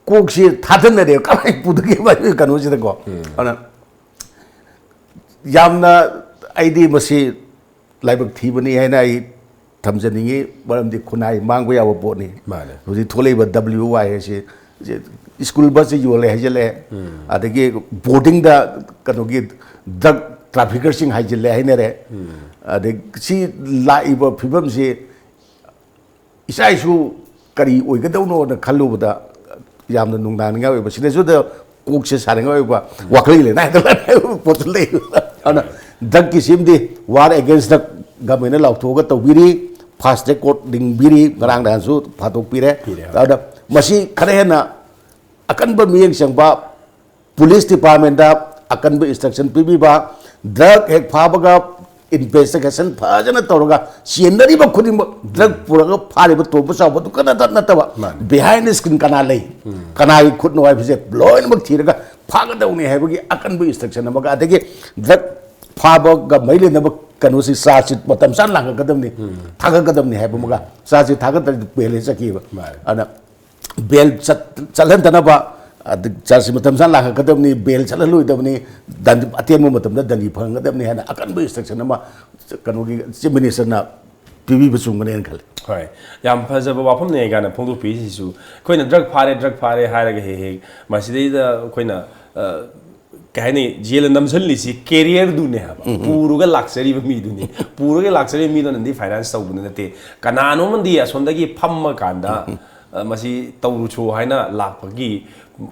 ꯀꯣꯛꯁꯤ ꯊꯥꯗꯅꯔꯦ, ꯀꯃꯥꯏꯅ ꯄꯨꯗꯒꯦ ꯍꯥꯏꯕꯒꯤ ꯀꯩꯅꯣꯁꯤꯗꯀꯣ꯫ ꯑꯗꯨꯅ ꯌꯥꯝꯅ ꯑꯩꯗꯤ ꯃꯁꯤ ꯂꯥꯏꯕꯛ ꯊꯤꯕꯅꯤ ꯍꯥꯏꯅ ꯑꯩ ꯊꯝꯖꯅꯤꯡꯉꯤ꯫ ꯃꯔꯝꯗꯤ ꯈꯨꯟꯅꯥꯏ ꯃꯥꯡꯕ ꯌꯥꯕ ꯄꯣꯠꯅꯤ꯫ ꯃꯥꯅꯦ꯫ ꯍꯧꯖꯤꯛ ꯊꯣꯛꯂꯛꯏꯕ W Y ꯍꯥꯏꯁꯤ ꯁ꯭ꯀꯨꯜ ꯕꯁꯁꯦ ꯌꯣꯜꯂꯦ ꯍꯥꯏꯖꯜꯂꯛꯑꯦ, ꯑꯗꯒꯤ ꯕꯣꯔꯗꯤꯡꯗ ꯀꯩꯅꯣꯒꯤ ꯗ꯭ꯔꯒ ꯇ꯭ꯔꯥꯐꯤꯀꯔꯁꯤꯡ ꯍꯥꯏꯖꯤꯜꯂꯦ ꯍꯥꯏꯅꯔꯦ꯫ ꯑꯗꯩ ꯁꯤ ꯂꯥꯛꯏꯕ ꯐꯤꯕꯝꯁꯤ ꯏꯆꯥ ꯏꯁꯨ ꯀꯔꯤ ꯑꯣꯏꯒꯗꯧꯅꯣꯅ ꯈꯜꯂꯨꯕꯗ ꯌꯥꯝꯅ ꯅꯨꯡꯅꯥꯡꯅꯤꯡꯉꯥꯏ ꯑꯣꯏꯕ, ꯁꯤꯗꯁꯨꯗ ꯀꯣꯛꯁꯦ ꯁꯥꯅꯤꯡꯉꯥꯏ ꯑꯣꯏꯕ, ꯋꯥꯈꯜꯒꯤ ꯂꯩꯅꯥ ꯍꯦꯛꯇ ꯂꯥꯛꯅꯤꯡꯉꯥꯏ ꯑꯣꯏꯕ ꯄꯣꯠꯁꯨ ꯂꯩ꯫ ꯑꯗꯨꯅ ꯗ꯭ꯔꯒꯀꯤ ꯁꯤꯝꯗꯤ ꯋꯥꯔ ꯑꯦꯒꯦꯟꯁ ꯗ꯭ꯔꯒ ꯒꯃꯦꯟꯅ ꯂꯥꯎꯊꯣꯛꯑꯒ ꯇꯧꯕꯤꯔꯤ, ꯐꯥꯁ ꯇ꯭ꯔꯦꯛ ꯀꯣꯔꯠ ꯂꯤꯡꯕꯤꯔꯤ, ꯉꯔꯥꯡ ꯅꯍꯥꯟꯁꯨ ꯐꯥꯗꯣꯛꯄꯤꯔꯦ꯫ ꯄꯤꯔꯦ꯫ ꯑꯗꯨꯅ ꯃꯁꯤ ꯈꯔ ꯍꯦꯟꯅ ꯑꯀꯟꯕ ꯃꯤꯠꯌꯦꯡ ꯆꯪꯕ, ꯄꯨꯂꯤꯁ ꯗꯤꯄꯥꯔꯠꯃꯦꯟꯗ ꯑꯀꯟꯕ ꯏꯟꯁꯇ꯭ꯔꯛꯁꯟ ꯄꯤꯕꯤꯕ, ꯗ꯭ꯔꯒ ꯍꯦꯛ ꯐꯥꯕꯒ ꯏꯟꯚꯦꯁꯇꯤꯒꯦꯁꯟ ꯐꯖꯅ ꯇꯧꯔꯒ ꯆꯦꯟꯅꯔꯤꯕ ꯈꯨꯗꯤꯡꯃꯛ, ꯗ꯭ꯔꯒ ꯄꯨꯔꯒ ꯐꯥꯔꯤꯕ ꯇꯣꯝꯕ ꯆꯥꯎꯕꯗꯨ ꯈꯛꯇ ꯅꯠꯇꯕ, ꯃꯥꯅꯤ꯫ ꯕꯤꯍꯥꯏꯟ ꯗ ꯁ꯭ꯀ꯭ꯔꯤꯟ ꯀꯅꯥ ꯂꯩ, ꯀꯅꯥꯒꯤ ꯈꯨꯠꯅꯣ ꯍꯥꯏꯕꯁꯦ ꯂꯣꯏꯅꯃꯛ ꯊꯤꯔꯒ ꯐꯥꯒꯗꯧꯅꯤ ꯍꯥꯏꯕꯒꯤ ꯑꯀꯟꯕ ꯏꯟꯁꯇ꯭ꯔꯛꯁꯟ ꯑꯃꯒ, ꯑꯗꯒꯤ ꯗ꯭ꯔꯒ ꯐꯥꯕꯒ ꯃꯔꯤ ꯂꯩꯅꯕ ꯀꯩꯅꯣꯁꯤ, ꯆꯥꯔꯖꯁꯤ ꯃꯇꯝ ꯆꯥꯅ ꯂꯥꯡꯒꯠꯀꯗꯕꯅꯤ, ꯊꯥꯒꯠꯀꯗꯕꯅꯤ ꯍꯥꯏꯕ ꯑꯃꯒ, ꯆꯥꯔꯖꯁꯤ ꯊꯥꯒꯠꯇ꯭ꯔꯗꯤ ꯕꯦꯜ ꯆꯠꯈꯤꯕ꯫ ꯃꯥꯅꯤ꯫ ꯑꯗꯨꯅ ꯕꯦꯜ ꯆꯠ-, ꯆꯠꯍꯟꯗꯅꯕ, ꯑꯗ ꯆꯥꯔꯖꯁꯤ ꯃꯇꯝ ꯆꯥꯅ ꯂꯥꯡꯒꯠꯀꯗꯕꯅꯤ, ꯕꯦꯜ ꯆꯠꯍꯜꯂꯣꯏꯗꯕꯅꯤ, ꯗꯟ-, ꯑꯇꯦꯟꯕ ꯃꯇꯝꯗ ꯗꯟꯗꯤ ꯐꯪꯒꯗꯕꯅꯤ ꯍꯥꯏꯅ ꯑꯀꯟꯕ ꯏꯟꯁꯇ꯭ꯔꯛꯁꯟ ꯑꯃ ꯀꯩꯅꯣꯒꯤ ꯆꯤꯐ ꯃꯤꯅꯤꯁꯇꯔꯅ ꯄꯤꯕꯤꯕ ꯆꯨꯝꯒꯅꯦꯅ ꯈꯜꯂꯤ꯫ ꯍꯣꯏ꯫ ꯌꯥꯝ ꯐꯖꯕ ꯋꯥꯐꯝꯅꯦ ꯒꯥꯅ ꯐꯣꯡꯗꯣꯛꯄꯤꯔꯤꯁꯤꯁꯨ꯫ ꯑꯩꯈꯣꯏꯅ ꯗ꯭ꯔꯒ ꯐꯥꯔꯦ, ꯗ꯭ꯔꯒ ꯐꯥꯔꯦ ꯍꯥꯏꯔꯒ ꯍꯦꯛ ꯍꯦꯛ ꯃꯁꯤꯗꯩꯗ ꯑꯩꯈꯣꯏꯅ, ꯑ, ꯀꯩ ꯍꯥꯏꯅꯤ, ꯖꯦꯜꯗ ꯅꯝꯁꯤꯜꯂꯤꯁꯤ ꯀꯦꯔꯤꯌꯔꯗꯨꯅꯦ ꯍꯥꯏꯕ꯫ ꯄꯨꯔꯒ ꯂꯥꯛꯆꯔꯤꯕ ꯃꯤꯗꯨꯅꯤ꯫ ꯄꯨꯔꯒ ꯂꯥꯛꯆꯔꯤꯕ ꯃꯤꯗꯨꯅꯗꯤ ꯐꯥꯏꯅꯥꯟꯁ ꯇꯧꯕꯗꯨ ꯅꯠꯇꯦ꯫ ꯀꯅꯥꯅꯣꯝꯃꯗꯤ ꯑꯁꯣꯝꯗꯒꯤ ꯐꯝꯃ ꯀꯥꯟꯗ ꯃꯁꯤ ꯇꯧꯔꯨꯆꯣ ꯍꯥꯏꯅ ꯂꯥꯛꯄꯒꯤ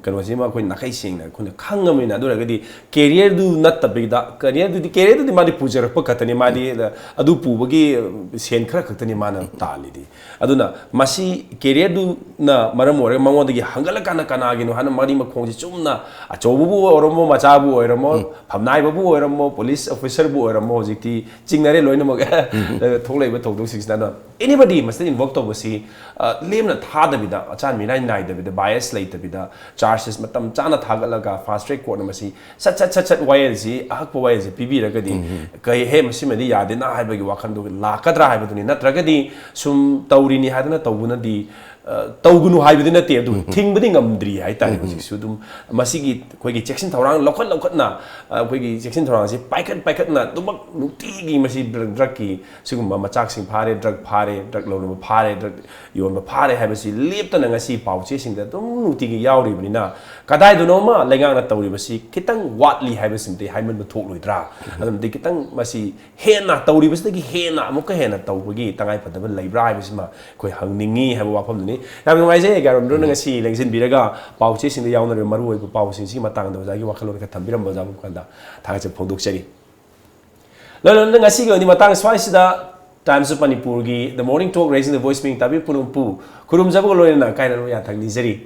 ꯀꯩꯅꯣꯁꯤꯃ ꯑꯩꯈꯣꯏ ꯅꯥꯈꯩ ꯁꯦꯡꯅ ꯑꯩꯈꯣꯏꯅ ꯈꯪꯉꯕꯅꯤꯅ꯫ ꯑꯗꯨ ꯑꯣꯏꯔꯒꯗꯤ career ꯗꯨ ꯅꯠꯇꯕꯤꯗ, career ꯗꯨꯗꯤ, career ꯗꯨꯗꯤ ꯃꯥꯗꯤ ꯄꯨꯖꯔꯛꯄ ꯈꯛꯇꯅꯤ, ꯃꯥꯗꯤ ꯑꯗꯨ ꯄꯨꯕꯒꯤ ꯁꯦꯟ ꯈꯔ ꯈꯛꯇꯅꯤ ꯃꯥꯅ ꯇꯥꯜꯂꯤꯗꯤ꯫ ꯑꯗꯨꯅ ꯃꯁꯤ career ꯗꯨꯅ ꯃꯔꯝ ꯑꯣꯏꯔꯒ ꯃꯉꯣꯟꯗꯒꯤ ꯍꯪꯒꯠꯂꯀꯥꯟꯗ ꯀꯅꯥꯒꯤꯅꯣ ꯍꯥꯏꯅ ꯃꯔꯤ ꯃꯈꯣꯡꯁꯤ ꯆꯨꯝꯅ, ꯑꯆꯧꯕꯕꯨ ꯑꯣꯏꯔꯝꯃꯣ, ꯃꯆꯥꯕꯨ ꯑꯣꯏꯔꯝꯃꯣ, ꯐꯝꯅꯥꯏꯕꯕꯨ ꯑꯣꯏꯔꯝꯃꯣ, police officer ꯕꯨ ꯑꯣꯏꯔꯝꯃꯣ, ꯍꯧꯖꯤꯛꯇꯤ ꯆꯤꯡꯅꯔꯦ ꯂꯣꯏꯅꯃꯛ꯫ ꯊꯣꯛꯂꯛꯏꯕ ꯊꯧꯗꯣꯛꯁꯤꯡꯁꯤꯅ ꯑꯗꯣ anybody ꯃꯁꯤꯗ involve ꯇꯧꯕꯁꯤ, ꯑ, ꯂꯦꯝꯅ ꯊꯥꯗꯕꯤꯗ, ꯑꯆꯥꯟ ꯃꯤꯔꯥꯏ ꯅꯥꯏꯗꯕꯤꯗ, bias ꯂꯩꯇꯕꯤꯗ, charges ꯃꯇꯝ ꯆꯥꯅ ꯊꯥꯒꯠꯂꯒ fast track court ꯅ ꯃꯁꯤ ꯁꯠ ꯁꯠ ꯁꯠ ꯁꯠ ꯋꯥꯌꯦꯜꯁꯤ, ꯑꯍꯛꯄ ꯋꯥꯌꯦꯜꯁꯤ ꯄꯤꯕꯤꯔꯒꯗꯤ, ꯀꯩ, ꯍꯦ, ꯃꯁꯤꯃꯗꯤ ꯌꯥꯗꯦꯅ ꯍꯥꯏꯕꯒꯤ ꯋꯥꯈꯜꯗꯨ ꯂꯥꯛꯀꯗ꯭ꯔꯥ ꯍꯥꯏꯕꯗꯨꯅꯤ꯫ ꯅꯠꯇ꯭ꯔꯒꯗꯤ ꯁꯨꯝ ꯇꯧꯔꯤꯅꯤ ꯍꯥꯏꯗꯅ ꯇꯧꯕꯅꯗꯤ, ꯑ, ꯇꯧꯒꯅꯨ ꯍꯥꯏꯕꯗꯤ ꯅꯠꯇꯦ, ꯑꯗꯨ ꯊꯤꯡꯕꯗꯤ ꯉꯝꯗ꯭ꯔꯤ ꯍꯥꯏꯇꯥꯔꯦ꯫ ꯍꯧꯖꯤꯛꯁꯨ ꯑꯗꯨꯝ ꯃꯁꯤꯒꯤ ꯑꯩꯈꯣꯏꯒꯤ ꯆꯦꯛꯁꯤꯟ ꯊꯧꯔꯥꯡ ꯂꯧꯈꯠ ꯂꯧꯈꯠꯅ, ꯑ, ꯑꯩꯈꯣꯏꯒꯤ ꯆꯦꯛꯁꯤꯟ ꯊꯧꯔꯥꯡꯁꯤ ꯄꯥꯏꯈꯠ ꯄꯥꯏꯈꯠꯅ ꯑꯗꯨꯃꯛ ꯅꯨꯡꯇꯤꯒꯤ ꯃꯁꯤ drug ꯀꯤ ꯁꯤꯒꯨꯝꯕ ꯃꯆꯥꯛꯁꯤꯡ ꯐꯥꯔꯦ, drug ꯐꯥꯔꯦ, drug ꯂꯧꯅꯕ ꯐꯥꯔꯦ, drug ꯌꯣꯟꯕ ꯐꯥꯔꯦ ꯍꯥꯏꯕꯁꯤ ꯂꯦꯞꯇꯅ ꯉꯁꯤ ꯄꯥꯎ ꯆꯦꯁꯤꯡꯗ ꯑꯗꯨꯝ ꯅꯨꯡꯇꯤꯒꯤ ꯌꯥꯎꯔꯤꯕꯅꯤꯅ, ꯀꯗꯥꯏꯗꯅꯣꯃ ꯂꯩꯉꯥꯛꯅ ꯇꯧꯔꯤꯕꯁꯤ ꯈꯤꯇꯪ ꯋꯥꯠꯂꯤ ꯍꯥꯏꯕꯁꯤꯃꯗꯤ ꯍꯥꯏꯃꯟꯕ ꯊꯣꯛꯂꯣꯏꯗ꯭ꯔꯥ? ꯑꯗꯨꯅꯗꯤ ꯈꯤꯇꯪ ꯃꯁꯤ ꯍꯦꯟꯅ ꯇꯧꯔꯤꯕꯁꯤꯗꯒꯤ ꯍꯦꯟꯅ ꯑꯃꯨꯛꯀ ꯍꯦꯟꯅ ꯇꯧꯕꯒꯤ ꯇꯉꯥꯏꯐꯗꯕ ꯂꯩꯕ꯭ꯔꯥ ꯍꯥꯏꯕꯁꯤꯃ ꯑꯩꯈꯣꯏ ꯍꯪꯅꯤꯡꯉꯤ ꯍꯥꯏꯕ ꯋꯥꯐꯝꯗꯨꯅꯤ꯫ ꯌꯥꯝ ꯅꯨꯡꯉꯥꯏꯖꯩ ꯒ꯭ꯌꯥꯔꯣꯟꯗ꯭ꯔꯣꯅ ꯉꯁꯤ ꯂꯦꯡꯁꯤꯟꯕꯤꯔꯒ ꯄꯥꯎ ꯆꯦꯁꯤꯡꯗ ꯌꯥꯎꯅꯔꯤꯕ ꯃꯔꯨꯑꯣꯏꯕ ꯄꯥꯎꯁꯤꯡꯁꯤꯒꯤ ꯃꯇꯥꯡꯗ ꯑꯣꯖꯥꯒꯤ ꯋꯥꯈꯜꯂꯣꯟ ꯈꯔ ꯊꯝꯕꯤꯔꯝꯕ ꯑꯣꯖꯥꯕꯨ ꯀꯥꯟꯗ ꯊꯥꯒꯠꯆꯕ ꯐꯣꯡꯗꯣꯛꯆꯔꯤ꯫ ꯂꯣꯏꯅ ꯂꯣꯏꯅ ꯉꯁꯤꯒꯤ ꯑꯣꯏꯅꯗꯤ ꯃꯇꯥꯡ ꯁ꯭ꯋꯥꯏꯁꯤꯗ Times of Manipur ꯒꯤ The Morning Talk Raising the Voice ꯃꯤꯡ ꯇꯥꯕꯤ ꯄꯨꯝꯅꯃꯛꯄꯨ ꯈꯨꯔꯨꯝꯖꯕꯒ ꯂꯣꯏꯅꯅ ꯀꯥꯏꯅꯔꯣ ꯌꯥꯊꯪ ꯅꯤꯖꯔꯤ꯫